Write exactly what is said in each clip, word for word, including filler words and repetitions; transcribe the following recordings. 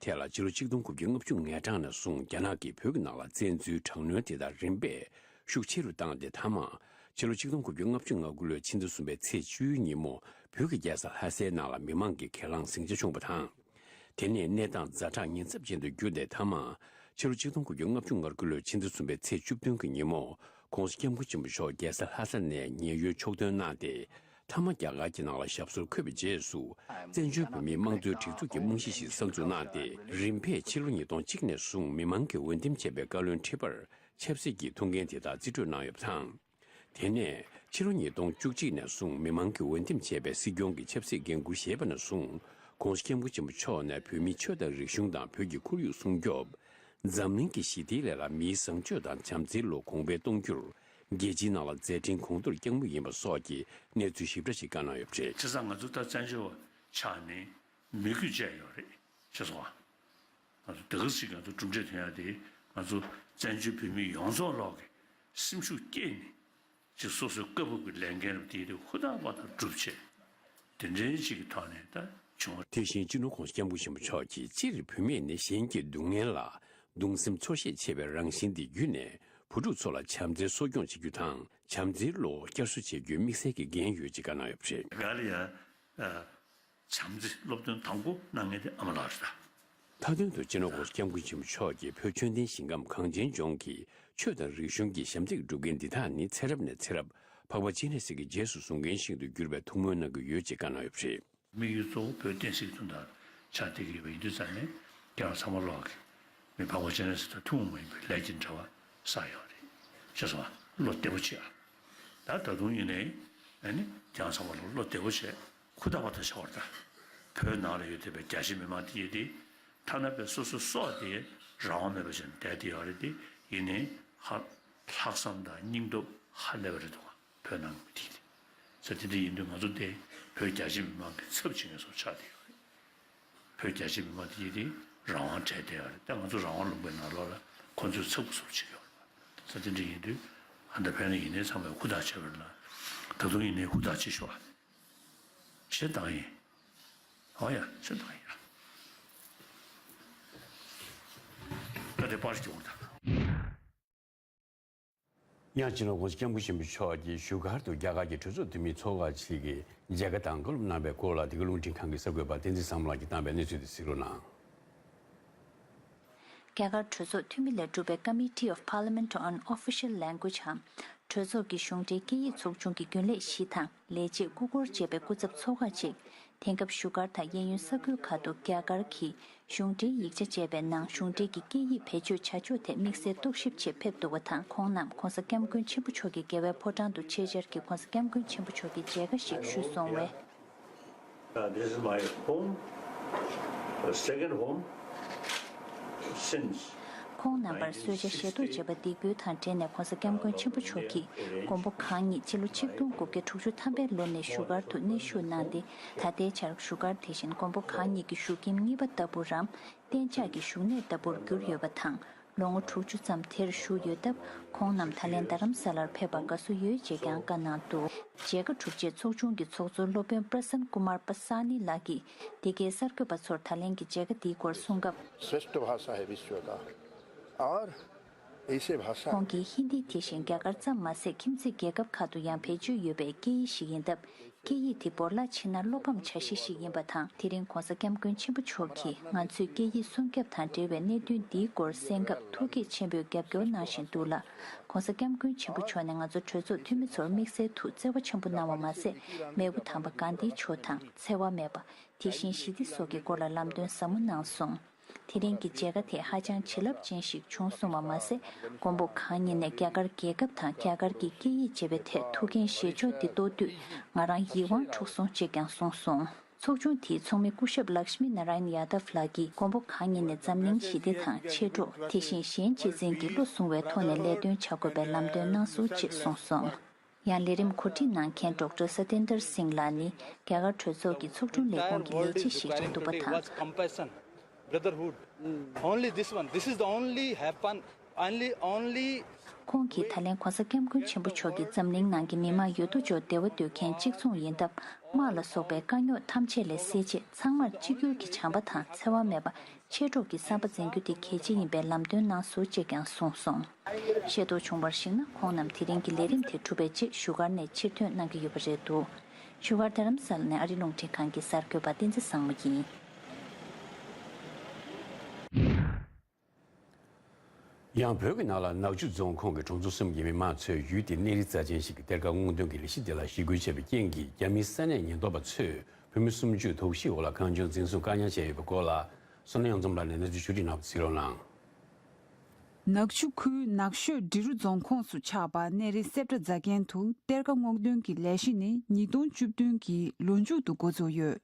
ཐད་ལ་ཕྱི་ལོ་ཆིག་སྟོང་དགུ་བརྒྱ་ལྔ་བཅུ་ང་གྲངས་ནས་བཟུང་རྒྱ་ནག་གིས་བོད་ཀྱི་ནང་ལ་བཙན་འཛུལ་དྲག་གནོན་དེ་དག་རིམ་པས་ཤུགས་ཆེ་རུ་བཏང་སྟེ། མཐའ་མ་ཕྱི་ལོ་ཆིག་སྟོང་དགུ་བརྒྱ་ལྔ་བཅུ་ང་དགུ་ལོའི་ཕྱི་ཟླ་གསུམ་པའི་ཚེས་བཅུའི་ཉིན་མོ་བོད་ཀྱི་རྒྱལ་ས་ལྷ་སའི་ནང་ལ་མི་མང་གིས་གྱེན་ལངས་ཟིང་ཆ་བྱུང་བ་དང་། དེ་ནས་གནས་སྟངས་ཛ་དྲག་ཉེན་ཚབས་ཅན་དུ་གྱུར་ཏེ། མཐའ་མ་ཕྱི་ལོ་ཆིག་སྟོང་དགུ་བརྒྱ་ལྔ་བཅུ་ང་དགུ་ལོའི་ཕྱི་ཟླ་གསུམ་པའི་ཚེས་བཅུ་བདུན་གྱི་ཉིན་མོ་༸གོང་ས་༸སྐྱབས་མགོན་ཆེན་པོ་མཆོག་རྒྱལ་ས་ལྷ་ས་ནས་ཉེན་གཡོལ་ཕྱོགས་ཐོན་གནང་སྟེ། མཐའ་མ་རྒྱ་གར་གྱི་ནང་ལ་ཞབས་སོར་འཁོད་པའི་རྗེས་སུ། བཙན་བྱོལ་བོད་མིའི་དམངས་གཙོའི་སྒྲིག་འཛུགས་ཀྱི་རྨང་གཞི་ཞིག་གསར་འཛུགས་གནང་སྟེ། རིམ་པས་ཕྱི་ལོ་ཉིས་སྟོང་གཅིག་ནས་བཟུང་མི་མང་གིས་འོས་འདེམས་བྱས་པའི་བཀའ་བློན་ཁྲི་པར་ཆབ་སྲིད་ཀྱི་ཐུགས་འགན་དེ་དག་རྩིས་སྤྲོད་གནང་ཡོད་པ་དང་། དེ་ནས་ཕྱི་ལོ་ཉིས་སྟོང་བཅུ་གཅིག་ནས་བཟུང་མི་མང་གིས་འོས་འདེམས་བྱས་པའི་སྲིད་སྐྱོང་གི་ཆབ་སྲིད་འགན་འཁུར་བཞེས་པ་ནས་བཟུང་༸གོང་ས་༸སྐྱབས་མགོན་ཆེན་པོ་མཆོག་ནས་བོད་མིའི་ཆོས་དང་རིག་གཞུང་དང་བོད་ཀྱི་ཁོར་ཡུག་སྲུང་སྐྱོབ། འཛམ་གླིང་གི་ཞི་བདེའི་སླད་ལ་མིའི་བཟང་སྤྱོད་དང་བྱམས་བརྩེའི་བློ་གོང་འཕེལ་གཏོང་རྒྱུར། རྒྱལ་སྤྱིའི་ནང་ལ་མཛད་འཕྲིན་གོང་མཐོར་བསྐྱང་མུས་ཡིན་པ་སོགས་ཀྱི་གནས་ཚུལ་ཞིབ་ཕྲ་ཞིག་བཀའ་གནང་ཡོད་པ་རེད། བྱས་ཙང་ང་ཚོ་ད་བཙན་བྱོལ་བ་ཆགས་ནས་མི་དགོས་བྱས་ཡོད་རེད། ཤེས་སོང་ང་། ང་ཚོ་དེ་ག་ཞིག་ང་ཚོ་གྲུབ་འབྲས་ཐོན་ཡ་དེ། ང་ཚོ་བཙན་བྱོལ་བོད་མི་ཡོངས་རྫོགས་ལོག་གི་སེམས་ཤུགས་བསྐྱེད་ནས། ཅིག་སོ་སོའི་བཀའ་བབས་ཀྱི་ལས་འགན་རབ་དེ་དེ་ཧུར་ཐག་པ་དང་སྒྲུབ་བྱེད། དེ་འདྲའི་ཅིག་གི་ཐོག་ནས་ད་བྱུང་བ། དེ་བཞིན་སྤྱི་ནོར་༸གོང་ས་༸སྐྱབས་མགོན་ཆེན་པོ་མཆོག་གིས། སྤྱིར་བུད་མེད་ནི་གཞན་གྱི་སྡུག་བསྔལ་ལ་གདུང་སེམས་ཚོར་ཤེས་ཆེ་བའི་རང་བཞིན་དེ་བརྒྱུད་ནས། བུ་ཕྲུག་ཚོ་ལ་བྱམས་བརྩེའི་གསོ་སྐྱོང་བྱེད་རྒྱུ་དང་། བྱམས་བརྩེའི་བློ་བསྐྱར་གསོ་བྱེད་རྒྱུའི་དམིགས་བསལ་གྱི་འགན་ཡོད་ཅེས་བཀའ་གནང་ཡོད་པ་རེད། ག་ལ་ཡ། བྱམས་བརྩེ་སློབ་སྟོན་དང་པོ་གནང་མཁན་དེ་ཨ་མ་ལགས་རེད་ད། མཐའ་དོན་དུ་སྤྱི་ནོར་༸གོང་ས་༸སྐྱབས་མགོན་ཆེན་པོ་མཆོག་གིས་བོད་ཆོས་ལྡན་ཞིང་ཁམས་གངས་ཅན་ལྗོངས་ཀྱི་ཆོས་དང་རིག་གཞུང་གི་ཞབས་འདེགས་སྒྲུབ་མཁན་འདི་དག་ནི་ཚེ་རབས་ནས་ཚེ་རབས་འཕགས་པ་སྤྱན་རས་གཟིགས་ཀྱི་རྗེས་སུ་བཟུང་མཁན་ཞིག་ཏུ་གྱུར་པའི་ཐུགས་སྨོན་གནང་གི་ཡོད་ཅེས་བཀའ་གནང་ཡོད་པ་རེད། དམིགས་ཡུལ་གཙོ་བོ་བོད་བསྟན་སྲིད་ཀྱི་དོན་དག་ཆགས་བསྡད་ཀྱི་ཡོད་པ་ཡིན་དུས་ཙང་ནས། ཁྱེད་རང་ཚང་མ་ལོག་གིས་མི་འཕགས་པ་སྤྱན་རས་གཟིགས་དང་ཐུན་མོང་མ་ཡིན་པའི་ལས་ཀྱི་འབྲེལ་བ་བསགས་ཡོད་རེད། ཤེས་སོང་ང་། བློ་བདེ་པོ་བྱེད་ཨ། ད་ད་དུང་ཡིན་ནའི་ཨ་ནི་ཁྱེད་རང་ཚང་མ་ལོག་བློ་བདེ་པོ་བྱས། ཧུར་ཐག་པ་དང་བྱ་བར་ལྟ། བོད་ནང་ལ་ཡོད་བསྡད་པའི་རྒྱ་ཆེ་མི་མང་དེ་ཡིན་ཏེ། ཐ་ན་པའི་སོ་སོ་སྲོག་དེ་རང་དབང་མེད་པ་བྱས་ནས་བསྡད་དེ་ཡོད་རེད་དེ། ཡིན་ནའི་ཧ། ལྷག་བསམ་དང་སྙིང་སྟོབས་ཧ་ལས་པ་རེད་འདུག་ག་བོད་ནང་གི་མི་དེ་ཡིན་ཏེ། ས་དེ་འདྲ་ཡིན་དུས་ང་ཚོ་དེ་བོད་རྒྱ་ཆེ་མི་མང་གི་ཚབ་བྱེད་མཁན་བཟོ་ཆགས་བསྡད་ཡོད་རེད། བོད་རྒྱ་ཆེ་མི་མང་དེ་ཡིན་ཏེ་རང་དབང་བྲལ་བསྡད་ཡོད་རེད། ད་ང་ཚོ་རང་དབང་ལུང་པའི་ནང་ལོགས་ལ་ཁོ་ཚོས་ཚབ་ཀྱི་བཟོ་བྱེད་ཀྱི་ཡོད་རེད། ས་དེ་འདྲ་ཡིན་དུས་ཨ་ད་ཕན་ནི་ཡིན་ནའི་ཚང་མས་ཧུར་ཐག་བྱས་པ་རེད་ལ། ད་དུང་ཡིན་ནའི་ཧུར་ཐག་བྱེད་ཤོག་ཨ། བྱེད་སྟངས་ཡིན། ཨོ་ཡ། བྱེད་སྟངས་ཡིན། ད་དེ་པར་སྐྱོར་དང་། ཡང་སྤྱི་ནོར་༸གོང་ས་༸སྐྱབས་མགོན་ཆེན་པོ་མཆོག་གིས་བཞུགས་སྒར་དུ་རྒྱ་གར་གྱི་གྲོས་ཚོགས་འཐུས་མིའི་ཚོགས་ཁག་ཅིག་གི་མཇལ་ཁ་དང་བཀའ་སློབ་གནང་བའི་སྐོར་ལ། འདི་ག་རླུང་འཕྲིན་ཁང་གི་གསར་འགོད་པ་བསྟན་འཛིན་བཟང་མོ་ལགས་ཀྱིས་བཏང་བའི་གནས་ཚུལ་དེ་གཟིགས་རོགས་གནང་། རྒྱ་གར་གྲོས་ཚོགས་འཐུས་མི་ལས་གྲུབ་པའི་Committee of Parliament on Official Language འམ། གྲོས་ཚོགས་ཀྱི་གཞུང་འབྲེལ་སྐད་ཡིག་ཚོགས་ཆུང་གི་རྒྱུན་ལས་བཞི་དང་། ལས་བྱེད་སྐུ་འཁོར་བཅས་པའི་སྐུ་ཚབ་ཚོགས་ཁག་ཅིག་དེང་སྐབས་བཞུགས་སྒར་དང་གཡས་གཡོན་ས་ཁུལ་ཁག་ཏུ་རྒྱ་གར་གྱི་གཞུང་འབྲེལ་ཡིག་ཆ་སྤྱད་པའི་ནང་གཞུང་འབྲེལ་གྱི་སྐད་ཡིག་བེད་སྤྱོད་བྱ་ཕྱོགས་ཐད་དམིགས་བསལ་རྟོག་ཞིབ་ཆེད་ཕེབས་འདུག་པ་དང་། ཁོང་རྣམས་༸གོང་ས་༸སྐྱབས་མགོན་ཆེན་པོ་མཆོག་གི་རྒྱལ་བའི་ཕོ་བྲང་དུ་ཆེད་བཅར་གྱིས་༸གོང་ས་༸སྐྱབས་མགོན་ཆེན་པོ་མཆོག་གི་མཇལ་ཁ་ཞིག་ཞུས་སོང་བས། Uh, this is my home, uh, second home since ཁོང་རྣམ་པར་གསོལ་ཇ་བཞེས་ཏོག་བྱས་པ་འདེགས་འབུལ་དང་འབྲེལ་ནས་༸གོང་ས་༸སྐྱབས་མགོན་ཆེན་པོ་མཆོག་གིས་མགོན་པོ་གང་ཉིད་སྤྱི་ལོ་ཆིག་སྟོང་དགུ་བརྒྱ་དྲུག་ཅུ་ཐམ་པའི་ལོ་ནས་བཞུགས་སྒར་དུ་གནས་བཞུགས་གནང་སྟེ། ད་ལྟའི་ཆར་བཞུགས་སྒར་དེ་བཞིན་མགོན་པོ་གང་ཉིད་ཀྱི་བཞུགས་ཁྱིམ་གཉིས་པ་ལྟ་བུ་རམ། གཏན་འཇགས་ཀྱི་བཞུགས་གནས་ལྟ་བུར་གྱུར་ཡོད་པ་དང་། ལོ་ངོ་དྲུག་ཅུ་ཙམ་དེར་བཞུགས་ཡོད་སྟབས། ཁོང་རྣམས་ད་ལན་རྡ་རམ་ས་ལར་ཕེབས་པར་དགའ་བསུ་ཡོད་ཅེས་ཀྱང་བཀའ་གནང་འདུག་མཇལ་ཁ་གྲུབ་རྗེས་ཚོགས་ཆུང་གི་ཚོགས་གཙོ་སློབ་དཔོན་པྲ་སན་ཀུ་མར་པ་ས་ནི་ལགས་ཀྱིས་འདི་གའི་གསར་འགོད་པ་ཚོར་ད་ལན་གྱི་མཇལ་ཁ་འདིའི་སྐོར་གསུངས་སྐབས། श्रेष्ठ भाषा है विश्व का। और ऐसे भाषा ཁོང་གིས་ཧིན་དི་དེ་བཞིན་རྒྱ་གར་ཙམ་མ་ཟད། ཁྱིམ་མཚེས་རྒྱལ་ཁབ་ཁག་ཏུ་ཡང་བེད་སྤྱོད་ཡོད་པའི་སྐད་ཡིག་ཞིག་ཡིན་སྟབས། སྐད་ཡིག་དེ་བོར་བརླག་ཕྱིན་ན་བློ་ཕམ་བྱ་གཞི་ཞིག་ཡིན་པ་དང་། དེ་རིང་༸གོང་ས་༸སྐྱབས་མགོན་ཆེན་པོ་མཆོག་གིས་ང་ཚོས་སྐད་ཡིག་སྲུང་སྐྱོབ་དང་འབྲེལ་བའི་གནད་དོན་འདིའི་སྐོར་གསན་སྐབས་ཐུགས་དགྱེས་ཆེན་པོས་རྒྱབ་སྐྱོར་གནང་བཞིན་འདུག་ལ། ༸གོང་ས་༸སྐྱབས་མགོན་ཆེན་པོ་མཆོག་ནས་ང་ཚོ་གྲོས་ཚོགས་འཐུས་མི་ཚོར་དམིགས་བསལ་དུ་བརྩེ་བ་ཆེན་པོ་གནང་བ་མ་ཟད། མེས་པོ་དམ་པ་གྷན་དྷི་མཆོག་དང་འཚེ་བ་མེད་པ། དེ་བཞིན་ཞི་བདེ་སོགས་ཀྱི་སྐོར་ལ་ལམ་སྟོན་ཟབ་མོ་གནང་སོང་། དེ་རིང་གི་མཇལ་ཁ་དེ་ཧ་ཅང་བྱིན་རླབས་ཅན་ཞིག་བྱུང་སོང་བ་མ་ཟད། མགོན་པོ་གང་ཉིད་ནས་རྒྱ་གར་རྒྱལ་ཁབ་དང་རྒྱ་གར་གྱི་སྐད་ཡིག་ཅེས་པའི་ཐད་ཐུགས་འགན་བཞེས་ཕྱོགས་འདི་རྟོགས་དུས། ང་རང་ཡིད་དབང་འཕྲོག་སོང་ཅེས་ཀྱང་གསུངས་སོང་། ཚོགས་ཆུང་དེའི་ཚོགས་མི་སྐུ་ཞབས་ལཀྵྨི་ནཱ་ར་ཡན་ཡ་དབ་ལགས་ཀྱིས་མགོན་པོ་གང་ཉིད་ནས་འཛམ་གླིང་ཞི་བདེ་དང་མཆེད་གྲོགས། དེ་བཞིན་གཞན་གཅེས་འཛིན་གྱི་བློ་བཟུང་བའི་ཐོག་ནས་ལས་དོན་བྱ་དགོས་པའི་ལམ་སྟོན་གནང་སོང་ཅེས་གསུངས་སོང་། ཡང་ལས་རིམ་གོ་སྒྲིག་གནང་མཁན་ཌོག་ཊར་སཏེན་དར་སིང་ལགས་ནི་རྒྱ་གར་གྲོས་ཚོགས་ཀྱི་ཚོགས་དྲུང་ལས་ཁུངས་ཀྱི་ལས་བྱེད་ཞིག་རེད་འདུག་པ་དང་། Brotherhood. Only this one. This is the only happen. Only, only. ཁོང་གིས་ད་ལན་༸གོང་ས་༸སྐྱབས་མགོན་ཆེན་པོ་མཆོག་གིས་འཛམ་གླིང་ནང་གི་མི་དམངས་ཡོད་དོ་ཅོག་བདེ་བ་འདོད་མཁན་གཅིག་མཚུངས་ཡིན་སྟབས། དམག་ལ་སོགས་པའི་དཀའ་རྙོག་ཐམས་ཅད་ལས་སེལ་ཆེད་ཚང་མར་གཅིག་གྱུར་གྱི་བྱམས་པ་དང་འཚེ་བ་མེད་པ། མཆེད་གྲོགས་ཀྱི་བསམ་པ་འཛིན་རྒྱུ་དེ་གལ་ཆེ་ཡིན་པའི་ལམ་སྟོན་གནང་སོང་ཅེས་ཀྱང་གསུངས་སོང་། ཤེས་རྟོགས་བྱུང་བར་གཞིགས་ན། ཁོང་རྣམས་དེ་རིང་གི་ལས་རིམ་དེ་གྲུབ་པའི་རྗེས་བཞུགས་སྒར་ནས་ཕྱིར་ཐོན་གནང་གི་ཡོད་པ་རེད་འདུག། བཞུགས་སྒར་རྡ་རམ་ས་ལ་ནས་ཨ་རི་རླུང་འཕྲིན་ཁང་གི་གསར་འགོད་པ་བསྟན་འཛིན་བཟང་མོ་ཡིན། ཡང་བོད་ཀྱི་ནང་ལ་ནག་ཆུ་རྫོང་ཁོངས་ཀྱི་གྲོང་ཚོ་གསུམ་གྱི་མི་མང་ཚོས་ཡུལ་དེའི་གནས་རི་རྩ་ཅན་ཞིག་གི་གཏེར་ཁ་སྔོག་འདོན་གྱི་ལས་གཞི་དེ་ལ་ཞི་རྒོལ་བྱས་པའི་རྐྱེན་གྱིས། རྒྱ་མིའི་ས་གནས་ཉེན་རྟོག་པ་ཚོས་བོད་མི་སུམ་ཅུ་དོགས་གཞིའི་འོག་ལ་གང་བྱུང་འཛིན་བཟུང་བཀག་ཉར་བྱས་ཡོད་པའི་སྐོར་ལ། བསོད་ནམས་གཡུ་ཚོམས་ལགས་ནས་གནས་ཚུལ་ཕྱོགས་བསྒྲིགས་གནང་བ་གཟིགས་རོགས་གནང་། ནག་ཆུ་ཁུལ་ནགས་ཤོད་འབྲི་རུ་རྫོང་ཁོངས་སུ་ཆགས་པ་གནས་རི་གསེབ་ཁྲ་རྫ་མཁན་དུ་གཏེར་ཁ་སྔོག་འདོན་གྱི་ལས་གཞི་ནི་ཉིས་སྟོང་བཅུ་བདུན་གྱི་ལོ་མཇུག་ཏུ་འགོ་འཛུགས་ཡོད།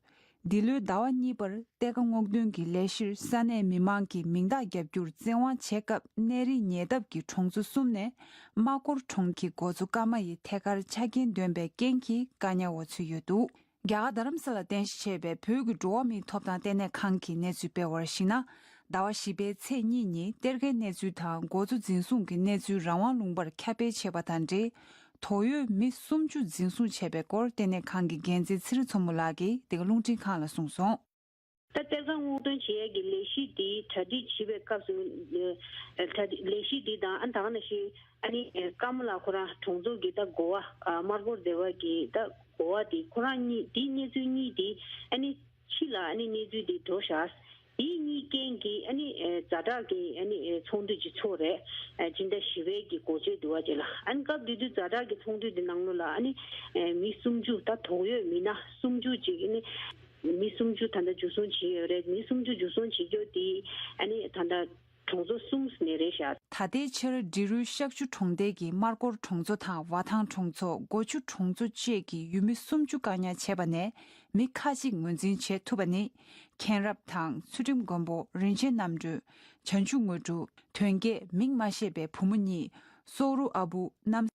འདི་ལོའི་ཟླ་བ་གཉིས་པར་གཏེར་ཁ་སྔོག་འདོན་གྱི་ལས་གཞིར་ས་གནས་མི་མང་གིས་མིང་རྟགས་རྒྱབ་རྒྱུར་བཙན་དབང་བྱས་སྐབས། གནས་རིའི་ཉེ་འདབས་ཀྱི་གྲོང་ཚོ་གསུམ་ནས་སྨྲ་སྒོར་གྲོང་གི་འགོ་གཙོ་ཀརྨ་ཡི་ཐད་ཀར་ཆ་རྐྱེན་འདོན་པའི་རྐྱེན་གྱིས་བཀག་ཉར་འོག་ཚུད་ཡོད་འདུག། རྒྱ་གར་རྡ་རམ་ས་ལ་རྟེན་གཞི་བྱས་པའི་བོད་ཀྱི་འགྲོ་བ་མིའི་ཐོབ་ཐང་ལྟེ་གནས་ཁང་གིས་གནས་ཚུལ་སྤེལ་བར་གཞིགས་ན། ཟླ་བ་བཞི་པའི་ཚེས་གཉིས་ཉིན་གཏེར་ཁའི་གནས་ཚུལ་དང་འགོ་གཙོ་འཛིན་བཟུང་གི་གནས་ཚུལ་རང་དབང་ལུང་པར་ཁྱབ་སྤེལ་བྱས་པ་དང་འབྲེལ། དོགས་ཡོད་མི་སུམ་ཅུ་འཛིན་བཟུང་བྱས་པའི་སྐོར་ལྟེ་གནས་ཁང་གི་འགན་འཛིན་ཚེ་རིང་མཚོ་མོ་ལགས་ཀྱིས་འདི་ག་རླུང་འཕྲིན་ཁང་ལ་གསུངས་སོང་། ད་གཏེར་ཁ་སྔོག་འདོན་བྱེད་ཡས་ཀྱི་ལས་གཞི་འདི་གྲ་སྒྲིག་བྱེད་པའི་སྐབས་སུ། ཨ། གྲ་སྒྲིག་ལས་གཞི་འདི་དང་། ཨ། ད་ག་ནང་བཞིན། ཨ་ནི། ཨ། ཀརྨ་ལགས་ཁོ་རང་གྲོང་ཚོ་གི་ད་འགོ་བ། ཨ། སྨྲ་སྒོར་སྡེ་བ་གི་ད་འགོ་བ་འདི་ཁོ་རང་གཉིས། འདི་གནས་ཚུལ་གཉིས་འདི། ཨ་ནི་ཕྱི་ལ། ཨ་ནི་གནས་ཚུལ་འདི་འགྲོ་བཞག། འདི་གཉིས་རྐྱེན་གྱིས། ཨ་ནི། ཨ། ཛ་དྲག་གི། ཨ་ནི། ཨ། ཚོགས་འདུ་ཅིག་ཚོགས་རེད། ཨ། སྤྱི་ཟླ་བཞི་པའི་གི་འགོ་སྤྱོད་དུ་བ་ཅིག་ལ། ཨ་ནི་སྐབས་དེ་དུས་ཛ་དྲག་གི་ཚོགས་འདུ་འདི་ནང་ལོགས་ལ། ཨ་ནི། ཨ། མི་སུམ་ཅུ། ད་དོགས་ཡོད་མི་སྣ་སུམ་ཅུ་ཅིག། ཨ་ནི། མི་སུམ་ཅུ་ད་ལྟ་འཇུ་བཟུང་བྱས་ཡོད་རེད། མི་སུམ་ཅུ་འཇུ་བཟུང་བྱེད་རྒྱུ་དེ། ཨ་ནི་ད་ལྟ་གྲོང་ཚོ་གསུམ་ནས་རེད་ཤག། ད་ལྟའི་ཆར་འབྲི་རུའི་ཤག་ཆུ་གྲོང་རྡལ་གྱི་སྨར་སྒོར་གྲོང་ཚོ་དང་། བ་ཐང་གྲོང་ཚོ། སྒོ་ཆུ་གྲོང་ཚོ་བཅས་ཀྱི་ཡུལ་མི་སུམ་ཅུ་བཀག་ཉར་བྱས་པ་ནས་མི་ཁ་ཅིག་ངོས་འཛིན་བྱེད་ཐུབ་པ་ནི། མཁྱེན་རབ་དང་། ཚུལ་ཁྲིམས་མགོན་པོ། རིན་ཆེན་རྣམ་གྲོལ། བྱང་ཆུབ་དངོས་གྲུབ། དོན་བརྒྱད། མིང་མ་ཤེས་པའི་བུ་མོ་གཉིས། སོག་རུ་ཨ་བུ་རྣམ།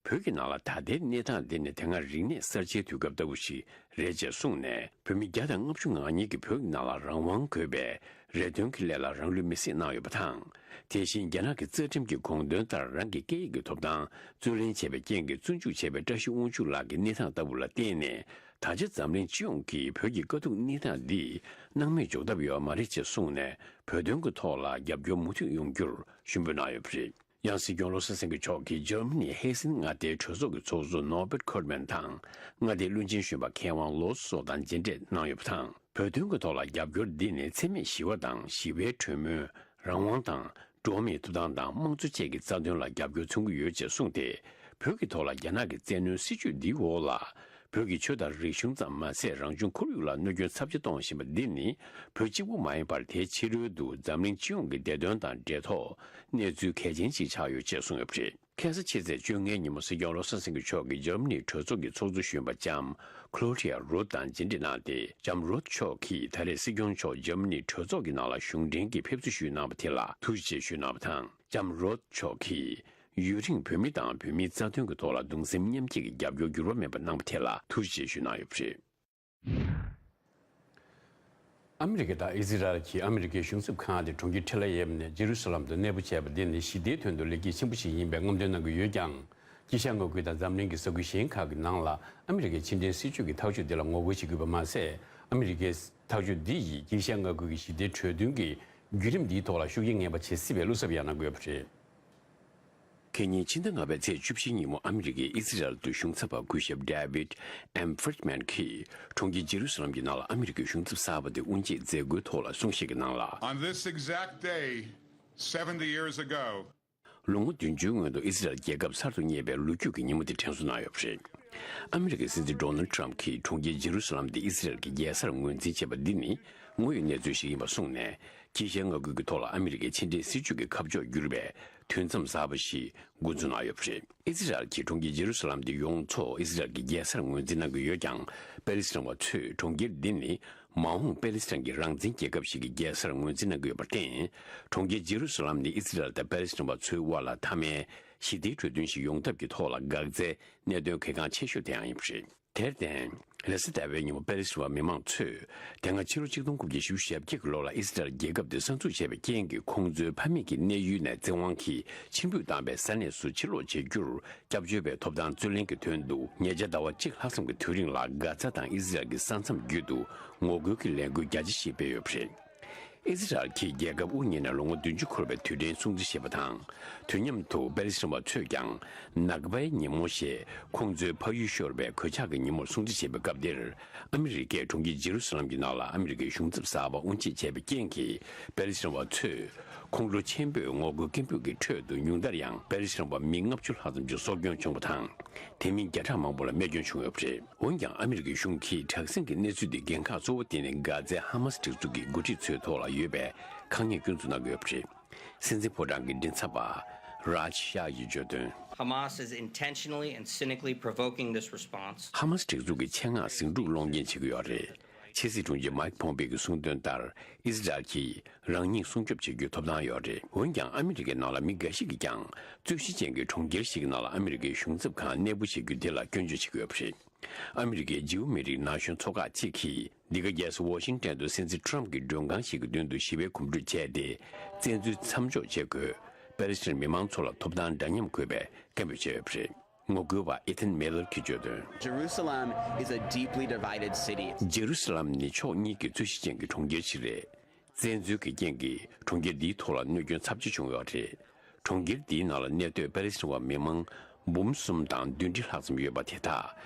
བོད་ཀྱི་ནང་ལ་ད་ལྟའི་གནས་སྟངས་འདི་ནི་དེ་སྔ་རིག་གནས་གསར་བརྗེའི་དུས་སྐབས་ལྟ་བུ་ཞིག་རེད་ཅེས་གསུངས་ནས། བོད་མི་བརྒྱ་དང་ལྔ་བཅུ་ང་གཉིས་ཀྱིས་བོད་ཀྱི་ནང་ལ་རང་དབང་དགོས་པའི་རེ་འདུན་གྱི་སླད་ལ་རང་ལུས་མེར་སྲེག་གནང་ཡོད་པ་དང་། དེ་བཞིན་རྒྱ་ནག་གི་རྩ་ཁྲིམས་ཀྱི་དགོངས་དོན་ལྟར་རང་གི་སྐད་ཡིག་གི་ཐོབ་ཐང་རྩོད་ལེན་བྱས་པའི་རྐྱེན་གྱིས་བཙོན་འཇུག་བྱས་པའི་བཀྲ་ཤིས་དབང་ཕྱུག་ལགས་ཀྱི་གནས་སྟངས་ལྟ་བུ་ལ་བརྟེན་ནས། ད་ཆ་འཛམ་གླིང་སྤྱི་ཡོངས་ཀྱིས་བོད་ཀྱི་དཀའ་སྡུག་གནས་སྟངས་འདི་སྣང་མེད་འཇོག་ཐབས་ཡོད་མ་རེད་ཅེས་གསུངས་ནས། བོད་དོན་གྱི་ཐོག་ལ་རྒྱབ་སྐྱོར་མུ་མཐུད་ཡོང་རྒྱུར་ཞུ་འབོད་གནང་ཡོད་པ་རེད། ཡང་སྲིད་སྐྱོང་བློ་བཟང་སེང་གེ་མཆོག་གིས་འཇར་མ་ནིའི་ཧེ་སེན་མངའ་སྡེའི་གྲོས་ཚོགས་ཀྱི་ཚོགས་གཙོ་ནོར་བེར་ཁོར་མན་དང་། མངའ་སྡེའི་བློན་ཆེན་གཞོན་པ་མཁས་དབང་ལོ་སོགས་དང་མཇལ་འཕྲད་གནང་ཡོད་པ་དང་། བོད་དོན་གྱི་ཐོག་ལ་རྒྱབ་སྐྱོར་འདི་ནི་འཚེ་མེད་ཞི་བ་དང་ཞི་བའི་གྲོས་མོལ། རང་དབང་དང་། འགྲོ་བ་མིའི་ཐོབ་ཐང་དང་དམངས་གཙོ་བཅས་ཀྱི་རྩ་དོན་ལ་རྒྱབ་སྐྱོར་མཚོན་གྱི་ཡོད་ཅེས་གསུངས་ཏེ། བོད་ཀྱི་ཐོག་ལ་རྒྱ་ནག་གི་བཙན་གནོན་སྲིད་བྱུས་འདིའི་འོག་ལ། བོད་ཀྱི་ཆོས་དང་རིག་གཞུང་ཙམ་མ་ཟད། རང་བྱུང་ཁོར་ཡུག་ལ་གནོད་སྐྱོན་ཚབས་ཆེ་གཏོང་བཞིན་པ་འདི་ནི། བོད་གཅིག་པུ་མ་ཡིན་པར། དེའི་ཕྱི་རོལ་དུ་འཛམ་གླིང་སྤྱི་ཡོངས་ཀྱི་བདེ་དོན་དང་འབྲེལ་ཐོག་གནས་ཚུལ་གལ་ཆེན་ཞིག་ཆགས་ཡོད་ཅེས་གསུངས་ཡོད་པ་རེད། ཁ་ས་ཕྱི་ཚེས་བཅོ་ལྔའི་ཉིན་མོ། སྲིད་སྐྱོང་བློ་བཟང་སེང་གེ་མཆོག་གིས་འཇར་མ་ནིའི་གྲོས་ཚོགས་ཀྱི་ཚོགས་གཙོ་གཞོན་པ་ལྕམ་Claudia Roth དང་མཇལ་འཕྲད་གནང་སྟེ། ལྕམ་Roth མཆོག་གིས་ད་རེས་སྲིད་སྐྱོང་མཆོག་འཇར་མ་ནིའི་གྲོས་ཚོགས་ཀྱི་ནང་ལ་གཞུང་འབྲེལ་གྱི་ཕེབས་བསུ་ཞུས་གནང་བ་དེ་ལ་ཐུགས་རྗེ་ཆེ་ཞུས་གནང་བ་དང་། ལྕམ་Roth མཆོག་གིས་ཡུན་རིང་བོད་མི་དང་བོད་མིའི་རྩ་དོན་གྱི་ཐོག་ལ་གདུང་སེམས་མཉམ་སྐྱེད་ཀྱི་རྒྱབ་སྐྱོར་འགྱུར་བ་མེད་པ་གནང་བ་དེ་ལ་ཐུགས་རྗེ་ཆེ་ཞུས་གནང་ཡོད་པ་རེད། ཨ་མི་རི་ཀ་དང་ཨི་ཟི་རལ་གྱིས་ཨ་མི་རི་ཀའི་གཞུང་ཚབ་ཁང་དེ་གྲོང་ཁྱེར་ཐེལ་ཨ་ཡེབ་ནས་ཇེ་རུ་སཱ་ལམ་དུ་གནས་སྤོ་བྱས་པ་འདི་ནི་ཞི་བདེའི་དོན་དུ་ལེགས་སྐྱེས་ཆེན་པོ་ཞིག་ཡིན་པའི་སྨོན་འདུན་གནང་གི་ཡོད་ཀྱང་། དཀྱིལ་ཤར་མངའ་ཁུལ་དང་འཛམ་གླིང་གི་ས་ཁུལ་གཞན་ཁག་གི་ནང་ལ་ཨ་མི་རི་ཀའི་ཕྱི་འབྲེལ་སྲིད་བྱུས་ཀྱི་ཐག་གཅོད་འདི་ལ་ངོ་རྒོལ་བྱེད་དགོས་པ་མ་ཟད། ཨ་མི་རི་ཀའི་ཐག་གཅོད་འདི་ཡིས་དཀྱིལ་ཤར་མངའ་ཁུལ་གྱི་ཞི་བདེའི་གྲོས་མཐུན་གྱི་བརྒྱུད་རིམ་འདིའི་ཐོག་ལ་ཤུགས་རྐྱེན་ངན་པ་བྱེད་སྲིད་པའི་བློ་འཚབ་ཡང་གནང་གི་ཡོད་པ་རེད། ཁེ་ཉིན་ཕྱི་ཟླ་ལྔ་པའི་ཚེས་བཅུ་བཞི་ཉིན་མོ་ཨ་མི་རི་ཀའི་ཨི་སི་རལ་དུ་གཞུང་ཚབ་པ་སྐུ་ཞབས་David M Friedman གྱིས་གྲོང་ཁྱེར་ཇེ་རུ་སཱ་ལམ་གྱི་ནང་ལ་ཨ་མི་རི་ཀའི་གཞུང་ཚབ་གསར་པ་དེ་དབུ་འབྱེད་མཛད་སྒོའི་ཐོག་ལ་གསུང་བཤད་ཀྱི་ནང་ལ། On this exact day, seventy years ago, ལོ་ངོ་བདུན་ཅུའི་སྔོན་དུ་ཨི་སི་རལ་རྒྱལ་ཁབ་གསར་དུ་རྙེད་པའི་ལོ་རྒྱུས་ཀྱི་ཉིན་མོ་དེ་དྲན་གསོ་གནང་ཡོད་པ་རེད། ཨ་མི་རི་ཀའི་སྲིད་འཛིན་Donald Trump གྱིས་གྲོང་ཁྱེར་ཇེ་རུ་སཱ་ལམ་དེ་ཨི་སི་རལ་གྱི་རྒྱལ་སར་ངོས་འཛིན་བྱས་པ་འདི་ནི་དངོས་ཡོད་གནས་ཚུལ་ཞིག་ཡིན་པ་གསུངས་ནས། དཀྱིལ་ཤར་མངའ་ཁུལ་གྱི་ཐོག་ལ་ཨ་མི་རི་ཀའི་ཕྱི་འབྲེལ་སྲིད་བྱུས་ཀྱི་ཁ་ཕྱོགས་བསྒྱུར་བའི་དུས་མཚམས་གསར་པ་ཞིག་འགོ་འཛུགས་གནང་ཡོད་པ་རེད། ཨི་སི་རལ་གྱིས་གྲོང་ཁྱེར་ཇེ་རུ་སཱ་ལམ་དེ་ཡོངས་རྫོགས་ཨི་སི་རལ་གྱི་རྒྱལ་སར་ངོས་འཛིན་གནང་གི་ཡོད་ཀྱང་། པེ་ལི་སི་ཐན་པ་ཚོས་གྲོང་ཁྱེར་འདི་ནི་མ་འོངས་པེ་ལི་སི་ཐན་གྱི་རང་བཙན་རྒྱལ་ཁབ་ཞིག་གི་རྒྱལ་སར་ངོས་འཛིན་གནང་གི་ཡོད་པར་བརྟེན། གྲོང་ཁྱེར་ཇེ་རུ་སཱ་ལམ་ནི་ཨི་སི་རལ་དང་པེ་ལི་སི་ཐན་པ་ཚོའི་དབར་ལ་མཐའ་མའི་ཞི་བདེའི་གྲོས་མཐུན་ཞིག་ཡོང་ཐབས་ཀྱི་ཐོག་ལ་འགག་རྩའི་གནད་དོན་གལ་འགངས་ཆེ་ཤོས་དེའང་ཡིན་པ་རེད། དེར་བརྟེན། རེས་གཟའ་ཟླ་བའི་ཉིན་མོ་པེ་ལི་སི་ཐན་པ་མི་མང་ཚོས་དེ་སྔ་ཕྱི་ལོ་ཆིག་སྟོང་དགུ་བརྒྱ་བཞི་བཅུ་ཞེ་བརྒྱད་ཀྱི་ལོ་ལ་ཨི་སི་རལ་རྒྱལ་ཁབ་དེ་གསར་འཛུགས་བྱས་པའི་རྐྱེན་གྱིས་ཁོང་ཚོའི་ཕ་མེས་ཀྱི་གནས་ཡུལ་ནས་བཙན་དབང་གིས་ཕྱིར་འབུད་བཏང་བའི་ས་གནས་སུ་ཕྱིར་ལོག་བྱེད་རྒྱུར་སྐྱབས་བཅོལ་བའི་ཐོབ་ཐང་རྩོད་ལེན་གྱི་དོན་དུ་ཉེ་ཆར་ཟླ་བ་གཅིག་ལྷག་ཙམ་གྱི་དུས་རིང་ལ་གྷ་ཛ་དང་ཨི་སི་རལ་གྱི་ས་མཚམས་བརྒྱུད་དུ་ངོ་རྒོལ་གྱི་ལས་འགུལ་རྒྱ་ཆེ་ཞིག་སྤེལ་ཡོད་པ་རེད། ཨི་སི་རལ་གྱིས་རྒྱལ་ཁབ་དབུ་བརྙེས་ནས་ལོ་ངོ་བདུན་ཅུ་འཁོར་བའི་དུས་དྲན་སྲུང་བརྩི་བྱེད་པ་དང་། དུས་མཉམ་དུ་པེ་ལི་སི་ཐན་པ་ཚོས་ཀྱང་ནག་པའི་ཉིན་མོ་ཞེས་ཁོང་ཚོའི་ཕ་ཡུལ་ཤོར་བའི་གོད་ཆག་གི་ཉིན་མོར་སྲུང་བརྩི་བྱེད་པའི་སྐབས་འདིར། ཨ་མི་རི་ཀས་གྲོང་ཁྱེར་ཇེ་རུ་སཱ་ལམ་གྱི་ནང་ལ་ཨ་མི་རི་ཀའི་གཞུང་ཚབ་གསར་པ་དབུ་འབྱེད་བྱས་པའི་རྐྱེན་གྱིས། པེ་ལི་སི་ཐན་པ་ཚོས་ཁོང་ཁྲོ་ཆེན་པོས་ངོ་རྒོལ་སྐད་འབོད་ཀྱི་ཁྲོད་དུ་ཉུང་མཐར་ཡང་པེ་ལི་སི་ཐན་པ་མི་ལྔ་བཅུ་ལྷག་ཙམ་ཞིག་སྲོག་སྐྱོན་བྱུང་བ་དང་། དེ་མིན་བརྒྱ་ཕྲག་མང་པོ་ལ་རྨས་སྐྱོན་བྱུང་ཡོད་པ་རེད། འོན་ཀྱང་ཨ་མི་རི་ཀའི་གཞུང་གིས་དྲག་ཟིང་གི་གནས་ཚུལ་འདི་འགན་ཁག་གཙོ་བོ་དེ་ནི་གྷ་ཛའི་ཧ་མ་སི་སྒྲིག་འཛུགས་ཀྱི་འགོ་ཁྲིད་ཚོའི་ཐོག་ལ་ཡོད་པའི་ཁ་ཉེས་སྐྱོན་འཛུགས་གནང་གི་ཡོད་པ་རེད། སྲིད་འཛིན་ཕོ་བྲང་གི་མགྲིན་ཚབ་པ་Raj Shah ཡིས་བརྗོད་དོན། Hamas is intentionally and cynically provoking this response. ཧ་མ་སི་སྒྲིག་འཛུགས་ཀྱིས་ཆེད་མངགས་ཟིང་འཁྲུག་སློང་རྐྱེན་བྱེད་ཀྱི་ཡོད་རེད། ཕྱི་སྲིད་དྲུང་ཆེ་མཱིག་ཕོམ་པེ་གིས་གསུངས་དོན་ལྟར། ཨི་སི་རལ་གྱིས་རང་ཉིད་སྲུང་སྐྱོབ་བྱེད་རྒྱུའི་ཐོབ་ཐང་ཡོད་རེད། འོན་ཀྱང་ཨ་མི་རི་ཀའི་ནང་ལ་མི་འགའ་ཞིག་གིས་ཀྱང་རྩོད་གཞི་ཅན་གྱི་གྲོང་ཁྱེར་ཞིག་གི་ནང་ལ་ཨ་མི་རི་ཀའི་གཞུང་ཚབ་ཁང་གནས་སྤོ་བྱེད་རྒྱུ་དེ་ལ་སྐྱོན་བརྗོད་བྱེད་ཀྱི་ཡོད་པ་རེད། ཨ་མི་རི་ཀའི་ཇིའུ་མི་རིགས་ན་གཞོན་ཚོགས་ཁག་ཅིག་གིས་འདི་ག་རྒྱལ་ས་ཝ་ཤིང་ཏན་དུ་སྲིད་འཛིན་ཊམ་གྱི་མགྲོན་ཁང་ཞིག་གི་མདུན་དུ་ཞི་བའི་གོམ་བགྲོད་བྱས་ཏེ། བཙན་འཛུལ་མཚམས་འཇོག་བྱེད་དགོས། པེ་ལི་སི་ཐན་མི་མང་ཚོ་ལ་ཐོབ་ཐང་འདྲ་མཉམ་དགོས་པའི་སྐད་འབོད་བྱས་ཡོད་པ་རེད། ངོ་རྒོལ་བ་ཨི་ཐན་མེ་ལར་གྱིས་བརྗོད་དོན། Jerusalem is a deeply divided city. ཇེ་རུ་སཱ་ལམ་ནི་ཕྱོགས་གཉིས་ཀྱི་རྩོད་གཞི་ཅན་གྱི་གྲོང་ཁྱེར་ཞིག་རེད། བཙན་འཛུལ་གྱི་རྐྱེན་གྱིས་གྲོང་ཁྱེར་འདིའི་ཐོག་ལ་གནོད་སྐྱོན་ཚབས་ཆེ་བྱུང་ཡོད་རེད། གྲོང་ཁྱེར་འདིའི་ནང་ལ་གནས་སྡོད་པེ་ལི་སི་ཐན་པ་མི་མང་འབུམ་གསུམ་དང་བདུན་ཁྲི་ལྷག་ཙམ་ཡོད་པ་དེ་དག་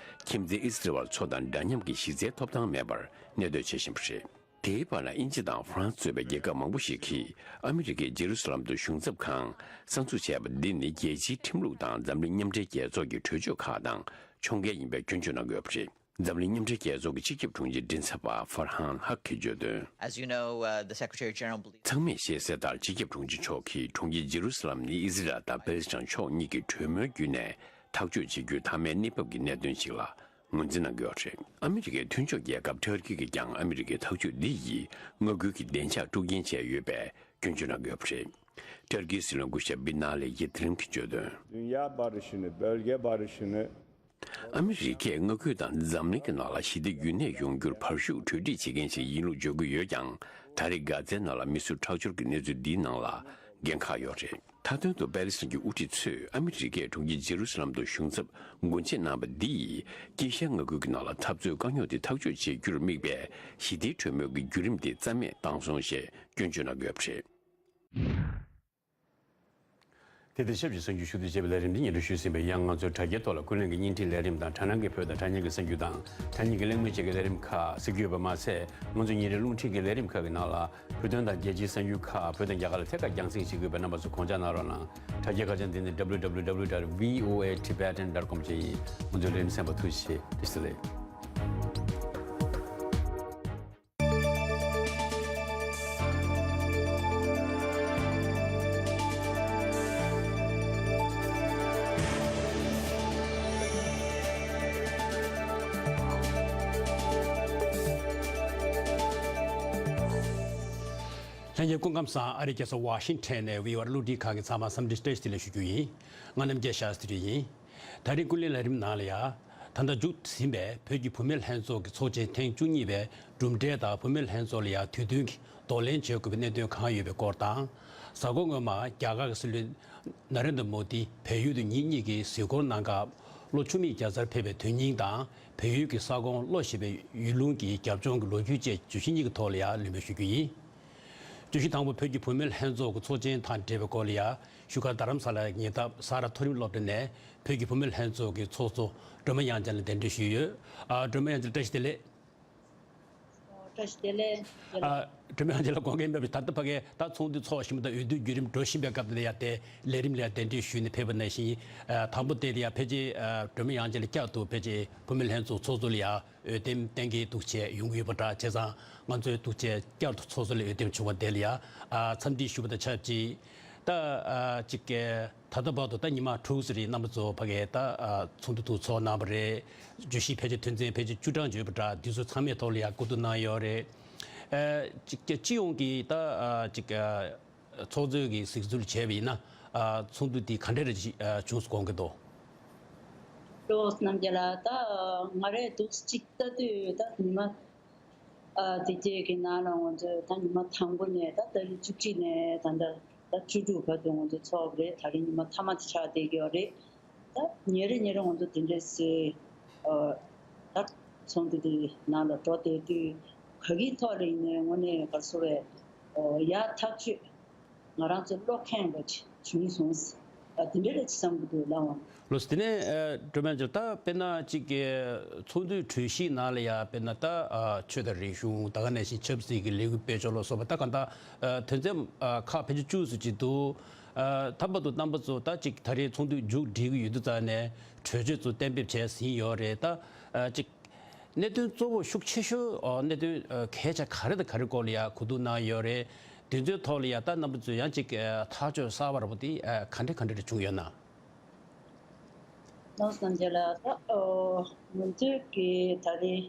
ཁྱིམ་མཚེས་ཨི་སི་རལ་བ་ཚོ་དང་འདྲ་མཉམ་གྱི་གཞི་རྩའི་ཐོབ་ཐང་མེད་པར་གནས་སྡོད་བྱེད་བཞིན་པ་རེད། དེའི་བར་ན་དབྱིན་ཇི་དང་ཧྥ་རན་སི་གཙོས་པའི་རྒྱལ་ཁབ་མང་པོ་ཞིག་གིས་ཨ་མི་རི་ཀས་ཇེ་རུ་སཱ་ལམ་དུ་གཞུང་ཚབ་ཁང་གསར་འཛུགས་བྱས་པ་འདི་ནི་རྒྱལ་སྤྱིའི་ཁྲིམས་ལུགས་དང་འཛམ་གླིང་མཉམ་འབྲེལ་རྒྱལ་ཚོགས་ཀྱི་གྲོས་ཆོད་ཁག་དང་ཕྱོགས་འགལ་ཡིན་པའི་སྐྱོན་བརྗོད་གནང་གི་ཡོད་པ་རེད། འཛམ་གླིང་མཉམ་འབྲེལ་རྒྱལ་ཚོགས་ཀྱི་སྤྱི་ཁྱབ་དྲུང་ཆེ་མགྲིན་ཚབ་པ་ཧྥར་ཧན་ཧག་གིས་བརྗོད་དོན། As you know, uh, the Secretary General believes ཚང་མས་ཤེས་གསལ་ལྟར་སྤྱི་ཁྱབ་དྲུང་ཆེ་མཆོག་གིས་གྲོང་ཁྱེར་ཇེ་རུ་སཱ་ལམ་ནི་ཨི་སི་རལ་དང་པེ་ལི་སི་ཐན་ཕྱོགས་གཉིས་ཀྱི་གྲོས་མོལ་བརྒྱུད་ནས་ཐག་གཅོད་བྱེད་རྒྱུའི་མཐའ་མའི་གནས་བབ་ཀྱི་གནད་དོན་ཞིག་ལ་ངོས་འཛིན་གནང་གི་ཡོད་རེད། ཨ་མི་རི་ཀའི་མཐུན་ཕྱོགས་རྒྱལ་ཁབ་ཊར་ཀི་གིས་ཀྱང་ཨ་མི་རི་ཀའི་ཐག་གཅོད་འདི་ཡིས་མངའ་ཁུལ་གྱི་བདེ་འཇགས་དཀྲུག་རྐྱེན་བྱས་ཡོད་པའི་སྐྱོན་བརྗོད་གནང་གི་ཡོད་པ་རེད། ཊར་ཀིའི་སྲིད་བློན་སྐུ་ཞབས་བི་ན་ལི་ཡིལ་དི་རིམ་གྱིས་བརྗོད་དོན། Dünya barışını, bölge barışını ཨ་མི་རི་ཀས་མངའ་ཁུལ་དང་འཛམ་གླིང་གི་ནང་ལ་ཞི་བདེ་རྒྱུན་གནས་ཡོང་རྒྱུར་བར་ཞུགས་གྲོས་འདྲིས་བྱེད་མཁན་ཞིག་ཡིན་ལུགས་བརྗོད་ཀྱི་ཡོད་ཀྱང་། ད་རེས་གྷ་ཛའི་ནང་ལ་མི་གསོད་ཁྲག་སྦྱོར་གྱི་གནས་ཚུལ་འདིའི་ནང་ལ་འགན་ཁག་ཡོད་རེད། མཐའ་དོན་དུ་པེ་ལི་སི་ཐན་གྱི་དབུ་ཁྲིད་ཚོས་ཨ་མི་རི་ཀས་གྲོང་ཁྱེར་ཇེ་རུ་སཱ་ལམ་དུ་གཞུང་ཚབ་སྒོ་འབྱེད་གནང་བ་འདིས་དཀྱིལ་ཤར་མངའ་ཁུལ་གྱི་ནང་ལ་འཐབ་རྩོད་དཀའ་རྙོག་དེ་ཐག་གཅོད་བྱེད་རྒྱུར་དམིགས་པའི་ཞི་བདེའི་གྲོས་མོལ་གྱི་བརྒྱུད་རིམ་དེ་རྩ་མེད་བཏང་སོང་ཞེས་སྐྱོན་བརྗོད་གནང་གི་ཡོད་པ་རེད། དེ་དང་ཆབས་ཅིག་གསར་འགྱུར་ཞུ་གཏུག་བྱེད་པའི་ལས་རིམ་འདི་སྙན་སྒྲོན་ཞུས་ཟིན་པས། ཡང་ང་ཚོའི་དྲ་རྒྱའི་ཐོག་ལ་ཀུན་གླེང་གི་བརྙན་འཕྲིན་ལས་རིམ་དང་། དྲ་སྣང་གི་བོད་དང་དྲ་བརྙན་གྱི་གསར་འགྱུར་དང་། དྲ་བརྙན་གྱི་གླེང་མོལ་བཅས་ཀྱི་ལས་རིམ་ཁག་གཟིགས་རྒྱུ་ཡོད་པ་མ་ཟད། ང་ཚོའི་ཉིན་རེའི་རླུང་འཕྲིན་གྱི་ལས་རིམ་ཁག་གི་ནང་ལ་བོད་དོན་དང་རྒྱལ་སྤྱིའི་གསར་འགྱུར་ཁག་བོད་དང་རྒྱ་གར་ལ་ཐད་ཀར་རྒྱང་སྲིང་བྱེད་དགོས་པས། རྣམ་པ་ཚོ་དགོངས་འཇགས་གནང་རོགས་གནང་། དྲ་རྒྱའི་ཁ་བྱང་འདི་ནི་W W W dot V O A Tibetan dot com བཅས་ཡིན། ང་ཚོའི་ལས་རིམ་གསན་པར་ཐུགས་རྗེ་ཆེ། བཀྲ་ཤིས་བདེ་ལེགས། ལྷན་རྒྱས་སྐུ་ཁམས་བཟང་། ཨ་རིའི་རྒྱལ་ས་ཝ་ཤིང་ཊོན་ནས་བྷི་ཨོ་ཨེ་རླུང་འཕྲིན་ཁང་གི་ཚང་མ་འཚམས་འདྲི་བཀྲ་ཤིས་བདེ་ལེགས་ཞུ་རྒྱུ་ཡིན། ང་རྣམ་རྒྱལ་ཤཱ་སྟྲི་ཡིན། ད་རིང་ཀུན་གླེང་ལས་རིམ་ནང་ལ་ཡང་། ད་ལྟ་མཇུག་ཟིན་པའི་བོད་ཀྱི་བུད་མེད་ལྷན་ཚོགས་ཀྱི་ཚོགས་ཆེན་ཐེངས་བཅུ་གཉིས་པའི་གྲུབ་འབྲས་དང་། བུད་མེད་ལྷན་ཚོགས་ལ་ཡང་དུས་མཐུན་གྱི་གདོང་ལེན་བྱེད་དགོས་པའི་གནད་དོན་གང་ཡོད་པའི་སྐོར་དང་། གཟའ་འཁོར་སྔོན་མ་རྒྱ་གར་གྱི་སྲིད་བློན་ན་རེན་དྲ་མོ་དི་བལ་ཡུལ་དུ་ཉིན་གཉིས་ཀྱི་གཟིགས་སྐོར་གནང་སྐབས། ལྷོ་ཕྱོགས་མིའི་རྒྱལ་སར་ཕེབས་པའི་དོན་སྙིང་དང་། བལ་ཡུལ་གྱི་ས་ཁོངས་ལྷོ་ཞེས་པའི་ཡུལ་ལུང་གི་རྒྱབ་ལྗོངས་ཀྱི་ལོ་རྒྱུས་བཅས་བརྗོད་གཞི་གཉིས་ཀྱི་ཐོག་ལ་ཡང་ལན་འབུལ་ཞུ་རྒྱུ་ཡིན། བརྗོད་གཞི་དང་པོ། བོད་ཀྱི་བུད་མེད་ལྷན་ཚོགས་ཀྱི་ཚོགས་ཆེན་དང་འབྲེལ་བའི་སྐོར་ལ་ཡང་། བཞུགས་སྒར་རྡ་རམ་ས་ལའི་ཉེ་འདབས་ས་རཱ་མཐོ་རིམ་སློབ་གྲྭ་ནས་བོད་ཀྱི་བུད་མེད་ལྷན་ཚོགས་ཀྱི་ཚོགས་གཙོ་སྒྲོལ་མ་དབྱངས་ཅན་ལགས་གདན་འདྲེན་ཞུས་ཡོད། ཨ། སྒྲོལ་མ་དབྱངས་ཅན་ལགས། བཀྲ་ཤིས་བདེ་ལེགས། ཨོ། བཀྲ་ཤིས་བདེ་ལེགས། ཨ། སྒྲོལ་མ་དབྱངས་ཅན་ལགས་དགོངས་འགལ་མེད་པ་ཞིག་ད་ལྟ་ཕ་གིའི་ད་ཚོགས་འདུ་ཚོགས་བཞིན་པ་དང་འོས་བསྡུ་བརྒྱུད་རིམ་འགྲོ་བཞིན་པའི་སྐབས་དེ་ལ་ཡང་དེ་ལས་རིམ་ལ་ཡང་གདན་འདྲེན་ཞུས་ནས་ཕེབས་པ་ནང་བཞིན། ཨ། དང་པོ་དེ་ལ་ཡང་ཕལ་ཆེར། ཨ། སྒྲོལ་མ་དབྱངས་ཅན་ལགས་བསྐྱར་དུ་ཕལ་ཆེར་བུད་མེད་ལྷན་ཚོགས་ཚོགས་གཙོ་ལ་ཡང་འོས་འདེམས་གཏན་འཁེལ་འདུག་བྱས་ཡོང་གི་ཡོད་པ་འདྲ། བྱས་ཙང་ང་ཚོས་འདུག་བྱས་བསྐྱར་དུ་ཚོགས་གཙོ་ལ་འོས་འདེམས་བྱུང་བ་དེ་ལ་ཡང་། ཨ། འཚམས་འདྲི་ཞུ་བ་དང་ཆབས་ཅིག་ད། ཨ། ཅིག་གི་ད་ལྟ་བར་དུ་ད་ཉི་མ་དྲུག་ཙམ་རིང་རྣམ་པ་ཚོ་ཕ་གིའི་ད། ཨ། ཚོགས་འདུ་དུ་ཚོགས་གནང་བ་རེད། བརྗོད་གཞི་ཕལ་ཆེར་དོན་ཚན་ཕལ་ཆེར་བཅུ་གྲངས་ཡོད་པ་འདྲ། འདི་ཚོ་ཚང་མའི་ཐོག་ལ་ཡང་བསྐུར་བསྡུ་གནང་ཡོད་རེད། ཨ། ཅིག་གི་སྤྱི་ཡོངས་ཀྱི་ད། ཨ། ཅིག་གི་ཚོགས་གཙོས་ཀྱི་གཟིགས་ཚུལ་བྱས་པ་ཡིན་ན། ཨ། ཚོགས་འདུ་འདི་ག་འདྲ་རེ་ཅིག་ཨ། བྱུང་སོང་དགོངས་ཀྱི་འདུག་ལགས་སོ་རྣམ་རྒྱལ་ལགས། ད་ང་རས་འདུག་ཅིག་ལྟ་དུས་ད་ཉི་མ། ཨ། དེ་རྗེས་ཀྱི་ནང་ལ་ང་ཚོས་ད་ཉི་མ་དང་པོ་ནས་ད་ཏ་རིག་བཅུ་གཅིག་ནས་ད་ལྟ་ད་བཅུ་དྲུག་བར་དུ་ང་ཚོ་ཚོགས་པ་རེད། ད་རིང་ཉི་མ་མཐའ་མ་དེ་ཆགས་བསྡད་ཀྱི་ཡོད་རེད། ད་ཉིན་རེ་ཉིན་རེ་ང་ཚོ་དེ་འདྲས་སེ། ཨ། ད་ཚོགས་འདུ་དེ་ནང་ལ་འགྲོ་བསྡད་དུས་ག་གི་ཐོག་ལ་ཡིན་ནའི་དངོས་གནས་ག་རེ་ཟེར་དགོས་རེད། ཨོ། ཡག་ཐག་ཆོད། ང་རང་ཚོ་བློ་ཁེངས་པ་ཅིག་བྱུང་སོང་། ཨ། དེ་འདྲ་རེད་ཅེས་བསམ་གྱི་འདུག་ལགས། ལགས་སོ། དེ་ནས། ཨ། སྒྲོལ་མ་ལགས། ད་དཔེར་ན་ཅིག་གི་ཚོགས་འདུའི་གྲོས་གཞི་ནང་ལ་ཡང་དཔེར་ན་ད། ཨ། ཆོས་དང་རིག་གཞུང་། ད་ག་ནང་བཞིན་ཆབ་སྲིད་ཀྱི་ལས་འགུལ་སྤེལ་ཕྱོགས་ལ་སོགས་པ་ད་གང་ལྟར། ཨ། དོན་ཚན། ཨ། ཁག་ཕལ་ཆེར་བཅུ་ཙམ་ཅིག་འདུག་ཨ། ད་བར་དུ་རྣམ་པ་ཚོ་ད་ཅིག་ད་རེས་ཚོགས་འདུ་མཇུག་སྒྲིལ་གྱི་ཡོད་དུས་ཙང་ནས་གྲོས་ཆོད་ཚོ་གཏན་འབེབས་བྱས་ཟིན་ཡོད་རེད། ད། ཨ། ཅིག་གནད་དོན་གཙོ་བོ་ཤུགས་ཆེ་ཤོས། ཨ། གནད་དོན། ཨ། གལ་ཆེ་ག་རེ་དང་ག་རེ་སྐོར་ལ་ཡང་གོ་བསྡུར་གནང་ཡོད་རེད། དེ་ཚོའི་ཐོག་ལ་ཡང་ད་རྣམ་པ་ཚོས་ཡང་ཅིག་ཨ། ཐག་གཅོད་གསར་པ་འདྲ་པོ་དེ། ཨ། ག་འདྲ་ག་འདྲ་རེ་བྱུང་ཡོད་ན། ལགས་སོ་རྣམ་རྒྱལ་ལགས། ད། ཨོ། ང་ཚོས་ཀྱི་ད་རེས་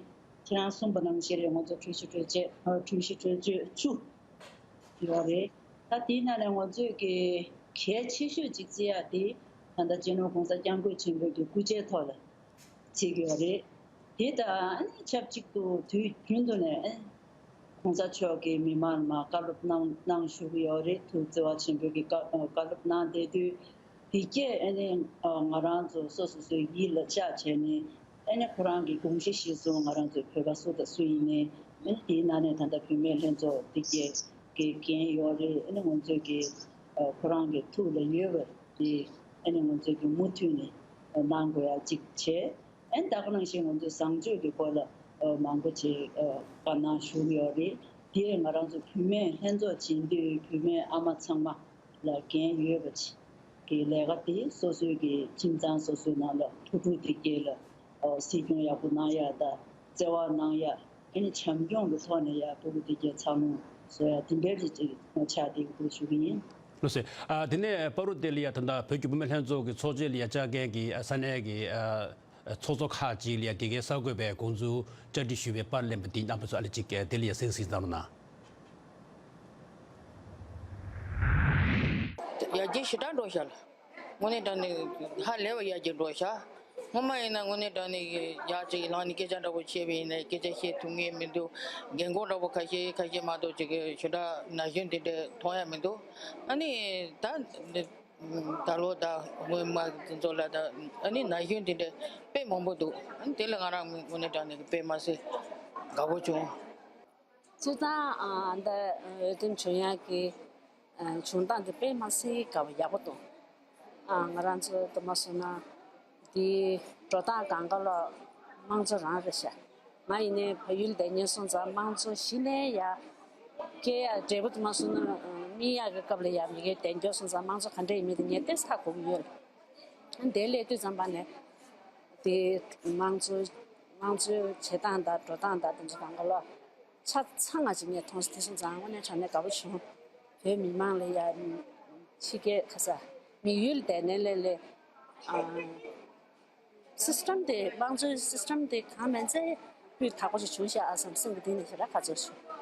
ཁྱེད་རང་གསུངས་པ་ནང་བཞིན་རེད། ང་ཚོ་གྲོས་གཞི་གྲོས་ཆོད། ཨ། གྲོས་གཞི་གྲོས་ཆོད་བཅུ་ཡོད་རེད། ད་དེའི་ནང་ནས་ང་ཚོས་ཀྱི་གལ་ཆེ་ཤོས་ཅིག་བརྩི་ཡ་དེ་ད་ལྟ་སྤྱི་ནོར་༸གོང་ས་༸སྐྱབས་མགོན་ཆེན་པོའི་གི་སྐུ་ཕྱྭའི་ཐོག་ལ་བྱེད་ཀྱི་ཡོད་རེད། དེ་དང་ཨ་ནི་ཆབས་ཅིག་ཏུ་དུས་རྒྱུན་དུ་ནས་ཨ་ནི་༸གོང་ས་མཆོག་གིས་མི་མང་ལ་མར་བཀའ་སློབ་གནང་གནང་བཞུགས་ཀྱི་ཡོད་རེད། ཐུགས་བརྩེ་བ་ཆེན་པོས་ཀྱི་བཀའ་བཀའ་སློབ་གནང་བསྡད་དུས། དེ་སྐད་ཨ་ནི་ང་རང་ཚོ་སོ་སོ་སོའི་ཡིད་ལ་གཅགས་བྱས་ནས། ཨ་ནི་ཁོ་རང་གི་དགོངས་གཞི་གཞིར་བཟུང་ང་རང་ཚོའི་བོད་པ་སུ་དང་སུ་ཡིན་ནའི་ཨ་ནི་དེའི་ནང་ནས་ད་ལྟ་བུད་མེད་ལྷན་ཚོགས་དེ་སྐད་ཀྱི་འགན་ཡོད་རེད། ཨ་ནི་ང་ཚོས་ཀྱི་ཁོ་རང་གི་ཐུགས་ལ་ཡོད་པ། དེ་ཨ་ནི་ང་ཚོས་ཀྱི་མུ་མཐུད་ནས་གནང་དགོས་ཡ་གཅིག་བྱས། ཨ་ནི་ད་ག་ནང་བཞིན་ང་ཚོས་བཟང་སྤྱོད་ཀྱི་སྐོར་ལ་མང་པོ་ཅིག་བཀའ་གནང་ཞུ་གི་ཡོད་རེད། དེ་ང་རང་ཚོ་བུད་མེད་ལྷན་ཚོགས་བྱེད་དུས་བུད་མེད་ཨ་མ་ཚང་མ་ལ་འགན་ཡོད་པ་ཅིག་གི་ལས་ཀ་དེ་སོ་སོའི་གི་ཁྱིམ་ཚང་སོ་སོའི་ནང་ལ་ཕྲུ་གུ་དེ་སྐྱེས་ལ་སྲིད་སྐྱོང་ཡག་པོ་གནང་ཡ་དང་བརྩེ་བ་གནང་ཡ། ཨ་ནི་བྱམས་སྐྱོང་གི་ཐོག་ནས་ཡ་ཕྲུ་གུ་དེ་སྐྱེས་འཚར་ལོངས་བཟོ་ཡ་དེ་འདྲའི་རིགས་ཅིག་ཆགས་བསྡད་ཀྱི་འདུག་ཞུ་གི་ཡིན། ལགས་སོ། ཨ། དེ་ནས་བར་དུ་དེ་ལ་ཡ་ད་ལྟ་བོད་ཀྱི་བུད་མེད་ལྷན་ཚོགས་ཀྱི་ཚོགས་ཆེན་ལ་ཡ་བཅར་མཁན་གྱི་ཨ་ས་གནས་ཀྱི་ཨ་ཚོགས་གཙོ་ཁག་ཅིག་ལ་ཡ་དེ་གའི་གསར་འགོད་པས་ཁོང་ཚོའི་བཅར་འདྲི་ཞུས་པའི་པར་ལེན་པ་འདི་རྣམ་པ་ཚོ་ཨ་ལེ་ཅིག་དེ་ལ་ཡ་གསན་གཟིགས་གནང་རོགས་གནང་། ཡར་རྒྱས་ཞེ་དྲག་འགྲོ་ཤག་ལ། དངོས་གནས་དྲང་གནས་ཧ་ལས་པ་ཡར་རྒྱས་འགྲོ་ཤག། སྔོན་མ་ཡིན་ན་དངོས་གནས་དྲང་གནས་ཡར་ཅིག་ལངས་ནས་སྐད་ཆ་འདྲ་པོ་བཤད་པ་ཡིན་ན་སྐད་ཆ་བཤད་ཐུབ་ངེས་མི་འདུག། རྒན་གོག་འདྲ་པོ་ཁ་ཤས་ཁ་ཤས་མ་གཏོགས་ཅིག་ཞེ་དྲག་ན་གཞོན་དེ་འདྲ་མཐོང་ཡ་མི་འདུག། ཨ་ནི་ད་ད་ལོ་ད་སྔོན་མ་དེ་ཚོ་ལ་ད་ཨ་ནི་ན་གཞོན་དེ་འདྲ་དཔེ་མང་པོ་འདུག། ཨ་ནི་དེ་ལ་ང་རང་དངོས་གནས་དྲང་གནས་དཔེ་མ་སྲིད་དགའ་པོ་བྱུང་། སྤྱིར་བཏང་ཨ་འདི་འོས་འདེམས་བྱུང་ཡག་གི་ཨ་བྱུང་སྟངས་འདི་དཔེ་མ་སྲིད་དགའ་པོ་ཡག་པོ་འདུག། ཨ་ང་རང་ཚོ་དུ་མ་སོང་ན་འདི་འགྲོ་སྟངས་གང་ག་ལ་དམངས་གཙོ་རང་རེད་ཤག། ང་ཡིན་ནའི་བལ་ཡུལ་བསྡད་མཁན་སོང་ཙང་དམངས་གཙོ་གཞི་ནས་ཡ་སྐད་ཡ་འབྲས་བུ་དུ་མ་སོང་ན་ཨ་སྨིན་ཡག་གི་སྐབས་ལ་ཡ་མི་སྒེར་བསྡད་མཁན་སོང་ཙང་དམངས་གཙོ་ག་འདྲ་ཡིན་མིན་དེ་ངས་ཏོག་ཙམ་ཧ་གོ་གི་ཡོད། དེ་སླེབས་དུས་ཙམ་པ་ནས་དེ་དམངས་གཙོ་དམངས་གཙོའི་བྱེད་སྟངས་དང་འགྲོ་སྟངས་དང་དེ་ཚོ་གང་ག་ལ་ཆ་ཚང་ང་ཅིག་ངས་མཐོང་སོང་། དེ་སོང་ཙང་དངོས་གནས་དྲང་གནས་དགའ་པོ་བྱུང་། བོད་མི་མང་ལ་ཡ་ཕྱི་རྒྱལ་ཁ་ས་དམིགས་ཡུལ་དེ་ནས་ལས་ལས་ཨ། སི་སི་ཊམ་དེ་དམངས་གཙོའི་སི་སི་ཊམ་དེ་གང་མིན་ཚད་སྤུས་དག་པོ་ཞིག་བྱུང་ཤག་ཨ་བསམ་སེམས་ཀྱི་གཏིང་ནས་ཞེ་དྲག་དགའ་ཚོར་བྱུང་།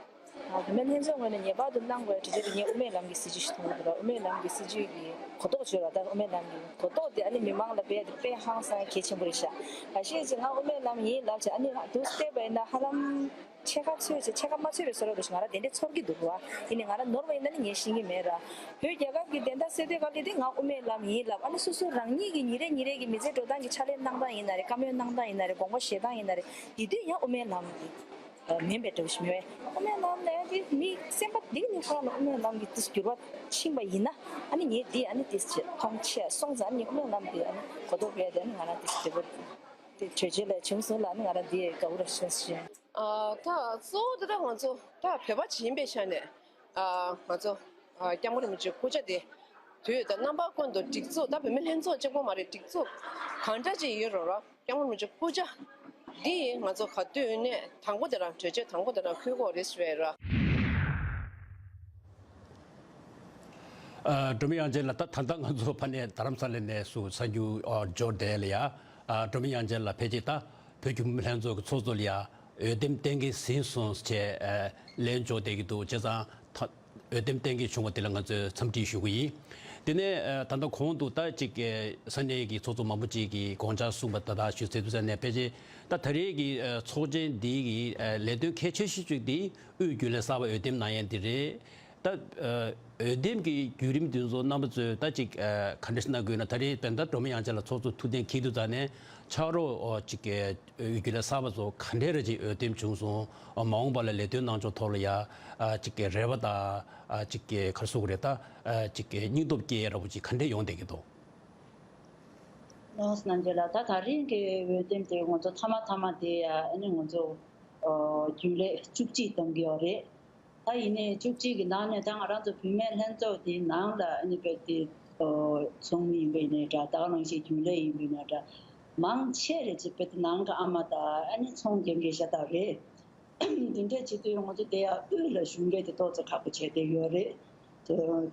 ཨ་བུད་མེད་ལྷན་ཚོགས་ངོས་ནས་ངེས་པར་དུ་གནང་དགོས་གྲོས་ཆོད་དེ་ངས་དབུ་མའི་ལམ་གྱི་སྲིད་བྱུས་ཤིག་མཐོང་གི་འདུག་ལ། དབུ་མའི་ལམ་གྱི་སྲིད་བྱུས་ཀྱི་གོ་རྟོགས་བྱོས་ལ། ད་དབུ་མའི་ལམ་གྱི་གོ་རྟོགས་དེ་ཨ་ནི་མི་མང་ལ་དཔེ་དེ་དཔེ་ཧང་སང་གལ་ཆེན་པོ་རེད་ཤག། ག་ཤེད་ཅིག་ང་དབུ་མའི་ལམ་ཡིན་ལབ་བྱས་ཨ་ནི་འདུག་བལྟས་པ་ཡིན་ན་ཧ་ལམ། ཕྱེད་ཀ་ཚོད་ཅིག་ཕྱེད་ཀ་མ་ཚོད་པའི་བཟོ་འདྲ་འདུག་ཤག། ང་རང་དེ་འདྲས་ཚོར་གྱི་འདུག་བ། ཡིན་ནའི་ང་རང་ནོར་བ་ཡིན་ན་ནི་ངས་ཤེས་ཀྱི་མེད་ར། བོད་རྒྱལ་ཁབ་ཀྱི་བདེན་མཐའ་གསལ་དུས་ག་ལེ་དེ་ང་དབུ་མའི་ལམ་ཡིན་ལབ། ཨ་ནི་སོ་སོ་རང་ཉིད་ཀྱི་ཉིན་རེ་ཉིན་རེ་གི་མི་ཚེ་འགྲོ་སྟངས་ཀྱི་ཕྱག་ལས་གནང་སྟངས་ཡིན་ན་རེད། བཀའ་མོལ་གནང་སྟངས་ཡིན་ན་རེད། དགོངས་པ་བཞེས་སྟངས་ཡིན་ན་རེད། དེ་དུས་ཡང་དབུ་མའི་ལམ་གྱི་མིན་པའི་འདྲ་བོ་ཞིག་མི་བས། དབུ་མའི་ལམ་ལས་དེ་མི་སེམས་པ་འདི་ནས་ཁོ་རང་ལ་དབུ་མའི་ལམ་གྱི་དེ་འགྱུར་བ་ཕྱིན་པ་ཡིན་ན་ཨ་ནི་ངས་དེ་ཨ་ནི་དེ་ཆེ་མཐོང་ཆེ་སོང་ཙང་ཨ་ནི་དབུ་མའི་ལམ་དེ་ཨ་ནི་གོ་རྟོགས་སྤེལ་དེ་ཨ་ནི་ང་རང་དེ་དེ་བོ་དེ་གྲོས་ཆོད་ལས་བྱུང་སོང་ལ་ཨ་ནི་ང་རང་དེ་དགའ་བོ་ར་ཤོད་ཤེ། ཨ་ད་གཙོ་བོ་དེ་ད་ང་ཚོ་ད་བོད་པ་ཅིག་ཡིན་པའི་ཆ་ནས་ཨ་ང་ཚོ་ཨ་སྐྱབས་མགོན་རིན་པོ་ཆེའི་སྐུ་ཕྱྭ་དེ་དུས་དང་རྣམ་པ་ཀུན་ཏུ་སྒྲིག་འཛུགས་ད་བོད་མི་ལྷན་ཚོགས་གཅིག་པོ་མ་རེད། སྒྲིག་འཛུགས་གང་འདྲ་ཅིག་ཡོད་རུང་ར་སྐྱབས་མགོན་རིན་པོ་ཆེའི་སྐུ་ཕྱྭ་འདི་ང་ཚོ་ག་དུས་ནས་དང་པོ་དེ་རང་གྲོས་ཆོད་དང་པོ་དེ་རང་འཁུར་དགོས་རེད་ཟེར་བས་ར། ཨ་སྒྲོལ་མ་དབྱངས་ཅན་ལགས། ད་ད་ལྟ་ང་ཚོ་ཕ་ནས་རྡ་རམ་ས་ལ་ནས་སུ་གསར་འགྱུར་ཨ་འབྱོར་བསྡད་ལ་ཡ། ཨ་སྒྲོལ་མ་དབྱངས་ཅན་ལགས་ཕལ་ཆེར་ད་བོད་ཀྱི་བུད་མེད་ལྷན་ཚོགས་ཀྱི་ཚོགས་གཙོ་ལ་ཡ་འོས་འདེམས་གཏན་འཁེལ་ཟིན་སོང་ཟེར་ཨ་ལན་འབྱོར་བསྡད་ཀྱི་འདུག། བྱས་ཙང་ད་འོས་འདེམས་གཏན་འཁེལ་བྱུང་བ་དེ་ལ་ང་ཚོས་འཚམས་འདྲི་ཞུ་གི་ཡིན། དེ་ནས་ཨ་ད་ལྟ་གོང་དུ་ད་ཅིག་ཨ་ས་གནས་ཀྱི་ཚོགས་གཙོ་མང་པོ་ཅིག་གིས་དགོངས་འཆར་གསུངས་པ་ད་ལྟ་ཞུས་ཚར་དུས་ཙམ་ནས་ཕལ་ཆེར་ད་ད་རེས་ཀྱི་ཨ་ཚོགས་ཆེན་འདི་གི་ཨ་ལས་དོན་གལ་ཆེ་ཤོས་ཤིག་འདི་དབུས་རྒྱུན་ལས་གསར་པ་འོས་འདེམས་གནང་ཡས་འདི་རེད། ད་ཨ་འོས་འདེམས་ཀྱི་བརྒྱུད་རིམ་འདི་ཚོ་རྣམ་པ་ཚོས་ད་ཅིག་ཨ་ག་འདྲ་ཞིག་གནང་དགོས་ན། ད་རེས་བན་ད་སྒྲོལ་མ་དབྱངས་ཅན་ལགས་ཚོགས་གཙོ་ཐུགས་གཏན་འཁེལ་དུས་ཙམ་ནས་ཕྱག་རོགས་ཨ་ཅིག་ཨ་དབུས་རྒྱུན་ལས་གསར་པ་ཚོ་ག་འདྲས་རེ་ཅིག་འོས་འདེམས་བྱུང་སོང་། ཨ་མ་འོངས་པ་ལ་ལས་དོན་གནང་ཕྱོགས་ཐོག་ལ་ཡ་ཨ་ཅིག་རེ་བ་དང་ཨ་ཅིག་ག་རེ་ཟེར་དགོས་རེད། ད་ཨ་ཅིག་སྙིང་སྟོབས་སྐྱེ་ཡས་འདྲ་པོ་ཅིག་ག་འདྲས་ཡོང་བསྡད་ཀྱི་འདུག། ལགས་སོ་རྣམ་རྒྱལ་ལགས། ད་ད་རིང་གི་འོས་འདེམས་དེ་ང་ཚོ་མཐའ་མ་མཐའ་མ་དེ་ཡ་ཨ་ནི་ང་ཚོ་ཨ་རྒྱུན་ལས་བཅུ་གཅིག་བདམས་ཀྱི་ཡོད་རེད། ད་ཡིན་ནའི་བཅུ་གཅིག་གི་ནང་ནས་ད་ང་རང་ཚོ་བུད་མེད་ལྷན་ཚོགས་དེའི་ནང་ལ་ཨ་ནི་དཔེ་དེ་ཨོ་ཚོགས་མི་ཡིན་པ་ཡིན་ནའི་འདྲ། ད་ག་ནང་བཞིན་རྒྱུན་ལས་ཡིན་པ་ཡིན་ནའི་འདྲ། མང་ཆེ་རེ་ཅིག་དཔེ་དེ་ནང་གི་ཨ་མ་དང་ཨ་ནི་ཚོང་རྒྱག་མཁན་ཤ་སྟག་རེད། དེ་འདྲ་བྱེད་དུས་ང་ཚོ་དེ་ཡང་དབུས་ལ་གཞུང་འབྲེལ་དེ་ཏོག་ཙམ་ཁག་པོ་བྱས་བསྡད་ཡོད་རེད།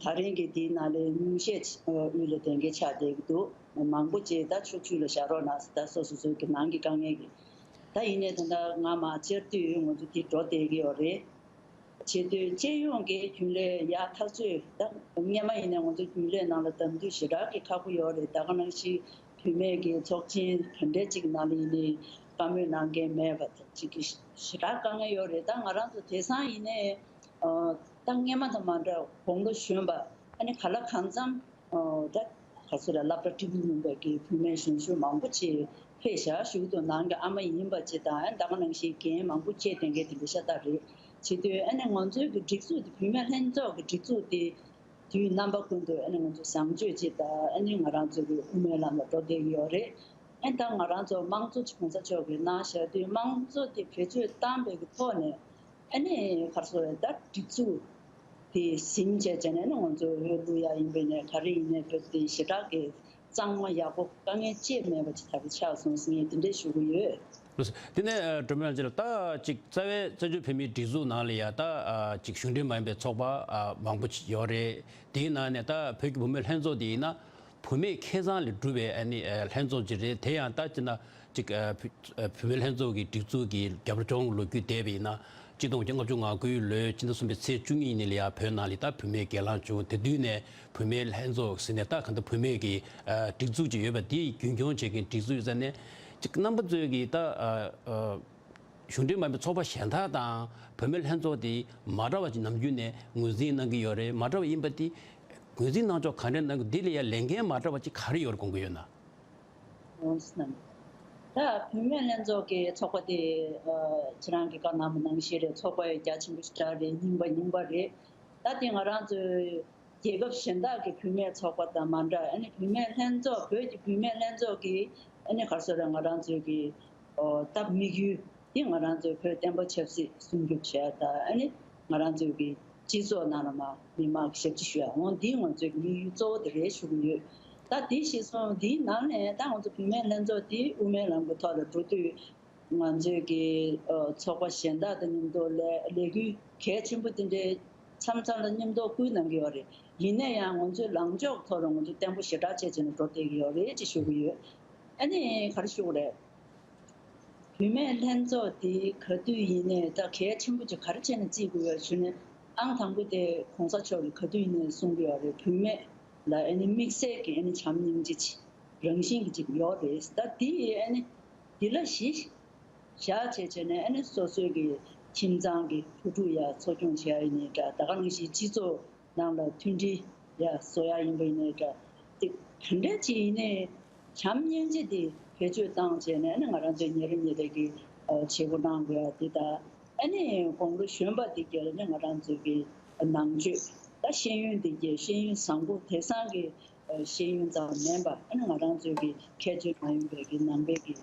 ད་རིང་གི་དེའི་ནང་ལ་ཉུང་ཤས་ཅིག་དབུས་ལ་བསྡད་མཁན་ཆགས་བསྡད་ཀྱི་འདུག། མང་པོ་ཅིག་ད་ཕྱོགས་བཅུ་ལ་བཞག་རོགས་གནང་ཟེར། ད་སོ་སོ་སོ་གི་ནང་གི་དཀའ་ངལ་གྱིས། ད་ཡིན་ནའི་ད་ལྟ་སྔ་མ་བཅར་དུས་ང་ཚོ་དེ་འགྲོ་བསྡད་ཀྱི་ཡོད་རེད། བྱེད་དུས་སྤྱི་ཡོངས་ཀྱི་རྒྱུན་ལས་ཡག་ཐག་ཆོད། ད་སྔོན་མ་ཡིན་ན་ང་ཚོ་རྒྱུན་ལས་ནང་ལ་བདམས་རྒྱུ་ཞེ་དྲག་གི་ཁག་པོ་ཡོད་རེད། ད་ག་ནང་བཞིན་བུད་མེད་ཀྱི་ཚོགས་ཆེན་ག་འདྲས་ཅིག་ནང་ལ་ཡིན་ནའི་བཀའ་མོལ་གནང་མཁན་མེད་པ་ཅིག་གི་ཞེ་དྲག་དཀའ་ངལ་ཡོད་རེད། ད་ང་རང་ཚོ་དེང་སང་ཡིན་ནའི་ཨ་ད་སྔོན་མ་དང་མ་འདྲ་དགུང་ལོ་གཞོན་པ་ཨ་ནི་ག་ལ་གང་འཚམ་ཨ་ད་ག་ཚོད་ལ་སློབ་གྲྭ་ཀྲི་པུལ་ལུང་པའི་གི་བུད་མེད་གཞོན་གཞོན་མང་པོ་ཅིག་ཕེབས་ཤག། ཞུ་གི་འདུག། ནང་གི་ཨ་མ་ཡིན་པ་ཅིག་དང་ད་ག་ནང་བཞིན་རྒན་མང་པོ་ཅིག་དེ་འདྲའི་དེ་འདྲ་ཤ་སྟག་རེད། བྱེད་དུས་ཨ་ནི་ང་ཚོའི་གི་སྒྲིག་འཛུགས་དེ་བུད་མེད་ལྷན་ཚོགས་ཀྱི་སྒྲིག་འཛུགས་དེ་དུས་རྣམ་པ་ཀུན་ཏུ་ཨ་ནི་ང་ཚོ་བཟང་སྤྱོད་ཅིག་དང་ཨ་ནི་ང་རང་ཚོ་གི་དབུ་མའི་ལམ་ལ་འགྲོ་བསྡད་ཀྱི་ཡོད་རེད། ཨ་ནི་ད་ང་རང་ཚོ་དམངས་གཙོ་གོང་ས་མཆོག་གིས་གནང་བཞག་དུས་དམངས་གཙོ་དེ་བེད་སྤྱོད་བཏང་པའི་གི་ཐོག་ནས་ཨ་ནི་ག་རེ་ཟེར་ད་སྒྲིག་འཛུགས་དེ་ཟིན་བྱས་བྱས་ནས་ཨ་ནི་ང་ཚོ་འོས་བླུག་ཡ་ཡིན་པས་ནས་ག་རེ་ཡིན་ནའི་བོད་དེ་ཞེ་དྲག་གི་གཙང་མ་ཡག་པོ་དཀའ་ངལ་ཅི་མེད་པ་ཅིག་ད་གི་ཆགས་སོང་ཟེར་ངས་དེ་འདྲས་ཞུ་གི་ཡོད། དེ་ནས་ཨ་སྒྲོལ་མ་ལགས་ལ་ད་ཅིག་རྩ་བའི་བཙན་བྱོལ་བོད་མིའི་སྒྲིག་འཛུགས་ནང་ལ་ཡ་ད་ཨ་ཅིག་གཞུང་འབྲེལ་མ་ཡིན་པའི་ཚོགས་པ་ཨ་མང་པོ་ཅིག་ཡོད་རེད། དེའི་ནང་ནས་ད་བོད་ཀྱི་བུད་མེད་ལྷན་ཚོགས་དེ་ཡིན་ན་བུད་མེད་ཁེ་བཟང་ལས་གྲུབ་པའི་ཨ་ནི་ཨ་ལྷན་ཚོགས་ཅིག་རེད། དེ་ཡང་ད་ཅིག་ན་ཅིག་ཨ་བུ་ཨ་བུད་མེད་ལྷན་ཚོགས་ཀྱི་སྒྲིག་འཛུགས་ཀྱི་རྒྱབ་ལྗོངས་ལོ་རྒྱུས་བལྟས་པ་ཡིན་ན་ གཅིག་སྟོང་དགུ་བརྒྱ་ལྔ་བཅུ་ང་དགུའི་ལོའི་ཕྱི་ཟླ་གསུམ་པའི་ཚེས་བཅུ་གཉིས་ཉིན་ལ་ཡ་བོད་ནང་ལ་ད་བུད་མེད་སྒེར་ལངས་བྱུང་། དེ་དུས་ནས་བུད་མེད་ལྷན་ཚོགས་ཟེར་ནས་ད་གང་ལྟར་བུད་མེད་ཀྱི་ཨ་སྒྲིག་འཛུགས་ཅིག་ཡོད་པ་དེ་རྒྱུན་འཁྱོངས་བྱེད་མཁན་སྒྲིག་འཛུགས་ཡིན་ཙང་ནས་ཅིག་རྣམ་པ་ཚོས་ཀྱི་ད་ཨ་ཨ་གཞུང་འབྲེལ་མ་ཡིན་པའི་ཚོགས་པ་གཞན་དག་དང་བུད་མེད་ལྷན་ཚོགས་དེ་མ་འདྲ་བ་ཅིག་ནམ་རྒྱུན་ནས་ངོས་འཛིན་གནང་གི་ཡོད་རེད། མ་འདྲ་བ་ཡིན་པ་དེ་ངོས་འཛིན་གནང་ཕྱོགས་ག་འདྲ་གནང་གི། འདི་ལ་ཡ་ལས་འགན་མ་འདྲ་བ་ཅིག་ག་རེ་ཡོད་རེད་དགོངས་ཀྱི་ཡོད་ན། ཨོ་སྣང་། ད་བུད་མེད་ལྷན་ཚོགས་ཀྱི་ཚོགས་པ་དེ་ཨ་ཁྱེད་རང་གིས་བཀའ་གནང་པ་ནང་བཞིན་རེད། ཚོགས་པ་ཡང་རྒྱ་ཆེན་པོ་ཞེ་དྲག་རེད། རྙིང་པ་རྙིང་པ་རེད། ད་དེ་ང་རང་ཚོའི་རྒྱལ་ཁབ་གཞན་དག་གི་བུད་མེད་ཚོགས་པ་དང་མ་འདྲ། ཨ་ནི་བུད་མེད་ལྷན་ཚོགས་བོད་ཀྱི་བུད་མེད་ལྷན་ཚོགས་ཀྱི་ཨ་ནི་ག་རེ་ཟེར་རེད། ང་རང་ཚོའི་གི་ཨོ་ད་དམིགས་ཡུལ་འདི་ང་རང་ཚོའི་བོད་བསྟན་པ་ཆབ་སྲིད་སྲུང་སྐྱོབ་བྱས་དང་ཨ་ནི་ང་རང་ཚོའི་གི་སྤྱི་ཚོགས་ནང་ལ་མ་མི་མང་གི་ཞབས་ཕྱི་ཞུ་ཡ་འོང་འདི་ང་ཚོའི་གི་དམིགས་ཡུལ་གཙོ་བོ་དེ་རེད་ཞུ་གི་ཡོད། ད་དེ་གཞིར་བཟུང་འདིའི་ནང་ནས་ད་ང་ཚོ་བུད་མེད་ལྷན་ཚོགས་འདི་དབུ་མའི་ལམ་གྱི་ཐོག་ལ་འགྲོ་དུས་ང་ཚོའི་གི་ཨ་ཚོགས་པ་གཞན་དག་དང་མཉམ་དུ་ལས་ལས་འགུལ་གལ་ཆེན་པོ་དེ་འདྲའི་མཚམས་མཚམས་ལ་མཉམ་དུ་སྐུལ་གནང་གི་ཡོད་རེད། ཡིན་ན་ཡང་ང་ཚོའི་ལངས་ཕྱོགས་ཐོག་ལ་ང་ཚོ་བརྟན་པོ་ཞེ་དྲག་བྱས་བྱས་ནས་འགྲོ་བསྡད་ཀྱི་ཡོད་རེད་ཅེས་ཞུ་གི་ཡོད། ཨ་ནི་ག་རེ་ཞུ་དགོས་རེད། བུད་མེད་ལྷན་ཚོགས་འདི་ག་དུས་ཡིན་ནའི་ད་གལ་ཆེན་པོ་ཅིག་ག་རེ་བྱས་ནས་བརྩི་དགོས་ཡོད་ཞུ་ན། ཨང་དང་པོ་དེ་གོང་ས་མཆོག་གིས་ག་དུས་ཡིན་ནའི་གསུང་གི་ཡོད་རེད། བུད་མེད་ལ་ཨ་ནི་དམིགས་བསལ་གྱི་ཨ་ནི་བྱམས་སྙིང་རྗེ་ཅིག་རང་བཞིན་གྱི་ཅིག་ཡོད་རེད། ད་འདི་ཨ་ནི་འདི་ལ་གཞི་བཞག་བྱས་བྱས་ནས་ཨ་ནི་སོ་སོའི་གི་ཁྱིམ་ཚང་གི་བུ་ཕྲུག་ཡ་འཚོ་སྐྱོང་བྱེད་ཡ་ཡིན་ནའི་འདྲ། ད་ག་ནང་བཞིན་སྤྱི་ཚོགས་ནང་ལ་མཐུན་སྒྲིལ་ཡ་བཟོ་ཡ་ཡིན་པ་ཡིན་ནའི་འདྲ། དེ་ག་འདྲ་ཅིག་ཡིན་ནའི་བྱམས་སྙིང་རྗེ་དེ་བེད་སྤྱོད་བཏང་བྱས་ནས་ཨ་ནི་ང་རང་ཚོའི་ཉིན་རེ་ཉིན་རེ་གི་ཨ་བྱེད་སྒོ་གནང་དགོས་ཡ་དེ་དང་། ཨ་ནི་དགུང་ལོ་གཞོན་པ་དེ་གས་ནི་ང་རང་ཚོའི་གི་ནང་ཆོས་ད་ཤེས་ཡོན་དེ་གས་ཤེས་ཡོན་བཟང་པོ་དེང་སང་གི་ཨ་ཤེས་ཡོན་ཙམ་མིན་པ་ཨ་ནི་ང་རང་ཚོའི་གི་ཁྱད་ཆོས་མ་ཡིན་པའི་གི་ནང་པའི་གི་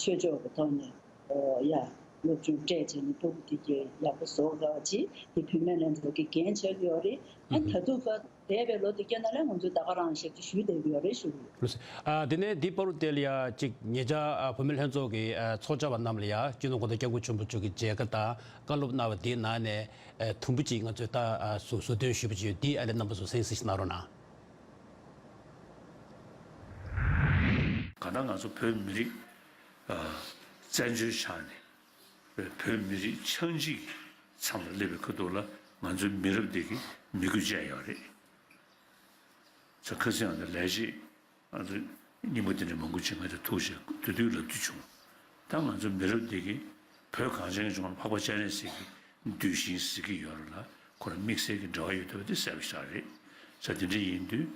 ཆོས་ཕྱོགས་ཀྱི་ཐོག་ནས། ཨོ་ཡ། སློབ་སྦྱོང་སྤྲད་བྱས་ནས་སྤུ་གུ་དེ་གའི་ཡག་པོ་བཟོ་དགོས་ཅེས་དེ་བུད་མེད་ལྷན་ཚོགས་ཀྱི་འགན་ཆགས་ཀྱི་ཡོད་རེད། ཨ་ད་དུང་ཁ་འདས་པའི་ལོ་དེ་གའི་ནང་ལ་ང་ཚོས་ད་ག་རང་ཞབས་ཕྱི་ཞུས་བསྡད་ཀྱི་ཡོད་རེད་ཞུ་གི་ཡོད། ལགས་སོ། ཨ་དེ་ནས་འདི་བར་དུ་དེ་ལ་ཡ་གཅིག་ཉེ་ཆར་ཨ་བུད་མེད་ལྷན་ཚོགས་ཀྱི་ཨ་ཚོགས་བཅར་བ་རྣམས་ལ་ཡ་སྤྱི་ནོར་གོང་ས་སྐྱབས་མགོན་ཆེན་པོ་མཆོག་གི་མཇལ་ཁ་དང་བཀའ་སློབ་གནང་བ་དེའི་ནང་ནས་ཨ་དུམ་བུ་གཅིག་ང་ཚོས་ད་ཨ་ཟུར་ཟུར་འདོན་ཞུས་པ་ཅིག་ཡོད། འདི་ཨ་ལས་རྣམ་པ་ཚོ་གསན་གཟིགས་གནང་རོགས་གནང་། གང་ལྟར་ང་ཚོ་བོད་མི་རིགས་ཨ་བཙན་བྱོལ་ཆགས་ནས། བོད་མི་རིགས་ཆགས་འཇིག་མཚམས་ལ་སླེབས་པའི་ཁ་ཐུག་ལ་ང་ཚོའི་མི་རབས་འདི་གི་མི་དགོས་ཅན་ཡོད་རེད། ཚ་ཁ་སང་ང་ཚོ་ལས་བྱེད་ང་ཚོ་རྙིང་པ་འདི་འདྲ་མང་པོ་ཅིག་ང་ཚོ་ཐུག་བྱས་དུས་དུས་ལབ་དུས་བྱུང་། ད་ང་ཚོ་མི་རབས་འདི་གི་བོད་གངས་ཅན་གྱི་ལྗོངས་ལ་འཕགས་པ་སྤྱན་རས་གཟིགས་ཀྱི་གདུལ་ཞིང་ཟེར་གྱི་ཡོད་རེད་ལ་ཁོ་ལ་དམིགས་བསལ་གྱི་འབྲེལ་བ་ཡོད་བསྡད་པ་དེ་གསལ་པོ་ཞིག་རེད། ཚ་དེ་འདྲ་ཡིན་དུས་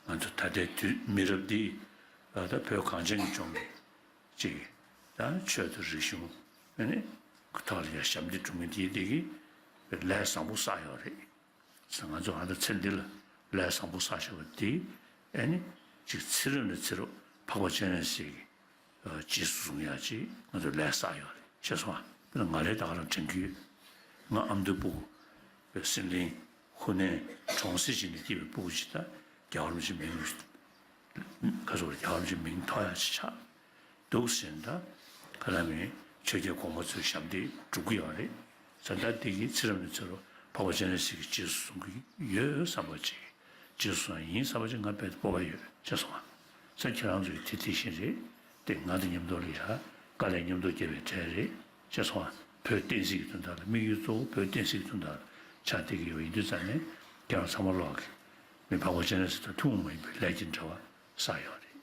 ང་ཚོ་ད་ལྟའི་དུས་མི་རབས་འདི་ད་བོད་གངས་ཅན་གྱི་ལྗོངས་ཀྱི། ཅིག་ད་ཆོས་དང་རིག་གཞུང་ཨ་ནི་ཐོག་ལ་ཡང་ཞབས་འདེགས་སྒྲུབ་མཁན་དེ་དེ་གི་ལས་བཟང་པོ་བསགས་ཡོད་རེད། ང་ཚོ་ཨ་ད་ཚེ་འདི་ལ་ལས་བཟང་པོ་བསགས་བཞག་པ་དེ་ཨ་ནི་ཅིག་ཚེ་རབས་ནས་ཚེ་རབས་འཕགས་པ་སྤྱན་རས་གཟིགས་ཀྱི་རྗེས་སུ་བཟུང་ཡག་ཅིག་ང་ཚོ་ལས་བསགས་ཡོད་རེད། ཤེས་སོང་ཨ། དཔེར་ན་ང་རའི་ད་ག་རང་དྲན་གྱི་ཡོད། ང་ཨ་མདོའི་སྤུ་གུ་སྲིད་གླིང་ཧུ་ནན་གྲོང་གསེབ་ཅིག་ནས་སྐྱེས་པའི་སྤུ་གུ་ཅིག་ད་རྒྱལ་བ་རིན་པོ་ཆེའི་མིང་ཁ་སོགས་རྒྱལ་བ་རིན་པོ་ཆེའི་མིང་ཐོགས་ཡག་ཅིག་ཆགས་འདུག་ཟེར་ན་ད་ག་ལ་མིན་ཆོས་རྒྱལ་གོང་མ་ཚོའི་ཞབས་འདེགས་སྒྲུབ་ཀྱི་ཡོད་རེད། ཟེར་ད་འདི་གི་ཚེ་རབས་ནས་ཚེ་རབས་འཕགས་པ་སྤྱན་རས་གཟིགས་ཀྱི་རྗེས་སུ་བཟུང་གི་ཡོད་བསམ་པ་ཅིག་རྗེས་སུ་བཟུང་ཡིན་བསམ་པ་ཅིག་ང་དཔེ་སྤོབས་པ་ཡོད་ཅེས་གསུངས་པ། ས་ཁྱེད་རང་ཚོས་དེ་དེ་བཞིན་རེད་དེ། ང་དང་མཉམ་དུ་ལ་ཡ་དཀའ་ལས་མཉམ་དུ་བརྒྱབ་པའི་གྲས་རེད་ཅེས་གསུངས་པ། བོད་བསྟན་སྲིད་ཀྱི་དོན་དག་ལ་དམིགས་ཡུལ་གཙོ་བོ་བོད་བསྟན་སྲིད་ཀྱི་དོན་དག་ལ་ཆགས་བསྡད་ཀྱི་ཡོད་པ་ཡིན་དུས་ཙང་ནས་ཁྱེད་རང་ཚང་མ་ལོག་གི་མི་འཕགས་པ་སྤྱན་རས་གཟིགས་དང་ཐུན་མོང་མ་ཡིན་པའི་ལས་ཀྱི་འབྲེལ་བ་བསགས་ཡོད་རེད་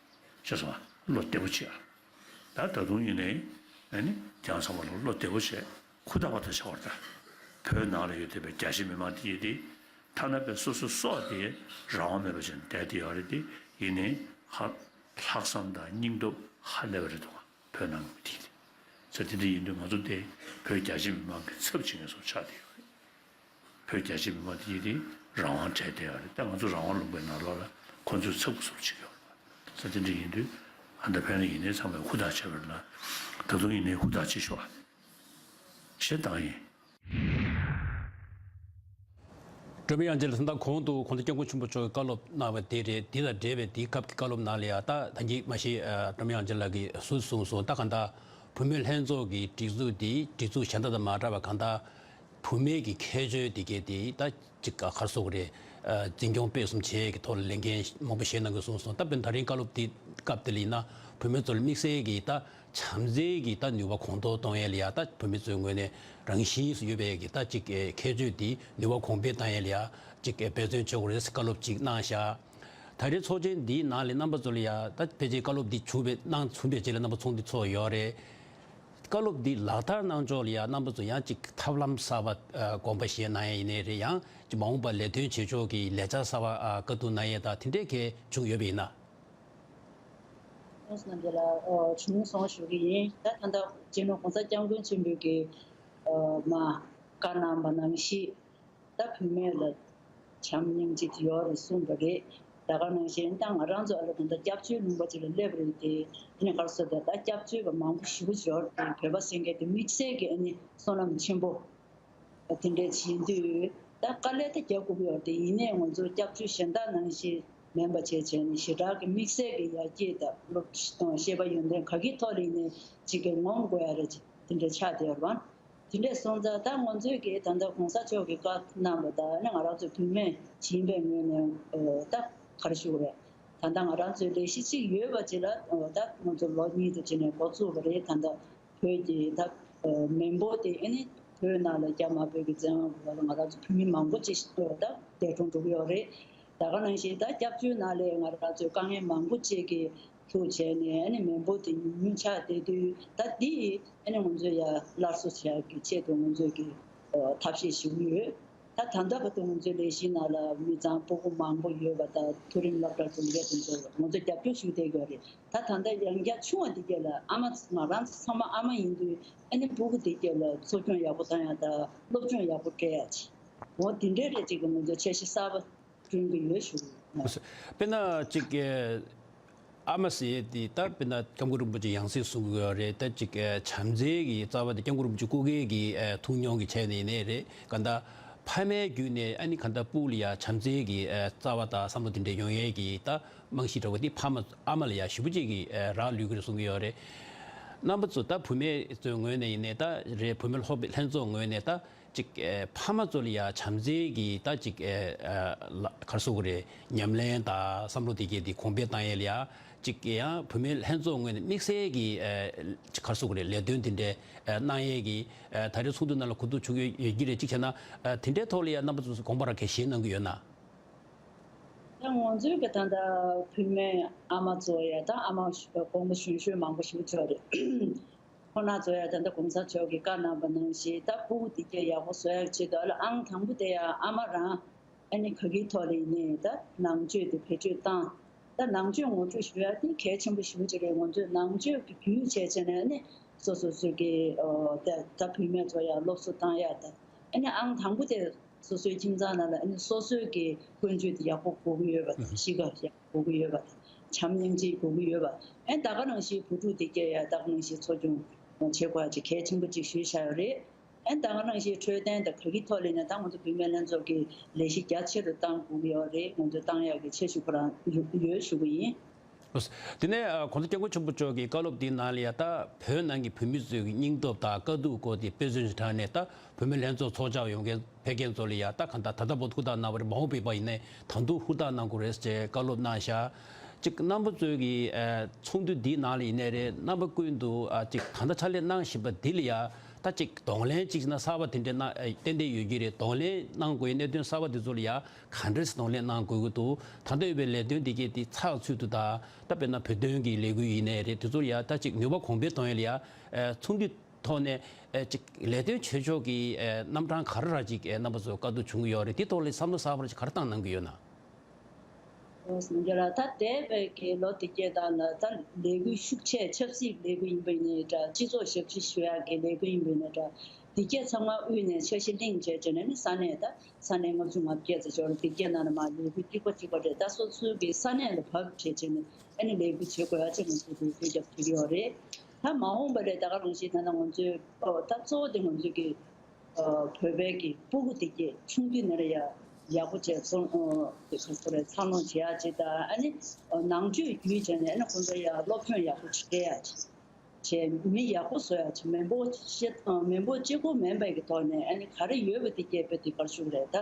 ཅེས་གསུངས་པ། བློ་བདེ་པོ་བྱེད་ཨ། ད་ད་དུང་ཡིན་ནའི་ཨ་ནི་ཁྱེད་རང་ཚང་མ་ལོག་བློ་བདེ་པོ་བྱེད། ཧུར་ཐག་པ་ཐག་བྱ་བར་ད། བོད་ནང་ལ་ཡོད་བསྡད་པའི་རྒྱ་ཆེ་མི་མང་དེ་ཡིན་ཏེ། ཐ་ན་པའི་སོ་སོའི་སྲོག་དེ་རང་དབང་མེད་པ་བྱས་ནས་བསྡད་དེ་ཡོད་རེད་དེ། ཡིན་ནའི་ཧ་ལྷག་བསམ་དང་སྙིང་སྟོབས་ཧ་ལས་པ་རེད་འདུག་བོད་ནང་གི་མི་དེ་ཡིན་ཏེ། ས་དེ་འདྲ་ཡིན་དུས་ང་ཚོ་དེ་བོད་རྒྱ་ཆེ་མི་མང་གི་ཚབ་བྱེད་མཁན་སོགས་ཆགས་བསྡད་ཡོད་རེད། བོད་རྒྱ་ཆེ་མི་མང་དེ་ཡིན་ཏེ་རང་དབང་བྲལ་བསྡད་ཡོད་རེད། ད་ང་ཚོ་རང་དབང་ལུང་པའི་ནང་ལོགས་ལ་ཁོ་ཚོའི་ཚབ་ཀྱི་ཚུལ་བྱེད་ཀྱི་ཡོད་རེད། ས་དེ་འདྲ་ཡིན་དུས་ཨ་ད་ཕན་ལ་ཡིན་ནའི་ཚང་མས་ཧུར་ཐག་བྱས་པ་རེད་ལ། ད་དུང་ཡིན་ནའི་ཧུར་ཐག་བྱེད་ཤོག་ཨ། ཞེས་དང་ཡིན། སྒྲོལ་མ་དབྱངས་ཅན་ལགས་ད་ལྟ་གོང་དུ་གོང་ས་སྐྱབས་མགོན་ཆེན་པོ་མཆོག་གིས་བཀའ་སློབ་གནང་བ་དེ་རེད། འདི་དང་འབྲེལ་བའི་དེའི་སྐབས་ཀྱི་བཀའ་སློབ་ནང་ལ་ཡང་ད་ད་གིན་མ་གཞི་ཨ་སྒྲོལ་མ་དབྱངས་ཅན་ལགས་ཀྱིས་ཟུར་གསུངས་སོང་། ད་གང་ལྟར་བུད་མེད་ལྷན་ཚོགས་ཀྱི་སྒྲིག་འཛུགས་འདི་སྒྲིག་འཛུགས་གཞན་དག་དང་མ་འདྲ་བ་གང་ལྟར་བུད་མེད་ཀྱི་ཁྱད་ཆོས་དེ་གས་དེ་ད་ཅིག་ག་ག་རེ་ཟེར་དགོས་རེད། འཛིན་སྐྱོང་སྤེལ་གསུམ་བྱེད་ཡས་ཀྱི་ཐོག་ལ་ལས་འགན་མང་པོ་བཞེས་གནང་དགོས་གསུངས་སོང་། ད་དཔེར་ན་ད་རིང་བཀའ་སློབ་འདི་སྐབས་དེ་ལ་ཡིན་ན་བུད་མེད་ཚོ་ལ་དམིགས་བསལ་གྱི་ད་བྱམས་བརྩེའི་གི་ད་ནུས་པ་གོང་མཐོར་གཏོང་ཡས་ལ་ཡ། ད་བུད་མེད་ཚོའི་ངོས་ནས་རང་བཞིན་སུ་ཡོད་པའི་གི་ད་ཅིག་ཁྱད་ཆོས་འདི་ནུས་པ་གོང་འཕེལ་བཏང་ཡས་ལ་ཡ་ཅིག་འབད་བརྩོན་བྱེད་དགོས་རེད་ཟེར་བཀའ་སློབ་ཅིག་གནང་བཞག། ད་རེས་ཚོགས་ཆེན་འདིའི་ནང་ལ་རྣམ་པ་ཚོ་ལ་ཡ་ད་ཕལ་ཆེར་བཀའ་སློབ་འདི་བྱུང་བའི་གནང་ཚུན་པའི་རྗེས་ལ་རྣམ་པ་ཚོགས་འདུ་ཚོགས་ཡོད་རེད། བཀའ་སློབ་འདི་ལག་བསྟར་གནང་ཕྱོགས་ལ་ཡང་རྣམ་པ་ཚོ་ཡང་ཅིག་ཐབས་ལམ་གསར་པ་ཨ་དགོངས་པ་བཞེས་གནང་ཡ་ཡིན་ནའི་རེད། ཡང་ཅིག་མ་འོངས་པར་ལས་དོན་བྱེད་ཕྱོགས་ཀྱི་ལས་འཆར་གསར་པ་ཨ་བཀའ་བསྡུར་གནང་ཡས་དང་དེ་འདྲས་གལ་བྱུང་ཡོད་པ་ཡིན་ན། ཁོང་རྣམས་ཀྱིས་ལ་ཨོ་བྱུང་སོང་ཞུ་གི་ཡིན། ད་ད་ལྟ་སྤྱི་ནོར་༸གོང་ས་༸སྐྱབས་མགོན་ཆེན་པོའི་གི་ཨོ་མ་བཀའ་གནང་བ་ནང་བཞིན། ད་བུད་མེད་ལ་བྱམས་སྙིང་རྗེ་དེ་ཡོད་རེད་གསུངས་པ་རེད། ད་ག་ནང་བཞིན་ད་ང་རང་ཚོ་ཨ་ལ་ད་ལྟ་སྐྱབས་བཅོལ་ལུང་པ་ཅིག་ལ་སླེབས་རེད་དེ། དེ་ནས་ག་རེ་ཟེར་ད་ད་སྐྱབས་བཅོལ་བ་མང་པོ་ཞེ་པོ་ཅིག་ཡོད་རེད་དེ། བོད་པ་ཟེར་མཁན་དེ་དམིགས་བསལ་གྱི་ཨ་ནི་བསོད་ནམས་ཆེན་པོ་དེ་འདྲས་བྱེད་དུས་ད་དཀའ་ལས་ད་རྒྱག་དགོས་ཀྱི་ཡོད་རེད་དེ། ཡིན་ནའི་ང་ཚོ་སྐྱབས་བཅོལ་གཞན་དག་ནང་བཞིན་མིན་པ་བྱས་བྱས་ནས་ཞེ་དྲག་གི་དམིགས་བསལ་གྱི་ཡར་རྒྱས་དང་སློབ་ཤེས་པ་ཡོན་ཏན་ག་གི་ཐོག་ལ་ཡིན་ནའི་ཅིག་གི་ངོམ་དགོས་ཡ་རེད་དེ་འདྲས་ཆགས་བསྡད་ཡོད་རེད་བ། དེ་འདྲས་སོང་ཙང་ད་ང་ཚོས་ཀྱིས་ད་ལྟ་གོང་ས་མཆོག་གིས་བཀའ་གནང་བ་དང་ནི་ང་རང་ཚོ་བུད་མེད་ཡིན་པའི་ངོས་ནས་ད་ག་རེ་ཞུ་དགོས་རེད། ད་ལྟ་ང་རང་ཚོའི་ལས་གཞི་གཅིག་ཡོད་པ་ཅིག་ལ་ད་ང་ཚོ་ལོ་གཉིས་དང་ཕྱེད་ནས་འགོ་བཙུགས་པ་རེད། ད་ལྟ་བོད་ཀྱི་ད་མི་འབོར་དེ་ཨ་ནི་བོད་ནང་ལ་རྒྱ་དམར་པོའི་གི་བཙན་དབང་གི་འོག་ལ་ང་རང་ཚོ་བུད་མེད་མང་པོ་ཅིག་ད་འདས་གྲོངས་འགྲོ་གི་ཡོད་རེད། ད་ག་ནང་བཞིན་ད་སྐྱབས་བཅོལ་ནང་ལ་ང་རང་ཚོའི་དཀའ་ངལ་མང་པོ་ཅིག་གི་ཐུག་བྱས་ནས་ཨ་ནི་མི་འབོར་དེ་ཉུང་ཉུང་ཆགས་བསྡད་དུས་ད་འདི་ཨ་ནི་ང་ཚོས་ཡར་སླར་གསོ་བྱ་ཡག་གི་ཆེད་དུ་ང་ཚོས་ཀྱི་ཐབས་ཤེས་ཞུ་གི་ཡོད། ད་ད་ལྟ་བར་དུ་ང་ཚོའི་ལས་གཞིའི་ནང་ལ་མི་ཚང་སྤུ་གུ་མང་པོ་ཡོད་པ་དང་མཐོ་རིམ་སློབ་གྲྭ་འགྲོ་མཁན་དེ་ཚོ་ང་ཚོས་རྒྱབ་སྐྱོར་ཞུ་བསྡད་ཀྱི་ཡོད་རེད། ད་ད་ལྟ་ཡང་བསྐྱར་ཆུང་བ་དེ་གས་ལ་ཨ་མ་ང་རང་ཚོ་ཚང་མ་ཨ་མ་ཡིན་དུས་ཨ་ནི་སྤུ་གུ་དེ་གས་ལ་འཚོ་སྐྱོང་ཡག་པོ་བཏང་ཡག་དང་སློབ་སྦྱོང་ཡག་པོ་སྤྲད་ཡག་ཅིག་འོ་དེ་འདྲའི་རེད་ཅིག་གི་ང་ཚོ་འཆར་གཞི་གསར་པ་བསྐྲུན་གྱི་ཡོད་ཞུ། དཔེར་ན་ཅིག་ཨ་མ་ཟེར་ཡས་དེ་ད་དཔེར་ན་སྐྱབས་མགོན་རིན་པོ་ཆེ་ཡང་སྲིད་གསུང་གི་ཡོད་རེད། ད་ཅིག་བྱམས་བརྩེ་གི་རྩ་བ་དེ་སྐྱབས་མགོན་རིན་པོ་ཆེ་སྐུ་སྒེར་གྱི་ཐུགས་མྱོང་གི་ཆ་ནས་ཡིན་ནའི་རེད། ག་ད་ཕ་མའི་བརྒྱུད་ནས་ཨ་ནི་ག་ད་སྤུ་གུ་ལ་ཡ་བྱམས་བརྩེ་གི་རྩ་བ་དང་བསམ་བློ་དེ་འདྲ་ཡོང་ཡས་ཀྱི་ད་རྨང་གཞི་འདྲ་བོ་དེ་ཕ་མ་ཨ་མ་ལ་ཡ་ཞེ་པོ་ཅིག་གི་རག་ལུས་ཀྱི་རེད་གསུང་གི་ཡོད་རེད། རྣམ་པ་ཚོ་ད་བུད་མེད་ཚོའི་ངོས་ནས་ཡིན་ནའི་ད་རེད། བུད་མེད་སློབ་ཕྲུག་ལྷན་ཚོགས་ངོས་ནས་ད་ཅིག་ཨེ་ཕ་མ་ཚོ་ལ་ཡ་བྱམས་བརྩེ་གི་ད་ཅིག་ཨེ་ཨ་ལ་ག་རེ་ཟེར་དགོས་རེད། ཉམས་ལེན་དང་བསམ་བློ་དེ་གས་དེ་གོང་འཕེལ་བཏང་ཡས་ལ་ཡ་ཅིག་ཡང་བུད་མེད་ལྷན་ཚོགས་ངོས་ནས་དམིགས་བསལ་གྱི་ཨེ་ག་རེ་ཟེར་དགོས་རེད། ལས་དོན་དེ་འདྲའི་ཨེ་གནང་ཡས་ཀྱི་ཨེ་ད་རེས་ཚོགས་འདུ་ནང་ལ་གོ་བསྡུར་བྱུང་ཡོད་ཡོད་ཀྱི་རེད། གཅིག་བྱས་ན་ཨེ་དེ་འདྲའི་ཐོག་ལ་ཡ་རྣམ་པ་ཚོས་དགོངས་པ་རང་ག་རེ་བཞེས་གནང་གི་ཡོད་ན། ད་ང་ཚོའི་གི་ད་ལྟ་བུད་མེད་ཨ་མ་ཚོ་ཡ་ད་ཨ་མ་དགོངས་པ་གཞོན་གཞོན་མང་པོ་ཞིག་ཡོད་རེད། ཁོང་རྣམ་ཚོ་ཡང་ད་ལྟ་གོང་ས་མཆོག་གིས་བཀའ་གནང་བ་ནང་བཞིན་ད་སྤུ་གུ་དེ་གས་ཡག་པོ་བཟོ་ཡག་ཆེད་དུ་ཨ་ལ་ཨང་དང་པོ་དེ་ཡང་ཨ་མ་རང་ཨ་ནི་ག་གི་ཐོག་ལ་ཡིན་ནའི་ད་ནང་ཆོས་དེ་བེད་སྤྱོད་བཏང་། ད་ནང་ཆོས་ངོ་སྤྲོད་ཞུ་ཡག་དེ་གལ་ཆེན་པོ་ཞེ་པོ་ཅིག་རེད། ང་ཚོས་ནང་ཆོས་ཀྱི་རྒྱུས་བྱས་བྱས་ནས་ཨ་ནི་སོ་སོ་སོ་གི་ཨོ་ད་ད་བུད་མེད་ཚོ་ཡང་སློབ་གསོ་བཏང་ཡག་ད་ཨ་ནི་ཨང་དང་པོ་དེ་སོ་སོའི་ཁྱིམ་ཚང་ནང་ལ་ཨ་ནི་སོ་སོའི་གི་ཀུན་སྤྱོད་དེ་ཡག་པོ་དགོས་ཀྱི་ཡོད་པ་དང་། གཤིས་ཀ་ཡག་དགོས་ཀྱི་ཡོད་པ་དང་། བྱམས་སྙིང་རྗེ་དགོས་ཀྱི་ཡོད་པ། ཨེ་ད་ག་ནང་བཞིན་བུ་ཕྲུག་དེ་སྐྱེ་ཡ་ད་ག་ནང་བཞིན་འཚོ་སྐྱོང་བྱེད་དགོས་ཡ་ཅིག་གལ་ཆེན་པོ་ཅིག་ཞུས་བཞག་ཡོད་རེད། ཨེ་ད་ག་ནང་བཞིན་འཕྲོད་བསྟེན་དང་ག་གི་ཐོག་ལ་ཡིན་ན་ད་ང་ཚོ་བུད་མེད་ལྷན་ཚོགས་ཀྱིས་ལས་གཞི་རྒྱ་ཆེ་རུ་གཏང་དགོས་ཀྱི་ཡོད་རེད། ང་ཚོས་གཏང་ཡག་གི་ཆེ་ཞུ་ཁོ་རང་ཡོད་ཞུ་གི་ཡིན། དེ་ནས་ཨ་གོང་ས་སྐྱབས་མགོན་ཆེན་པོ་མཆོག་གི་བཀའ་སློབ་འདིའི་ནང་ལ་ཡ་ད་བོད་ནང་གི་བུད་མེད་ཚོའི་སྙིང་སྟོབས་དང་དཀའ་སྡུག་སྐོར་དེ་དཔེ་མཚོན་དྲངས་ནས་ད་བུད་མེད་ལྷན་ཚོགས་ཚོགས་བཅར་ཡོང་མཁན་ཕེབས་མཁན་ཚོ་ལ་ཡ་ད་གང་ལྟར་ད་ལྟ་བར་དུ་ཧུར་ཐག་གནང་བ་རེད། མ་འོངས་པའི་བར་ཡིན་ནའི་ད་དུང་ཧུར་ཐག་གནང་དགོས་རེད་ཅེས་བཀའ་སློབ་གནང་བཞག། གཅིག་རྣམ་པ་ཚོའི་གི་ཨ་ཚོགས་འདུ་འདིའི་ནང་ལ་ཡིན་ནའི་རེད། རྣམ་པ་ཀུན་ཏུ་ཨ་གཅིག་ད་ལྟ་ཕྱག་ལས་གནང་བཞིན་པ་འདི་ལ་ཡ་ད་གཅིག་གདོང་ལེན་གཅིག་བྱས་ན་གསར་པ་དེ་འདྲའི་གནང་ཨ་ཏན་ཏན་ཡོད་ཀྱི་རེད། གདོང་ལེན་གནང་དགོས་པའི་གནད་དོན་གསར་པ་འདི་ཚོ་ལ་ཡ་ག་འདྲས་གདོང་ལེན་གནང་དགོས་ཀྱི་འདུག། ད་ལྟ་ཡོད་པའི་ལས་དོན་འདི་གས་དེ་ཚགས་ཚུད་དུ་དང་ད་དཔེར་ན་བོད་དོན་གྱི་ལས་འགུལ་ཡིན་ནའི་རེད། དེ་ཚོ་ལ་ཡ་ད་གཅིག་ནུས་པ་གོང་འཕེལ་གཏོང་ཡ་ལ་ཡ་ཨ་ཚོགས་འདུ་ཐོག་ནས་ཨེ་ཅིག་ལས་དོན་བྱེད་ཕྱོགས་ཀྱི་ཨེ་རྣམ་གྲངས་ག་རེ་ར་ཅིག་ཨེ་རྣམ་པ་ཚོ་བཀའ་བསྡུར་བྱུང་གི་ཡོད་རེད། དེ་ཐོག་ལ་བསམ་བློ་གསར་པ་ཅིག་ག་རེ་བཏང་གནང་གི་ཡོད་ན། ཨོ་སངས་རྒྱས་ལགས། ད་འདས་པའི་གི་ལོ་དེ་གས་དང་ལ་ད་ལས་འགུལ་ཤུགས་ཆེ་ཆབ་སྲིད་ལས་འགུལ་ཡིན་པ་ཡིན་ནའི་འདྲ། སྤྱི་ཚོགས་ཞབས་ཕྱི་ཞུ་ཡག་གི་ལས་འགུལ་ཡིན་པ་ཡིན་ནའི་འདྲ། དེ་གས་ཚང་མ་དབུས་ནས་འཆར་གཞི་གླེང་བྱས་བྱས་ནས་ནི་ས་གནས་ད་ས་གནས་ལྔ་བཅུ་ང་བརྒྱད་ཙམ་ཅིག་ཡོད་རེད། དེ་གས་ནང་ནས་མར་ལས་འགུལ་གཅིག་པ་གཅིག་པ་རེད། ད་སོ་སོའི་གི་ས་གནས་ལ་བབས་བྱས་བྱས་ནས་ཨ་ནི་ལས་འགུལ་བྱེད་དགོས་ཡ་ཅིག་ང་ཚོས་དེ་གུས་རྒྱབ་བྱེད་ཀྱི་ཡོད་རེད། ད་མ་འོངས་པ་ལ་ད་ག་རང་བཞིན་ད་ལྟ་ང་ཚོའི་ཨོ་ད་གཙོ་བོ་དེ་ང་ཚོའི་གི་ཨོ་བོད་པའི་གི་སྤུ་གུ་དེ་གས་ཆུང་དུས་ནས་ཡ་ཡག་པོ་བྱས་སོང་། ཨོ་དེ་ག་ཚོད་རེད། འཚར་ལོངས་བྱེད་ཡ་ཅིག་དང་ཨ་ནི་ཨོ་ནང་ཆོས་བརྒྱུད་བྱས་ནས་ཨ་ནི་ཁོང་ཚོ་ཡ་སློབ་སྦྱོང་ཡག་པོ་ཅིག་སྤྲད་ཡ་ཅིག་བྱས། མི་ཡག་པོ་བཟོ་ཡ་ཅིག་མི་འབོར་ཤེས་མི་འབོར་གཅིག་པོ་མིན་པའི་གི་ཐོག་ནས་ཨ་ནི་ག་རེ་ཡོད་པ་དེ་གས་དཔེ་དེ་གར་ཞུགས་རེད། ད་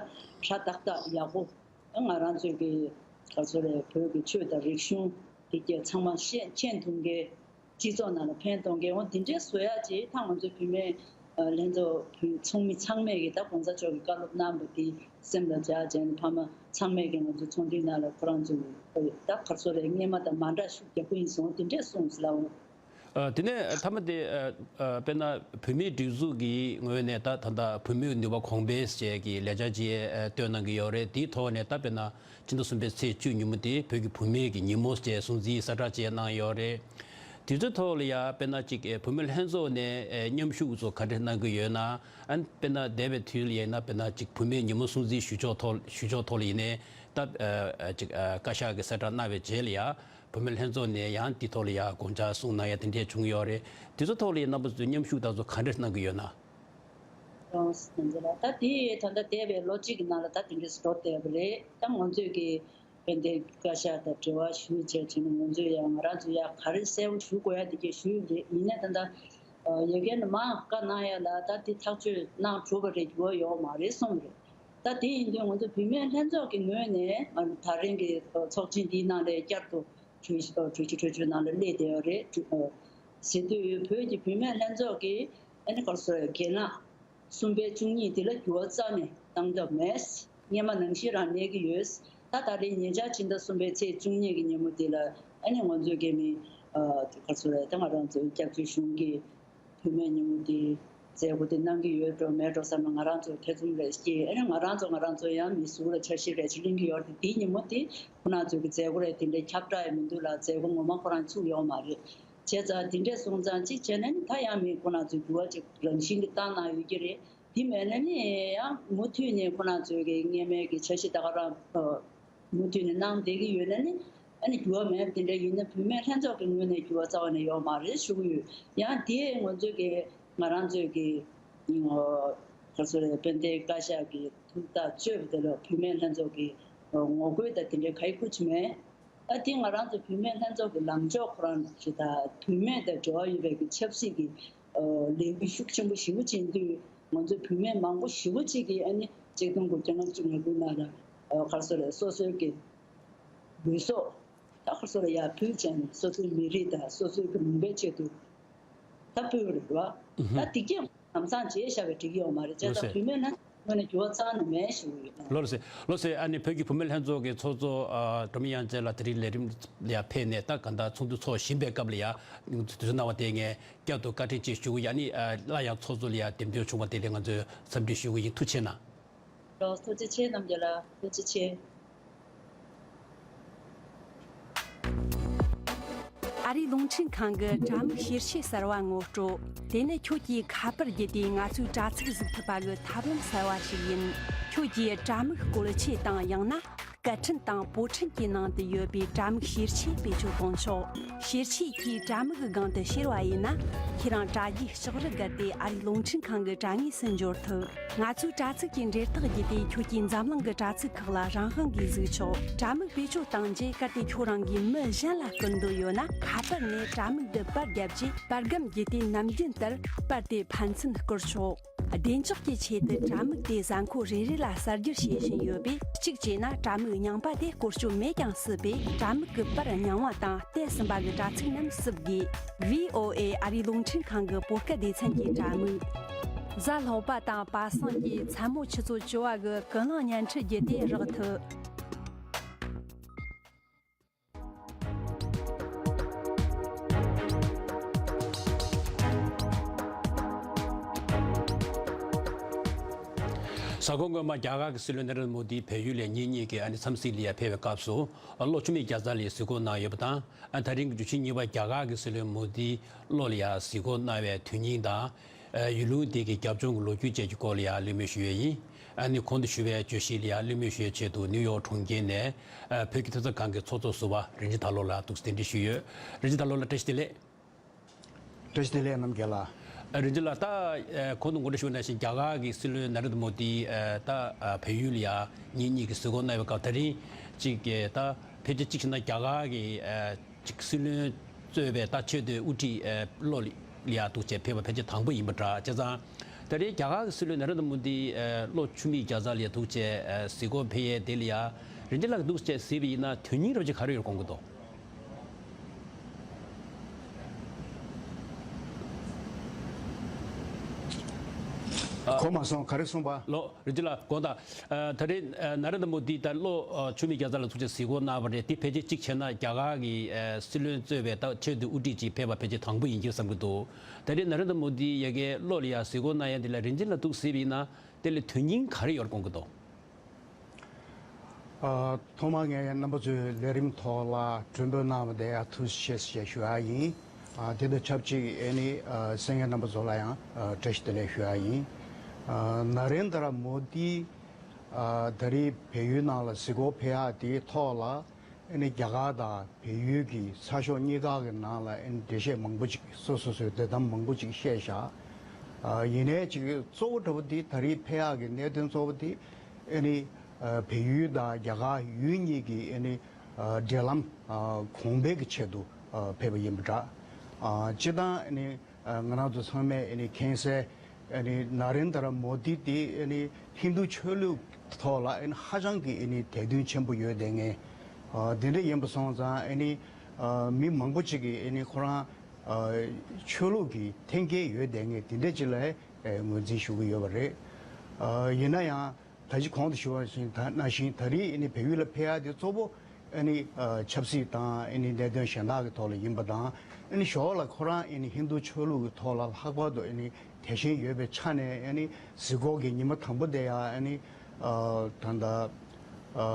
ཧྲ་ཏག་ཏག་ཡག་པོ་ ང་རང་ཚོའི་གི་ག་ཚོད་རེད། བོད་ཀྱི་ཆོས་དང་རིག་གཞུང་དེ་གྱད་ཚང་མ་ཤེས་མཁྱེན་ཐུབ་མཁན། སྤྱི་ཚོགས་ནང་ལ་ཕན་གཏོང་མཁན། འོ་དེ་འདྲའི་བཟོ་ཡག་ཅིག་ད་ང་ཚོའི་བུད་མེད་ལྷན་ཚོགས་བུ་ཚོགས་མི་ཚང་མས་ཀྱི་ད་གོང་ས་མཆོག་གི་བཀའ་སློབ་གནང་བ་དེ་སེམས་ལ་འཇགས་བྱས་ནས། ཕ་མ་ཚང་མས་ཀྱི་ང་ཚོའི་ཚོགས་འདུའི་ནང་ལ་ཁོ་རང་ཚོའི་ད་ག་ཚོད་རེད། སྔས་མ་དང་མ་འདྲ་ཤུགས་རྒྱག་གི་ཡིན་སོང་། དེ་འདྲས་གསུངས་ལ། འོ། ཨ། དེ་ནས་མཐའ་མ་དེ། ཨ། ཨ། དཔེར་ན་བུད་མེད་སྒྲིག་འཛུགས་ཀྱི་ངོས་ནས་ད་ད་ལྟ་བུད་མེད་ནུས་པ་གོང་འཕེལ་ཅེས་ཀྱི་ལས་འཆར་ཅིག་ཨ། བཏོན་གནང་གི་ཡོད་རེད། དེའི་ཐོག་ནས་ད་དཔེར་ན་ཕྱི་ཟླ་གསུམ་པའི་ཚེས་བཅུ་ཉིན་མོ་དེ་བོད་ཀྱི་བུད་མེད་ཀྱི་ཉིན་མོ་ཅེས་སྲུང་བརྩི་གསལ་བསྒྲགས་ཅིག་གནང་ཡོད་རེད། དེ་ཚོའི་ཐོག་ལ་ཡ་དཔེར་ན་ཅིག་ཨ། བུད་མེད་ལྷན་ཚོགས་ནས་ཨ། མཉམ་ཞུགས་ཚོ་ག་འདྲས་གནང་གི་ཡོད་ན། ཨ། དཔེར་ན་འདས་པའི་དུས་ལ་ཡིན་ན་དཔེར་ན་ཅིག་བུད་མེད་ཉིན་མོ་སྲུང་བརྩི་ཞུ་ཕྱོགས་ཐོག་ཞུ་ཕྱོགས་ཐོག་ལ་ཡིན་ནའི་ད་ཨ། ཅིག་ཨ། བཀའ་ཤག་གིས་གསལ་བསྒྲགས་གནང་བའི་རྗེས་ལ་ཡ། བུད་མེད་ལྷན་ཚོགས་ནས་ཡང་འདི་ཐོག་ལ་ཡང་དགོངས་འཆར་གསུངས་གནང་ཡ་དེ་འདྲས་བྱུང་ཡོད་རེད། དེ་ཚོ་ཐོག་ལ་ཡང་རྣམ་པ་ཚོས་མཉམ་ཞུགས་དང་ཚོ་ག་འདྲས་གནང་གི་ཡོད་ན། ལགས་སོ། ད་ལྟ་དེ་ད་ལྟ་འདས་པའི་ལོ་གཅིག་གི་ནང་ལ་ད་དེ་འདྲས་འགྲོ་བསྡད་པ་རེད། ད་ང་ཚོས་ཀྱི་དཔལ་ལྡན་བཀའ་ཤག་དང་འབྲེལ་བ་ཞུས་བྱས་བྱས་ནས་ང་ཚོས་ཡང་ང་རང་ཚོ་ཡང་ག་རེ་གསལ་པོ་ཞུ་དགོས་ཡ་དེ་གས་ཞུས་པ་རེད། ཡིན་ནའི་ད་ལྟ་ཡ་གི་ནས་མར་བཀའ་གནང་ཡ་ལ་ད་དེ་ཐག་གཅོད་གནང་གྲུབ་པ་རེད། འགྱུར་བ་ཡོད་མ་རེད་གསུངས་པ་རེད། ད་དེ་ཡིན་དུས་ང་ཚོ་བུད་མེད་ལྷན་ཚོགས་ཀྱི་ངོས་ནས་ད་རིང་གི་ཚོགས་ཆེན་འདིའི་ནང་ལ་བསྐྱར་དུ་གྲོས་གཞི་གྲོས་གཞི་གྲོས་ཆོད་ནང་ལ་སླེབས་བསྡད་ཡོད་རེད། ཨ། ཟེར་དུས་བོད་ཀྱི་བུད་མེད་ལྷན་ཚོགས་ཀྱི་ཨ་ནི་ག་རེ་ཟེར། རྒན་ལགས་གསུམ་པའི་བཅུ་གཉིས་དེ་ལ་འགྱུར་བ་རྩ་ནས་བཏང་ཐབས་མེད། སྔས་མ་ནང་བཞིན་རང་གནས་ཀྱི་ཡོད། ད་ད་རེས་ཉེ་ཆར་ཕྱི་ཟླ་གསུམ་པའི་ཚེས་བཅུ་གཉིས་ཀྱི་ཉིན་མོ་དེ་ལ་ཨ་ནི་ང་ཚོའི་རྒན་མི་ཨ་ག་རེ་ཟེར། ད་ང་རང་ཚོའི་སྐྱབས་བཅོལ་གཞུང་གི་བུད་མེད་ཉིན་མོ་དེ་མཛད་སྒོ་དེ་གནང་གི་ཡོད་འགྲོ་མེད་འགྲོ་བསམ་ན་ང་རང་ཚོ་ཐེ་ཚོམ་རེ་སྐྱེས། ཨ་ནི་ང་རང་ཚོ་ང་རང་ཚོ་ཡང་མི་ཟུར་ལ་འཆར་གཞི་རེ་ཅིག་གླེང་གི་ཡོད་རེད། དེའི་ཉིན་མོ་དེ་ཁོ་རང་ཚོའི་གི་མཛད་སྒོ་རེ་དེ་འདྲའི་ཁྱབ་བསྒྲགས་ཡང་མི་འདུག་ལ། མཛད་སྒོ་ངོ་མ་ཁོ་རང་ཚུགས་ཡོད་མ་རེད། བྱས་ཙང་དེ་འདྲས་སོང་ཙང་གཅིག་བྱས་ན་ནི་ད་ཡང་མི་ཁོ་རང་ཚོའི་འགྱུར་བ་ཅིག་རང་བཞིན་གྱི་བཏང་གནང་ཡོད་ཀྱི་རེད། དེ་མེད་ན་ནི་ཡང་མུ་མཐུད་ནས་ཁོ་རང་ཚོའི་གི་སྔས་མའི་གི་འཆར་གཞི་ད་ག་རང་ཨ་མུ་མཐུད་ནས་གནང་བསྡད་ཀྱི་ཡོད་ན་ནི་ཨ་ནི་འགྱུར་བ་མེད། དེ་འདྲ་ཡིན་ན་བུད་མེད་ལྷན་ཚོགས་ཀྱི་ངོས་ནས་འགྱུར་བ་རྩ་བ་ནས་ཡོད་མ་རེད་ཞུ་གི་ཡོད། ཡང་དེ་ང་ཚོའི་གི་ང་རང་ཚོའི་གི་ཨ་ག་ཚོད་རེད། དཔལ་ལྡན་བཀའ་ཤག་གི་ཐུགས་ཐག་གཅོད་པ་དེ་ལ་བུད་མེད་ལྷན་ཚོགས་ཀྱི་ངོ་རྒོལ་དང་དེ་འདྲའི་ག་ཡི་ཁུལ་ཅིག་མེད། ད་དེ་ང་རང་ཚོ་བུད་མེད་ལྷན་ཚོགས་ཀྱི་ལངས་ཕྱོགས་ཁོ་རང་ཞིག་དང་། བུད་མེད་དང་འབྲེལ་བ་ཡོད་པའི་གི་ཆབ་སྲིད་ཀྱི་ཨ་ལས་འགུལ་ཤུགས་ཆེན་པོ་ཞེ་པོ་ཅིག་ཡིན་དུས། ང་ཚོ་བུད་མེད་མང་པོ་ཞེ་པོ་ཅིག་གིས་ཨ་ནི་ཆིག་སྟོང་དགུ་བརྒྱ་ལྔ་བཅུ་ང་དགུ་ནང་ལ་ཨ་ག་རེ་ཟེར། སོ་སོའི་གི་ལུས་སྲོག་ད་ག་རེ་ཟེར་ཡར་ཕུལ་བྱས་ནས་སོ་སོའི་མི་རིགས་དང་སོ་སོའི་གི་ལུང་པའི་ཆེད་དུ་ད་ཕུལ་བ་རེད་བ། ད་དེ་གས་ལམ་སང་བརྗེད་བཞག་པའི་འགྲིག་གི་ཡོད་མ་རེད། བྱས་ཙང་བུད་མེད་ལྷན་ཚོགས་ནས་འགྱུར་བ་རྩ་ནས་མེད་ཞུ་གི་ཡོད། ལགས་སོ། ལགས་སོ། ཨ་ནི་བོད་ཀྱི་བུད་མེད་ལྷན་ཚོགས་ཀྱི་ཚོགས་གཙོ་ཨ་སྒྲོལ་མ་དབྱངས་ཅན་ལགས་དེ་རིང་ལས་རིམ་ལ་ཕེབས་ནས་ད་གང་ལྟར་ཚོགས་འདུ་ཚོགས་བཞིན་པའི་སྐབས་ལ་ཡ་དུས་ཚོད་གནང་བ་དེ་ངས་བསྐྱར་དུ་བཀའ་དྲིན་ཆེ་ཞུ་གི་ཡོད། ཨ་ནི་ཨ་སླར་ཡང་ཚོགས་གཙོ་ལ་ཡ་འདེམས་ཐོན་བྱུང་བ་དེ་ལ་ང་ཚོས་འཚམས་འདྲི་ཞུ་གི་ཡིན། ཐུགས་རྗེ་ཆེ་གནང་། ལགས་སོ། ཐུགས་རྗེ་ཆེ་རྣམ་རྒྱལ་ལགས། ཐུགས་རྗེ་ཆེ། ཨ་རིའི་རླུང་འཕྲིན་ཁང་གི་དྲ་མིག་ཤེར་ཕྱེ་གསར་བ་ངོ་སྤྲོད། དེ་ནི་ཁྱོད་ཀྱིས་ཁ་པར་བརྒྱུད་དེ་ང་ཚོའི་དྲ་ཚིགས་གཟིགས་ཐུབ་པ་གི་ཐབས་ལམ་གསར་བ་ཞིག་ཡིན། ཁྱོད་ཀྱིས་དྲ་མིག་བཀོལ་ཆས་དང་ཡང་ན་སྐད་འཕྲིན་དང་པོ་ཊི་ཁྲིན་གྱི་ནང་དུ་ཡོད་པའི་དྲ་མིག་ཤེར་ཕྱེ་བེད་སྤྱོད་གཏོང་ཆོག་ཤེར་ཕྱེ་གིས་དྲ་མིག་གི་སྒང་དུ་ཤེར་བ་ཡིན་ན། ཁྱེད་རང་དྲ་རྒྱའི་ལྕགས་རི་བརྒལ་ཏེ་ཨ་རིའི་རླུང་འཕྲིན་ཁང་གི་དྲ་ངོས་སུ་འབྱོར་ཐུབ། ང་ཚོའི་དྲ་ཚིགས་ཀྱི་འབྲེལ་ཐག་བརྒྱུད་དེ་ཁྱོད་ཀྱིས་འཛམ་གླིང་གི་དྲ་ཚིགས་ཁག་ལ་རང་དབང་གིས་གཟིགས་ཆོག་དྲ་མིག་བེད་སྤྱོད་བཏང་རྗེས་གལ་ཏེ་ཁྱོད་རང་གིས་མི་གཞན་ལ་བསྐུར་འདོད་ཡོད་ན། ཁ་པར་ནས་དྲ་མིག་འདི་པར་བརྒྱབ་རྗེས་པར་སྒམ་བརྒྱུད་དེ་ནམ་རྒྱུན་ལྟར་པར་དེ་ཕན་ཚུན་བསྐུར་ཆོག་བདེ་འཇགས་ཀྱི་ཆེད་དུ་དྲ་མིག་དེ་གཟའ་འཁོར་རེ་རེ་ལ་གསར་བསྒྱུར་བྱེད་བཞིན་ཡོད་པས། གཅིག་བྱས་ན་དྲ་མིག་རྙིང་པ་དེ་བཀོལ་སྤྱོད་མེད་ཀྱང་སྲིད་པས། དྲ་མིག་གི་པར་རྙིང་བ་དང་བལྟས་ཟིན་པ་གི་དྲ་ཚིགས་རྣམས་བསུབ་དགོས། ཝི་ཨོ་ཨེ་ཨ་རིའི་རླུང་འཕྲིན་ཁང་གི་བོད་སྐད་སྡེ་ཚན་གྱི་དྲ་མིག་གཟའ་ལྷག་པ་དང་པ་སངས་ཀྱི་མཚན་མོ་ཆུ་ཚོད་བཅུ་པ་གི་ཀུན་གླེང་བརྙན་འཕྲིན་བརྒྱུད་དེ་རག་ཐུབ། གཟའ་འཁོར་སྔོན་མ་རྒྱ་གར་གྱི་སྲིད་བློན་ནཱ་རེན་དྲ་མོ་དི་བལ་ཡུལ་ལ་ཉིན་གཉིས་ཀྱི་ཨ་ནི་འཚམས་གཟིགས་ལ་ཡ་ཕེབས་པའི་སྐབས་སུ། ཨ། ལྷོ་ཆུ་སྨད་རྒྱ་མཚོ་ལ་གཟིགས་སྐོར་གནང་ཡོད་པ་དང་། ཨ། ད་རིང་གི་འཇུ་ཆེན་གཉིས་པ་རྒྱ་གར་གྱི་སྲིད་བློན་མོ་དི་ལྷོ་ལ་ཡ་གཟིགས་སྐོར་གནང་བའི་དོན་སྙིང་དང་། ཨ། ཡུལ་ལུང་དེ་གི་རྒྱབ་ལྗོངས་ཀྱི་ལོ་རྒྱུས་བཅས་ཀྱི་སྐོར་ལ་ཡང་གླེང་མོལ་ཞུ་ཡས་ཡིན། ཨ་ནི་གོང་དུ་ཞུས་པའི་བརྗོད་གཞི་ལ་ཡང་གླེང་མོལ་ཞུ་ཡས་ཆེད་དུ་ནིའུ་ཡོག་གྲོང་ཁྱེར་ནས། ཨ། བོད་ཀྱི་ཐེབས་རྩ་ཁང་གི་ཚོགས་གཙོ་ཟུར་པ་རིན་ཆེན་དར་ལོ་ལགས་འདུག་སེ་གདན་འདྲེན་ཞུས་ཡོད། རིན་ཆེན་དར་ལོ་ལགས་བཀྲ་ཤིས་བདེ་ལེགས། བཀྲ་ཤིས་བདེ་ལེགས་རྣམ་རྒྱལ་ལགས། ཨ། རིན་ཆེན་ལགས། ད། ཨ། གོང་དུ་ངོ་སྤྲོད་ཞུས་པ་ནང་བཞིན་རྒྱ་གར་གྱི་སྲིད་བློན་ནཱ་རེན་དྲ་མོ་དི། ཨ། ད། ཨ། བལ་ཡུལ་ལ་ཡང་ཉིན་གཉིས་ཀྱི་གཟིགས་སྐོར་གནང་བའི་སྐབས། ད་རིང་ཅིག་གི་ད་ཕལ་ཆེར་གཅིག་བྱས་ན་རྒྱ་གར་གྱི། ཨ། ཅིག་སྲིད་བློན་གཙོས་པའི་ད་ཆེས་མཐོའི་དབུ་ཁྲིད། ཨ། ལྷོ་ལ་ཡ་འདུག་སེ་ཕེབས་པ་ཕལ་ཆེར་དང་པོ་ཡིན་པ་འདྲ། བྱས་ཙང་ད་རེས་རྒྱ་གར་གྱི་སྲིད་བློན་ནཱ་རེན་དྲ་མོ་དི། ཨ། ལྷོ་ཆུ་སྨད་རྒྱ་མཚོ་ལ་ཡ་འདུག་སེ། ཨ། གཟིགས་སྐོར་ཕེབས་ཡས་དེ་ལ་ཡ་ རིན་ཆེན་ལགས་འདུག་ཅེས་ཟེར་བ་ཡིན་ན་དོན་སྙིང་རབ་ཅིག་ག་རེ་ཡོད་དགོངས་ཀྱི་འདུག་ཨ། གོ་མ་སོང་། ག་རེ་གསུངས་པ། ལགས་རིན་ཆེན་ལགས་དགོངས་དག་ཨ། ད་རེས་ཨ་ན་རེན་དྲ་མོ་དི་ད་ལོ་ཨ་ཆུ་མིག་རྒྱལ་ཚ་ལ་ཐུག་ཅེས་གཟིགས་སྐོར་གནང་བ་རེད། དེ་ཕལ་ཆེར་གཅིག་བྱས་ན་རྒྱ་གར་གྱི་ཨ་སྲིད་བློན་གཙོས་པའི་ད་ཆེས་མཐོའི་དབུ་ཁྲིད་ཅིག་ཕེབས་པ་ཕལ་ཆེར་དང་པོ་ཡིན་གྱི་བསམ་གྱི་འདུག་ད་རེས་ན་རེན་དྲ་མོ་དི་ཡ་གིའི་ལོ་ལ་ཡ་གཟིགས་སྐོར་གནང་ཡ་འདི་ལ་རིན་ཆེན་ལགས་འདུག་ཟེར་བ་ཡིན་ན་དེ་ལ་དོན་སྙིང་ག་རེ་ཡོད་དགོངས་ཀྱི་འདུག་ཨ། ཐོག་མར་ངས་རྣམ་པ་ཚོའི་ལས་རིམ་ཐོག་ལ་མགྲོན་འབོད་གནང་བ་དེ་ཡང་ཐུགས་རྗེ་ཆེ་ཞེས་ཞུ་ཡ་ཡིན། ཨ། དེ་དང་ཆབས་ཅིག་ཨེ་ནི་ཨ་གསན་མཁན་རྣམ་པ་ཚོ་ལ་ཡང་ཨ་བཀྲ་ཤིས་བདེ་ལེགས་ཞུ་ཡ་ཡིན། ཨ། ན་རེན་དྲ་མོ་དི་ཨ་ད་རེས་བལ་ཡུལ་ནང་ལ་གཟིགས་སྐོར་ཕེབས་ཡ་དེའི་ཐོག་ལ་ཨེ་ནི་རྒྱ་གར་དང་བལ་ཡུལ་གྱི་ཚགས་ཤོག་གཉིས་ཀ་གི་ནང་ལ་ཨེ་ནི་འགྲེལ་བཤད་མང་པོ་ཅིག་སོ་སོ་སོའི་འདོད་གཏམ་མང་པོ་ཅིག་བཤད་བཞག་ཨ། ཡིན་ནའི་ཅིག་གཙོ་བོ་འདྲ་བོ་དེ་ད་རེས་ཕེབས་ཡག་གི་གནད་དོན་གཙོ་བོ་དེ་ཨེ་ནི་ཨ་བལ་ཡུལ་དང་རྒྱ་གར་ཡུལ་གཉིས་ཀྱི་ཨེ་ནི་ཨ་འབྲེལ་ལམ་ཨ་གོང་འཕེལ་གྱི་ཆེད་དུ་ཨ་ཕེབས་པ་ཡིན་པ་འདྲ། ཨ། སྤྱིར་བཏང་ཨེ་ནི་ཨ་ང་རང་ཚོ་ཚང་མས་ཨེ་ནི་མཁྱེན་གསལ་ཨེ་ནི་ན་རེན་དྲ་མོ་དི་དེ་ཨེ་ནི་ཧིན་རྡུ་ཆོས་ལུགས་ཐོག་ལ་ཨེ་ནི་ཧ་ཅང་གི་ཨེ་ནི་དད་འདུན་ཆེན་པོ་ཡོད་བསྡད་མཁན། ཨ། དེ་འདྲ་ཡིན་པ་སོང་ཙང་ཨེ་ནི་ཨ་མི་མང་པོ་ཅིག་གིས་ཨེ་ནི་ཁོ་རང་ཨ་ཆོས་ལུགས་ཀྱི་འཐེན་འཁྱེར་ཡོད་བསྡད་མཁན་དེ་འདྲ་ཅིག་ལ་ཨེ་ངོས་འཛིན་ཞུ་གི་ཡོད་པ་རེད། ཨ། ཡིན་ན་ཡང་ད་ཅི་གོང་དུ་ཞུ་བ་བཞིན་ད་ནང་བཞིན་ད་རེས་ཨེ་ནི་བལ་ཡུལ་ལ་ཕེབས་ཡག་དེ་གཙོ་བོ་ཨེ་ནི་ཨ་ཆབ་སྲིད་དང་ཨེ་ནི་གནད་དོན་གཞན་དག་གི་ཐོག་ལ་ཡིན་པ་དང་། ཨེ་ནི་ཞོར་ལ་ཁོ་རང་ཨེ་ནི་ཧིན་རྡུ་ཆོས་ལུགས་ཀྱི་ཐོག་ལ་ལྷག་པར་དུ་ཨེ་ནི་དད་ཞེན་ཡོད་པའི་ཆ་ནས་ཨེ་ནི་གཟིགས་སྐོར་གྱི་ཉི་མ་དང་པོ་དེ་ཡང་ཨེ་ནི་ཨ་ད་ལྟ་ཨ་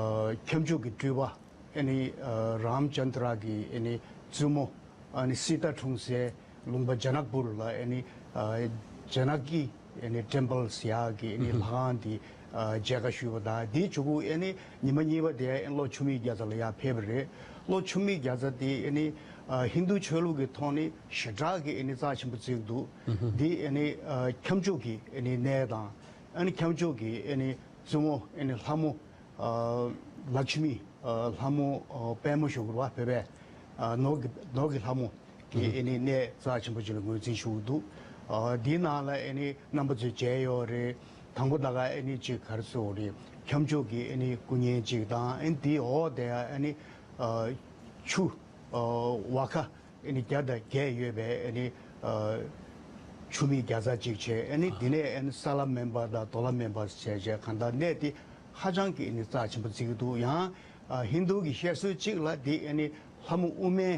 ཁྱབ་འཇུག་གི་སྤྲུལ་པ་ཨེ་ནི་ཨ་རམ་ཅན་དྲ་གི་ཨེ་ནི་བཙུན་མོ་ཨེ་ནི་སི་ཏཱ་འཁྲུངས་སའི་ལུང་པ་ཇ་ནག་པུར་ལ་ཨེ་ནི་ཨ་ཇ་ནག་གི་ཨེ་ནི་ཊེམ་པལ་ཟེར་ཡག་གི་ཨེ་ནི་ལྷ་ཁང་དེ་ཨ་མཇལ་ཁ་ཞུས་པ་དང་། དེའི་གཞུག་གུ་ཨེ་ནི་ཉི་མ་གཉིས་པ་དེ་ཨེ་ནི་ལྷོ་ཆུ་མིག་རྒྱལ་ཚ་ལ་ཡར་ཕེབས་པ་རེད། ལྷོ་ཆུ་མིག་རྒྱལ་ཚ་དེ་ཨེ་ནི་ཨ་ཧིན་རྡུ་ཆོས་ལུགས་ཀྱི་ཐོག་ནས་ཞེ་དྲག་གི་ཨེ་ནི་རྩ་ཆེན་པོ་བརྩི་གི་འདུག་དེ་ཨེ་ནི་ཨ་ཁྱབ་འཇུག་གི་ཨེ་ནི་གནས་དང་། ཨེ་ནི་ཁྱབ་འཇུག་གི་ཨེ་ནི་བཙུན་མོ་ཨེ་ནི་ལྷ་མོ་ཨ་ལཀྵ་མི་ཨ་ལྷ་མོ་ཨ་པདྨ་ཞུ་དགོས་རེད་བ། བོད་པའི་ཨ་ནོར་གྱི་ནོར་གྱི་ལྷ་མོ་གི་ཨེ་ནི་གནས་རྩ་ཆེན་པོ་ཅིག་ལ་ངོས་འཛིན་ཞུ་གི་འདུག་ཨ་འདིའི་ནང་ལ་ཨེ་ནི་རྣམ་པ་ཚོས་མཇལ་ཡོད་རེད། དང་པོ་ད་ག་ཨེ་ནི་ཅིག་ག་རེ་ཟེར་དགོས་རེད། ཁྱབ་འཇུག་གི་ཨེ་ནི་སྐུ་བརྙན་ཅིག་དང་། ཨེ་ནི་དེའི་འོག་དེ་ཡང་ཨེ་ནི་ཨ་ཆུ་ཨ་ཝ་ཁ་ཨེ་ནི་བརྒྱ་དང་བརྒྱད་ཡོད་པའི་ཨེ་ནི་ཨ་ཆུ་མིག་རྒྱལ་ཚ་གཅིག་བྱས། ཨེ་ནི་དེ་ནས་ཨེ་ནི་ས་ལ་མེ་འབར་དང་རྡོ་ལ་མེ་འབར་བྱས་བྱས། གང་ལྟར་གནས་དེ་ཧ་ཅང་གི་ཨེ་ནི་རྩ་ཆེན་པོ་བརྩི་གི་འདུག་ཡང་ཨ་ཧིན་རྡུ་གི་བཤད་སྲོལ་གཅིག་ལ་དེ་ཨེ་ནི་ལྷ་མོ་ཨུ་མའི་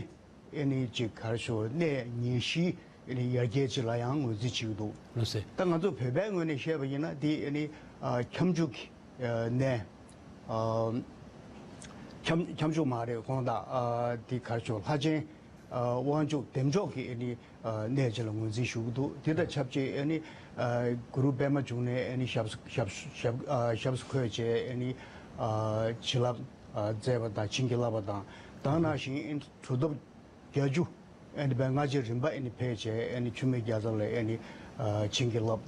ཨེ་ནི་ཅིག་ག་རེ་ཞུ་གནས་ཉེར་བཞིའི་ཨེ་ནི་ཡར་རྒྱས་ཅིག་ལ་ཡང་ངོས་འཛིན་བྱེད་ཀྱི་འདུག་ལགས་སེ། ད་ང་ཚོ་བོད་པའི་ངོས་ནས་བཤད་པ་ཡིན་ན་དེ་ཨེ་ནི་ཨ་ཁྱབ་འཇུག་གི་ཨ་གནས་ཨ་ཁྱབ་ཁྱབ་འཇུག་མ་རེད། དགོངས་དག་ཨ་དེ་ག་རེ་ཞུ་ལྷ་ཆེན་ཨ་དབང་ཕྱུག་བདེ་མཆོག་གི་ཨེ་ནི་ཨ་གནས་ཅིག་ལ་ངོས་འཛིན་ཞུ་གི་འདུག་དེ་དང་ཆབས་ཅིག་ཨེ་ནི་ཨ་གུ་རུ་པདྨ་འབྱུང་གནས་ཨེ་ནི་ཞབས་སུ་ཞབས་སུ་ཞབས་ཨ་ཞབས་སུ་འཁོད་བྱས། ཨེ་ནི་ཨ་བྱིན་རླབས་ཨ་མཛད་པ་དང་བྱིན་གྱིས་བརླབས་པ་དང་། ད་ག་ནང་བཞིན་ཨེ་ནི་གྲུབ་ཐོབ་བརྒྱད་ཅུ་ཨེ་ནི་བའི་སྔ་རྗེས་རིམ་པ་ཨེ་ནི་ཕེབས་བྱས། ཨེ་ནི་ཆུ་མིག་རྒྱལ་ཚ་ལ་ཨེ་ནི་ཨ་བྱིན་གྱིས་བརླབས།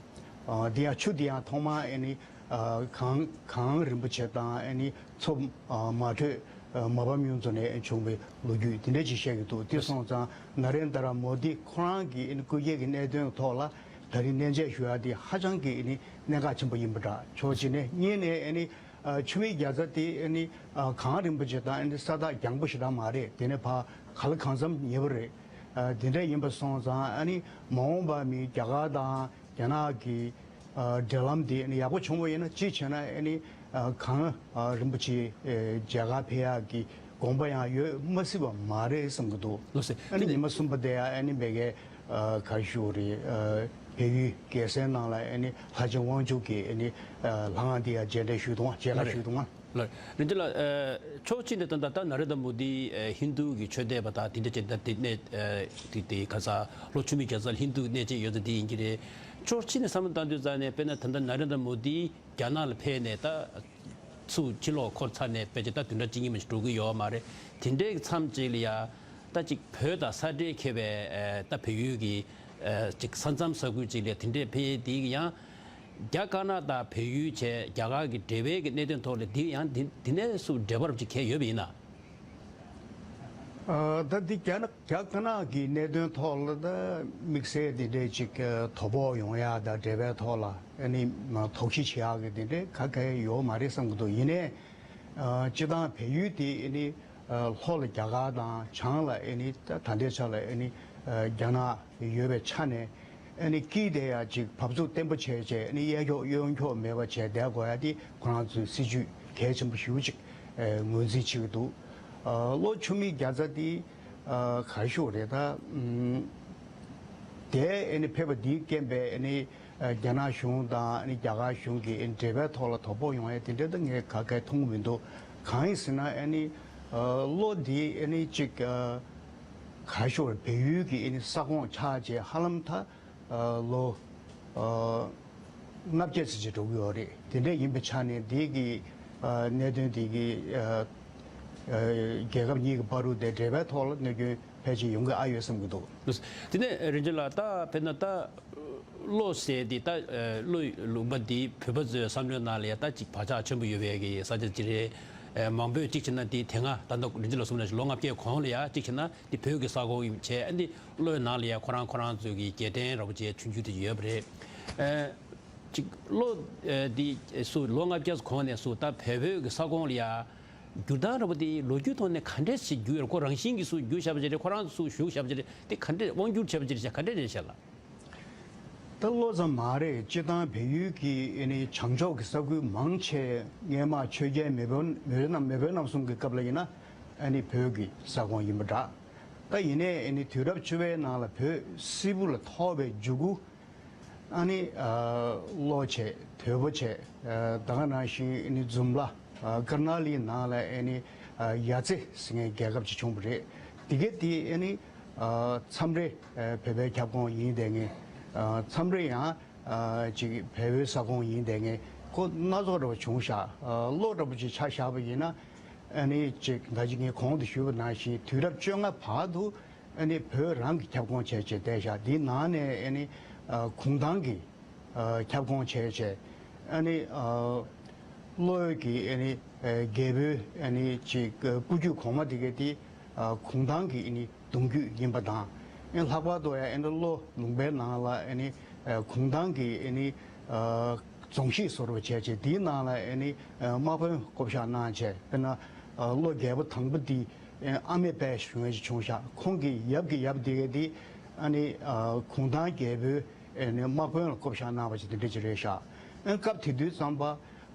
ཨ་དེ་ཡང་ཆུ་དེ་ཡང་ཐོག་མར་ཨེ་ནི་ཨ་གངས་གངས་རིན་པོ་ཆེ་དང་ཨེ་ནི་མཚོ་ཨ་མ་དྲོས་ཨ་མ་ཕམ་གཡུ་མཚོ་ནས་བྱུང་བའི་ལོ་རྒྱུས་དེ་འདྲ་ཅིག་བཤད་ཀྱི་འདུག་དེ་སོང་ཙང་ན་རེན་དྲ་མོ་དི་ཁོ་རང་གི་ཨེ་ནི་སྐུ་སྐྱེ་གི་གནད་དོན་ཐོག་ལ་ད་རིང་གནས་མཇལ་ཞུ་ཡ་དེ་ཧ་ཅང་གི་ཨེ་ནི་གནད་འགག་ཆེན་པོ་ཡིན་པ་འདྲ། ཕྱོགས་གཅིག་ནས། གཉིས་ནས་ཨེ་ནི་ཨ་ཆུ་མིག་རྒྱལ་ཚ་དེ་ཨེ་ནི་ཨ་གངས་རིན་པོ་ཆེ་དང་ཨེ་ནི་ས་ཐག་རྒྱང་པོ་ཞེ་དྲག་མ་རེད། དེ་ནས་ཕར་ག་ལ་གང་འཚམ་ཉེ་པོ་རེད། ཨ་དེ་འདྲ་ཡིན་པ་སོང་ཙང་ཨེ་ནི་མ་འོངས་པ་མི་རྒྱ་གར་དང་རྒྱ་ནག་གི་ཨ་འབྲེལ་ལམ་དེ་ཨེ་ནི་ཡག་པོ་བྱུང་བ་ཡིན་ན། གཅིག་བྱས་ན་ཨེ་ནི་ཨ་གངས་ཨ་རིན་པོ་ཆེ་ཨེ་མཇལ་ཁ་ཕེབས་ཡག་གི་དགོངས་པ་ཡང་ཡོད་མ་སྲིད་པ་མ་རེད་བསམ་གྱི་འདུག་ལགས་སེ། ཨ་ནི་ཉི་མ་གསུམ་པ་དེ་ཡང་ཨ་ནི་མ་གི་ཨ་ག་རེ་ཞུ་དགོས་རེད། ཨ་བལ་ཡུལ་རྒྱལ་སའི་ནང་ལ་ཨ་ནི་ལྷ་ཆེན་དབང་ཕྱུག་གི་ཨ་ནི་ཨ་ལྷ་ཁང་དེ་ཡང་མཇལ་འཕྲད་ཞུས་འདུག་མཇལ་ཁ་ཞུས་འདུག་ལགས། རིན་ཆེན་ལགས། ཨ་ཕྱོགས་གཅིག་ནས་ད་ལྟ་ད་ན་རེན་དྲ་མོ་དི་ཨ་ཧིན་རྡུ་གི་ཆོས་དད་པ་དང་དེ་འདྲ་བྱས་ད་དེ་གནས་ཨ་དེ་དེ་ག་ས་ལྷོ་ཆུ་མིག་རྒྱལ་ཚ་ཧིན་རྡུ་གནས་བཅས་ཡོད་ས་དེ་ཡིན་གྱི་རེད། ཕྱོགས་གཅིག་ནས་བསམ་བློ་བཏང་དུས་ཙང་ནས་དཔེར་ན་ད་ལྟ་ན་རེན་དྲ་མོ་དི་རྒྱ་ནག་ལ་ཕེབས་ནས་ད་ཚུར་ཕྱིར་ལོག་འཁོར་ཚར་ནས་ཕལ་ཆེར་ད་བདུན་ཕྲག་གཅིག་གཉིས་མ་ཞིག་འགྲོ་གི་ཡོད་མ་རེད། དེ་འདྲའི་མཚམས་གཅིག་ལ་ཡ་ད་ཅིག་བོད་དང་ས་འབྲེལ་མཁས་པའི་ཨ་ད་བལ་ཡུལ་གྱི་ཨ་ཅིག་ས་མཚམས་ས་ཁུལ་ཅིག་ལ་དེ་འདྲའི་ཕེབས་དེ་ཡང་རྒྱ་དཀར་ནག་དང་བལ་ཡུལ་བྱས་རྒྱ་གར་གྱི་འབྲེལ་བའི་གི་གནད་དོན་ཐོག་ལ་དེ་ཡང་དེ་དེ་ནས་སུ་འབྲེལ་བ་རབ་ཅིག་གང་ཡོད་པ་ཡིན་ན། ཨ་ད་འདི་རྒྱ་ནག་རྒྱ་དཀར་ནག་གི་གནད་དོན་ཐོག་ལ་ད་དམིགས་བསལ་དེ་འདྲའི་ཅིག་ཨ་དོ་ཕོག་ཡོང་ཡ་དང་འབྲེལ་བའི་ཐོག་ལ་ཨ་ནི་མ་དོགས་གཞི་བྱེད་ཡག་གི་དེ་འདྲའི་ག་གེ་ཡོད་མ་རེད་བསམ་གྱི་འདུག་ཡིན་ནའི་ ཨ་སྤྱིར་བཏང་བལ་ཡུལ་དེ་ཨ་ནི་ཨ་ལྷོ་ལ་རྒྱ་གར་དང་བྱང་ལ་ཨ་ནི་ད་ད་ལྟའི་ཆ་ལ་ཨ་ནི་ཨ་རྒྱ་ནག་ཡོད་པའི་ཆ་ནས། ཨ་ནི་དཀྱིལ་དེ་ཡང་ཅིག་བབས་ཚུགས་བརྟན་པོ་བྱས་བྱས། ཨ་ནི་གཡས་འཁྱོག་གཡོན་འཁྱོག་མེད་པ་བྱས་བསྡད་དགོས་ཡ་དེ་ཁོ་རང་ཚོའི་སྲིད་ཇུས་གལ་ཆེན་པོ་ཞེ་པོ་ཅིག་ཨ་ངོས་འཛིན་བྱེད་ཀྱི་འདུག་ཨ་གློ་ཆུ་མིག་རྒྱ་ཚ་དེ་ཨ་ག་རེ་ཞུ་དགོས་རེད། ད་ཨམ་དེ་ཨ་ནི་ཕེབས་པ་འདིའི་རྐྱེན་པས་ཨ་ནི་ཨ་རྒྱ་ནག་གཞུང་དང་ཨ་ནི་རྒྱ་གར་གཞུང་གི་ཨ་ནི་འབྲེལ་བའི་ཐོག་ལ་དོ་ཕོག་ཡོང་ཡ་དེ་འདྲ་ད་ངས་ག་གེ་མཐོང་གི་མི་འདུག་གང་ཡིན་ཟེར་ན་ཨ་ནི་ཨ་གློ་འདི་ཨ་ནི་ཅིག་ཨ་ག་རེ་ཞུ་དགོས་རེད། བལ་ཡུལ་གྱི་ཨ་ནི་ས་ཁོངས་ཆགས་བྱས་ཧ་ལམ་ད་ཨ་ལོ་ཨ་ལྔ་བརྒྱ་ཙམ་ཅིག་འགྲོ་གི་ཡོད་རེད། དེ་འདྲ་ཡིན་པའི་ཆ་ནས་འདི་གི་ཨ་གནད་དོན་འདི་གི་ཨ་ཨ་རྒྱལ་ཁབ་གཉིས་ཀྱི་བར་དུ་དེ་འབྲེལ་བའི་ཐོག་ལ་གནོད་སྐྱོན་ཕལ་ཆེར་ཡོང་གི་ཨ་ཡོད་བསམ་གྱི་འདུག་དེ་ནས་རིན་ཆེན་ལགས། ད་དཔེར་ན་ད་གློ་ཟེར་འདི་ད་ཨ་གློ་ལུང་པ་འདི་བོད་པ་ཚོའི་བསམ་བློའི་ནང་ལ་ཡ་ད་ཅིག་བག་ཆགས་ཆེན་པོ་ཡོད་པའི་གི་ས་ཆ་ཅིག་རེད། ཨ་མང་པོས་གཅིག་བྱས་ན་འདི་དེ་སྔ་ད་ལྟ་རིན་ཆེན་ལགས་གསུངས་ནང་བཞིན་ལོ་ལྔ་བརྒྱའི་གོང་ལ་ཡ་གཅིག་བྱས་ན་འདི་བོད་ཀྱི་ས་ཁོངས་ཡིན་བྱས། ཨ་འདི་གློའི་ནང་ལ་ཡ་ཁོ་རང་ཁོ་རང་ཚོའི་གི་རྒྱལ་ཕྲན་ར་བ་ཅན་ཆུང་ཆུང་དེ་ཡོད་པ་རེད། ཨ་ཅིག་གློ་ཨ་འདི་སུ་ལོ་ལྔ་བརྒྱ་གོང་ནས་སུ་ད་བལ་བོད་ཀྱི་ས་ཁོངས་ལ་ཡ་འགྱུར་ལྡང་འདྲ་པོ་དེ་ལོ་རྒྱུས་ཐོག་ནས་ག་འདྲས་ཞིག་བརྒྱུད་ཡོད། ཁོ་རང་བཞིན་གྱིས་སུ་བརྒྱུད་བཞག་པ་ཅིག་རེད། ཁོ་རང་ཚོས་ཞུགས་བཞག་པ་ཅིག་རེད། དེ་ག་འདྲས་དབང་བསྒྱུར་བྱས་པ་ཅིག་རེད་ཤག་ག་འདྲས་རེད་ཤག་ལགས། ད་བློ་ཙམ་མ་རེད། སྤྱིར་བཏང་བལ་ཡུལ་གྱི་ཨ་ནི་བྱང་ཕྱོགས་ཀྱི་ས་ཁུལ་མང་ཆེ་སྔས་མ་ཆོས་རྒྱལ་མེས་དབོན་མེས་དབོན་རྣམ་མེས་དབོན་རྣམ་གསུམ་གྱི་སྐབས་ལ་ཡིན་ན་ཨ་ནི་བོད་ཀྱི་ས་ཁོངས་ཡིན་པ་འདྲ། ད་ཡིན་ནའི་ཨ་ནི་དུས་རབས་བཅུ་པའི་ནང་ལ་བོད་སིལ་བུ་ལ་ཐོར་བའི་མཇུག་གུ་ཨ་ནི་ཨ་གློ་བྱས། དོལ་པོ་བྱས། ཨ་ད་ག་ནང་བཞིན་ཨ་ནི་འཛུམ་ལ། ཨ་ཀར་ནཱ་ལིའི་ནང་ལ་ཨ་ནི་ཨ་ཡ་ཙི་ཟེར་མཁན་རྒྱལ་ཁབ་ཅིག་བྱུང་བ་རེད། དེ་ག་དེ་ཨ་ནི་ཨ་མཚམས་རེ་ཨ་བོད་པའི་ཁྱབ་ཁོངས་ཡིན་བསྡད་མཁན། ཨ་མཚམས་རེ་ཡང་ཨ་ཅིག་བལ་པོའི་ས་ཁོངས་ཡིན་བསྡད་མཁན་ཁོ་སྣ་ཚོགས་འདྲ་པོ་བྱུང་ཤག་ཨ་གློ་འདྲ་པོ་ཅིག་ཆ་བཞག་པ་ཡིན་ན། ཨ་ནི་ཅིག་ད་ཅི་ངས་གོང་དུ་ཞུས་པ་ནང་བཞིན་དུས་རབས་བཅོ་ལྔ་བར་དུ་ཨ་ནི་བོད་རང་གི་ཁྱབ་ཁོངས་བྱས་བྱས་བསྡད་ཤག་དེའི་ནང་ནས་ཨ་ནི་ཨ་གུང་ཐང་གི་ཨ་ཁྱབ་ཁོངས་བྱས་བྱས། ཨ་ནི་ཨ་གློ་བོད་ཀྱི་ཨ་ནི་ཨ་རྒྱལ་པོའི་ཨ་ནི་ཅིག་ཨ་སྐུ་རྒྱུད་གོང་མ་དེ་ག་དེ་ཨ་གུང་ཐང་གི་ཨ་ནི་གདུང་རྒྱུད་ཡིན་པ་དང་། ཨ་ནི་ལྷག་པར་དུ་ཡང་ཨ་ནི་གློ་ལུང་པའི་ནང་ལ་ཨ་ནི་ཨ་གུང་ཐང་གི་ཨ་ནི་ཨ་རྫོང་གཞིས་བཟོ་འདྲ་བྱས་བྱས། དེའི་ནང་ལ་ཨ་ནི་ཨ་དམག་དཔོན་བསྐོ་བཞག་གནང་བྱས། དཔེར་ན་ཨ་གློ་རྒྱལ་པོ་དང་པོ་འདི་ཨ་ཨ་མེས་དཔལ་ཞུ་མཁན་ཞིག་བྱུང་ཤག་ཁོང་གི་ཡབ་ཀྱི་ཡབ་དེ་ག་དེ་ཨ་ནི་ཨ་གུང་ཐང་རྒྱལ་པོའི་ཨ་ནི་དམག་དཔོན་ལ་བསྐོ་བཞག་གནང་བ་ཞིག་དེ་འདྲ་ཅིག་རེད་ཤག་ཨ་ནི་སྐབས་དེ་དུས་ཙམ་པ་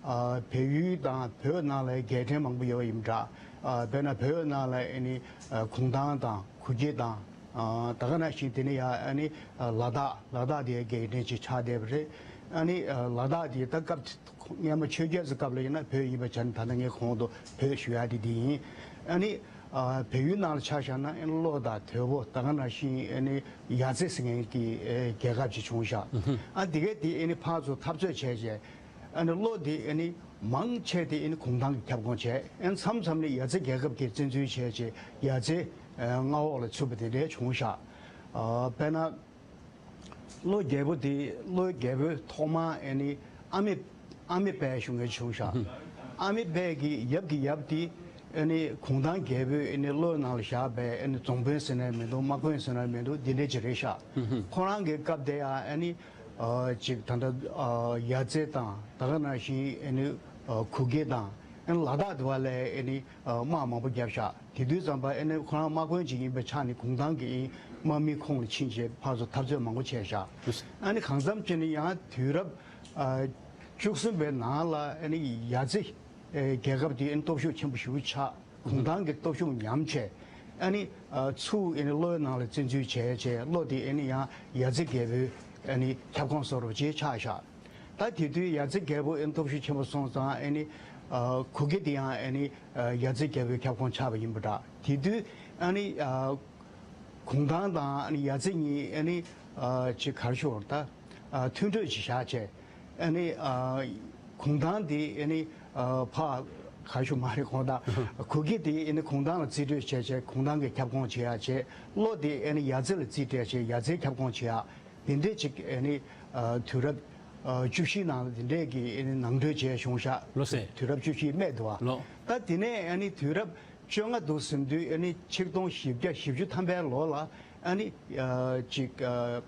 ཨ་བལ་ཡུལ་དང་བོད་ནང་ལ་རྒྱལ་ཕྲན་མང་པོ་ཡོད་པ་ཡིན་པ་འདྲ། ཨ་དཔེར་ན་བོད་ནང་ལ་ཨ་ནི་ཨ་གུང་ཐང་དང་གུ་གེ་དང་། ཨ་ད་ག་ནང་བཞིན་དེ་ནས་ཡང་ཨ་ནི་ཨ་ལ་དྭགས། ལ་དྭགས་དེ་རྒྱལ་ཕྲན་ཅིག་ཆགས་བསྡད་པ་རེད། ཨ་ནི་ཨ་ལ་དྭགས་དེ་ད་སྐབས་སྔས་མ་ཆོས་རྒྱལ་ཚོའི་སྐབས་ལ་ཡིན་ན་བོད་ཡིན་པ་ཆ་ནས། ད་ལྟ་ངས་གོང་དུ་བོད་ཞུ་ཡ་དེ་འདི་ཡིན། ཨ་ནི་ཨ་བལ་ཡུལ་ནང་ལ་ཆ་བཞག་ན་ཨ་ནི་གློ་དང་དོལ་པོ། ད་ག་ནང་བཞིན་ཨ་ནི་ཡ་ཙི་ཟེར་མཁན་གྱི་ཨ་རྒྱལ་ཁབ་ཅིག་བྱུང་ཤག་ཨ་དེ་ག་དེ་ཨ་ནི་ཕར་ཚུར་འཐབ་རྩོད་བྱས་བྱས། ཨ་ནི་གློ་དེ་ཨ་ནི་མང་ཆེ་དེ་ཨ་ནི་གུང་ཐང་གི་ཁྱབ་ཁོངས་བྱས། ཨ་ནི་མཚམས་མཚམས་ནས་ཡ་ཙི་རྒྱལ་ཁབ་ཀྱིས་བཙན་འཛུལ་བྱས་བྱས་ཡ་ཙི་ཨ་མངའ་འོག་ལ་ཚུད་པ་དེ་འདྲ་བྱུང་ཤག་ཨ་དཔེར་ན་གློ་རྒྱལ་པོ་དེ། གློ་རྒྱལ་པོའི་ཐོག་མ་ཨ་ནི་ཨ་མེས། ཨ་མེས་དཔལ་ཞུ་མཁན་བྱུང་ཤག་ཨ་མེས་དཔལ་གྱི་ཡབ་ཀྱི་ཡབ་དེ་ཨ་ནི་གུང་ཐང་རྒྱལ་པོས་ཨ་ནི་གློའི་ནང་ལ་བཞག་པའི་ཨ་ནི་རྫོང་དཔོན་ཟེར་ན་མི་འདུག་དམག་དཔོན་ཟེར་ན་མི་འདུག་འདི་འདྲ་ཅིག་རེད་ཤག་ཁོ་རང་གི་སྐབས་དེ་ཡང་ཨ་ནི་ཨ་ཅིག་ད་ལྟ་ཨ་ཡ་ཙི་དང་། ད་ག་ནང་བཞིན་ཨ་ནི་ཨ་གུ་གེ་དང་། ཨ་ནི་ལ་དྭགས་དེ་བ་ལ་ཨ་ནི་ཨ་དམག་མང་པོ་བརྒྱབ་ཤག་དེ་དུས་ཙམ་པ་ཨ་ནི་ཁོ་རང་དམག་དཔོན་ཅིག་ཡིན་པའི་ཆ་ནས་གུང་ཐང་གི་དམག་མི་ཁོངས་ལ་ཕྱིན་བྱས་ཕར་ཚུར་འཐབ་རྩོད་མང་པོ་བྱས་ཤག་ཨ་ནི་གང་འཚམ་བྱས་ནས་ཡང་དུས་རབས་ཨ་བཅུ་གསུམ་པའི་ནང་ལ་ཨ་ནི་ཡ་ཙི་ཨ་རྒྱལ་ཁབ་དེ་ཨ་ནི་སྟོབས་ཤུགས་ཆེན་པོ་ཞེ་པོ་ཆགས། གུང་ཐང་གི་སྟོབས་ཤུགས་ཉམས་བྱས། ཨ་ནི་ཨ་ཚུར་ཨ་ནི་གློའི་ནང་ལ་བཙན་འཛུལ་བྱས་བྱས། གློ་དེ་ཨ་ནི་ཡང་ཡ་ཙི་རྒྱལ་པོའི་ཨ་ནི་ཁྱབ་ཁོངས་བཟོ་འདྲ་ཅིག་ཆགས་ཤག་ད་དེ་དུས་ཡ་ཙི་རྒྱལ་པོ་ཨ་ནི་སྟོབས་ཤུགས་ཆེན་པོ་སོང་ཙང་། ཨ་ནི་ཨ་གུ་གེ་དེ་ཡང་ཨ་ནི་ཨ་ཡ་ཙི་རྒྱལ་པོའི་ཁྱབ་ཁོངས་ཆགས་པ་ཡིན་པ་འདྲ། དེ་དུས་ཨ་ནི་ཨ་གུང་ཐང་དང་ཨ་ནི་ཡ་ཙི་གཉིས་ཨ་ནི་ཨ་ཅིག་ག་རེ་ཞུ་དགོས་རེད། ད་ཨ་མཐུན་གྲོས་ཅིག་བཞག་བྱས། ཨ་ནི་ཨ་གུང་ཐང་དེ་ཨ་ནི་ཨ་ཕར་ག་རེ་ཞུ་མ་རེད། གུང་ཐང་གུ་གེ་དེ་ཨ་ནི་གུང་ཐང་ལ་རྩིས་སྤྲོད་བྱས་བྱས་གུང་ཐང་གི་ཁྱབ་ཁོངས་བྱེད་ཡག་བྱས། གློ་དེ་ཨ་ནི་ཡ་ཙི་ལ་རྩིས་སྤྲད་བྱས་ཡ་ཙིའི་ཁྱབ་ཁོངས་བྱེད་ཡག་དེ་འདྲས་ཅིག་ཨ་ནི་ཨ་དུས་རབས་ཨ་བཅུ་བཞིའི་ནང་ལ་དེ་འདྲས་ཀྱི་ཨ་ནི་ནང་གྲོས་བྱས་བྱུང་ཤག་ལགས་སེ། དུས་རབས་བཅུ་བཞིའི་སྨད་དུ་བ། ལགས། ད་དེ་ནས་ཨ་ནི་དུས་རབས་བཅོ་ལྔ་འདུག་ཟིན་དུས་ཨ་ནི་ཆིག་སྟོང་བཞི་བརྒྱ་བཞི་བཅུ་ཐམ་པའི་ལོ་ལ་ཨ་ནི་ཨ་ཅིག་ཨ་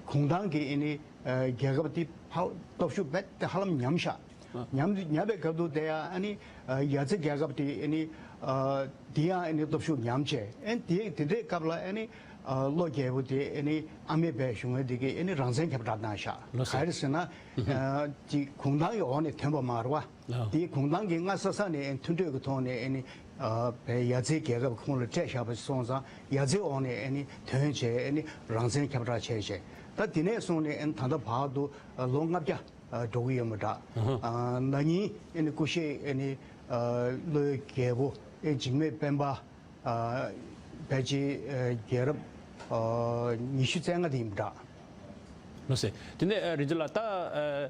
གུང་ཐང་གི་ཨ་ནི་ཨ་རྒྱལ་ཁབ་དེ་ཕར་སྟོབས་ཤུགས་རྦད་དེ་ཧ་ལམ་ཉམས་ཤག་ཉམས་ཉམས་པའི་སྐབས་དུ་དེ་ཡང་ཨ་ནི་ཡ་ཙི་རྒྱལ་ཁབ་དེ་ཨ་ནི་དེ་ཡང་ཨ་ནི་སྟོབས་ཤུགས་ཉམས་བྱས། ཨ་ནི་དེ་དེ་འདྲའི་སྐབས་ལ་ཨ་ནི་ལོ་རྒྱལ་པོ་དེ་ཨ་ནི་ཨ་མེས་པའི་གཞུང་ངོས་དེ་གི་ཨ་ནི་རང་བཙན་ཁྱབ་བསྒྲགས་གནང་ཤག་ལགས་སོ། ག་རེ་ཟེར་ན་ཅིག་གུང་ཐང་གི་འོག་ནས་ཐོན་པ་མ་རེད་བ། དེའི་གུང་ཐང་གི་སྔ་ས་ས་ནས་མཐུན་གྲོས་ཀྱི་ཐོག་ནས་ཨ་ནི་བའི་ཡ་ཙིའི་རྒྱལ་ཁབ་ཁོངས་ལ་སྤྲད་བཞག་པ་སོང་ཙང་ཡ་ཙིའི་འོག་ནས་ཨ་ནི་ཐོན་བྱས་ཨ་ནི་རང་བཙན་ཁྱབ་བསྒྲགས་བྱས་བྱས། ད་དེ་ནས་བཟུང་ནས་ཨ་ནི་ད་ལྟ་བར་དུ་ལོ་ལྔ་བརྒྱ་འགྲོ་གི་ཡོད་མ་འདྲ། ན་ནིང་ཨ་ནི་སྐུ་གཤེགས་ཨ་ནི་བློའི་རྒྱལ་པོ་ཨེ་འཇིགས་མེད་སྤེན་པ་ཕལ་ཆེར་རྒྱལ་རབས་ཉི་ཤུ་རྩ་ལྔ་དེ་ཡིན་པ་འདྲ། ལགས་སོ། དེ་ནས་རིན་ཆེན་ལགས་ད།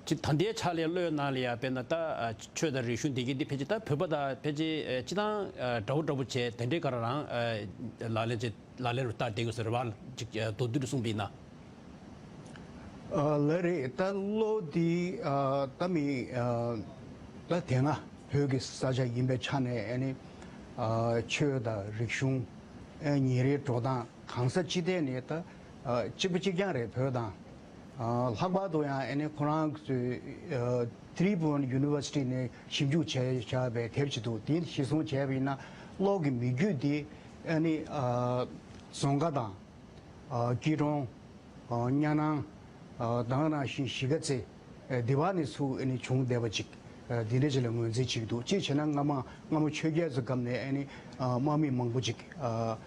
ཅིག་ད་ལྟའི་ཆ་ལས་བློའི་ནང་ལ་ཡ་དཔེར་ན་ད་ཆོས་དང་རིག་གཞུང་འདི་གའི་འདི་ཕལ་ཆེར་ད་བོད་པ་དང་ཕལ་ཆེར་སྤྱི་བཏང་འདྲ་བོ་འདྲ་བོ་བྱས་དེ་འདྲའི་ག་རང་ལག་ལེན་བྱེད་ལག་ལེན་རུ་བསྟར་བསྡད་ཀྱི་ཟེར་བ་ཅིག་མདོར་བསྡུས་རུ་གསུངས་པ་ཡིན་ན། ལགས་རེད། ད་བློ་འདི་ད་མི་ད་དེ་སྔ་བོད་ཀྱི་ས་ཆ་ཡིན་པའི་ཆ་ནས་ཨ་ནི་ཆོས་དང་རིག་གཞུང་ཉིན་རེའི་འགྲོ་སྟངས་གང་ས་ཅི་ཐད་ནས་ད་གཅིག་པ་གཅིག་རྐྱང་རེད། བོད་དང་། ལྷག་པར་དུ་ཡང་ཨ་ནི་ཁོ་རང་ཚོས་ཏི་རི་བྷུ་ཝན་ཡུ་ནི་ཝར་སི་ཊི་ནས་ཞིབ་འཇུག་བྱས་བཞག་པའི་དེབ་ཅིག་འདུག་དེ་གཞིར་བཟུང་བྱས་པ་ཡིན་ན་གློག་གི་མི་རྒྱུད་དེ་ཨ་ནི་རྫོང་ཁ་དང་སྐྱིད་གྲོང་གཉའ་ནང་དེ་ནང་བཞིན་གཞིས་ཀ་རྩེ། ཨེ་འདི་བ་ནས་ཚུར་ཨེ་ནི་བྱུང་བསྡད་པ་ཅིག་ཨེ་འདི་འདྲ་ཅིག་ལ་ངོས་འཛིན་བྱེད་ཀྱི་འདུག་གཅིག་བྱས་ན་སྔ་མ་སྔ་མོ་ཆོས་རྒྱལ་ཚོའི་སྐབས་ནས་ཨེ་ནི་ཨ་དམག་མི་མང་པོ་ཅིག་ཨ་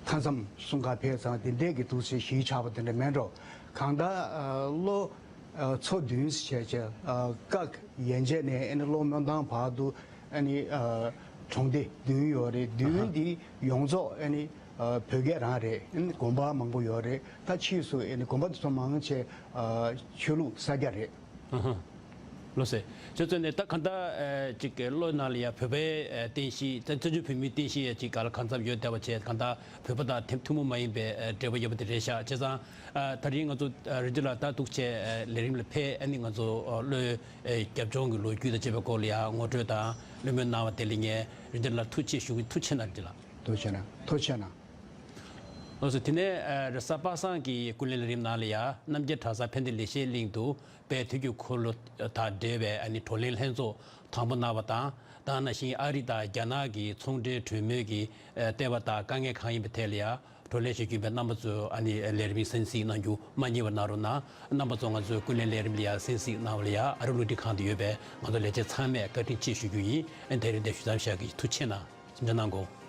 མཐའ་མཚམས་སྲུང་གར་ཕེབས་ཙང་དེ་འདྲས་ཀྱི་འདུག་ཟེར་གཞིས་ཆགས་པ་དེ་འདྲ་མེད་འགྲོ། གང་ལྟར་ཨ་ལོ་ཨ་ཚོ་བདུན་བྱས་བྱས་ཨ་སྐབས་ཡན་ཆད་ནས་ཨེ་ནི་ལྷོ་མོན་ཐང་བར་དུ་ཨེ་ནི་ཨ་གྲོང་སྡེ་བདུན་ཡོད་རེད། བདུན་འདི་ཡོངས་རྫོགས་ཨེ་ནི་ཨ་བོད་སྐད་རང་རེད། ཨེ་ནི་དགོན་པ་མང་པོ་ཡོད་རེད། ད་ཕྱིས་སུ་ཨེ་ནི་དགོན་པ་དེ་ཚོ་མང་ཆེ་ཨ་ཆོས་ལུགས་ས་སྐྱ་རེད། ཨ་ཧ། ལགས་སོ། ཁྱེད་ཚོ་ནས་ད་གང་ལྟར་ཨ་ཅིག་བློའི་ནང་ལ་ཡ་བོད་པའི་ཨ་རྟེན་གཞི་བཙན་བཙན་བྱོལ་བོད་མིའི་རྟེན་གཞི་ཡ་ཅིག་ག་ལ་གང་འཚམ་ཡོད་བསྡད་པ་བྱས། གང་ལྟར་བོད་པ་དང་ཐུན་ཐུན་མོང་མ་ཡིན་པའི་ཨ་འབྲེལ་བ་ཡོད་པ་དེ་རེད་ཤག་བྱས་ཙང་ཨ་ད་རིང་ང་ཚོ་ཨ་རིན་ཆེན་ལགས་ད་འདུག་བྱས་ཨ་ལས་རིམ་ལ་ཕེབས། ཨ་ནི་ང་ཚོ་ཨ་བློའི་ཨ་རྒྱབ་ལྗོངས་ཀྱི་ལོ་རྒྱུས་དང་བཅས་པའི་སྐོར་ལ་ཡ་ངོ་སྤྲོད་དང་བློ་མོས་གནང་བ་དེ་ལ་ངས་རིན་ཆེན་ལགས་ཐུགས་རྗེ་ཆེ་ཞུ་གི། ཐུགས་རྗེ་གནང་རིན་ཆེན་ལགས། ཐུགས་རྗེ་གནང་། ཐུགས་རྗེ་གནང་། ལགས་སོ། དེ་ནས་ཨ་རེས་གཟའ་པ་སངས་ཀྱི་ཀུན་གླེང་ལས་རིམ་ནང་ལ་ཡ་རྣམ་རྒྱལ་གྲྭ་ཚང་ཕན་བདེ་ལེགས་བཤད་གླིང་དུ་དཔལ་དུས་ཀྱི་འཁོར་ལོ་དང་འབྲེལ་བའི་ཨ་ནི་བགྲོ་གླེང་ལྷན་ཚོགས་དང་པོ་གནང་བ་དང་། ད་ག་ནང་བཞིན་ཨ་རི་དང་རྒྱ་ནག་གི་ཚོང་འབྲེལ་གྲོས་མོལ་གྱི་ཨ་ལྟེ་བ་དང་དཀའ་ངལ་གང་ཡིན་པའི་ཐད་ལ་ཡ་བགྲོ་གླེང་བྱེད་རྒྱུ་ཡིན་པས། རྣམ་པ་ཚོས་ཨ་ནི་ལས་རིམ་གསན་གཟིགས་གནང་རྒྱུ་མ་བསྙེལ་བ་གནང་རོགས་གནང་། རྣམ་པ་ཚོ་ང་ཚོའི་ཀུན་གླེང་ལས་རིམ་ལ་ཡ་གསན་གཟིགས་གནང་བ་ལ་ཡ་ཨ་རི་རླུང་འཕྲིན་ཁང་དུ་ཡོད་པའི་ང་ཚོ་ལས་བྱེད་ཚང་མས་བཀའ་དྲིན་ཆེ་ཞུ་རྒྱུ་ཡིན། ཨ་ནི་དེ་རིང་འདིར་ཞུ་མཚམས་བཞག་གི། ཐུགས་རྗེ་གནང་། གཟིམ་འཇགས་གནང་དགོས།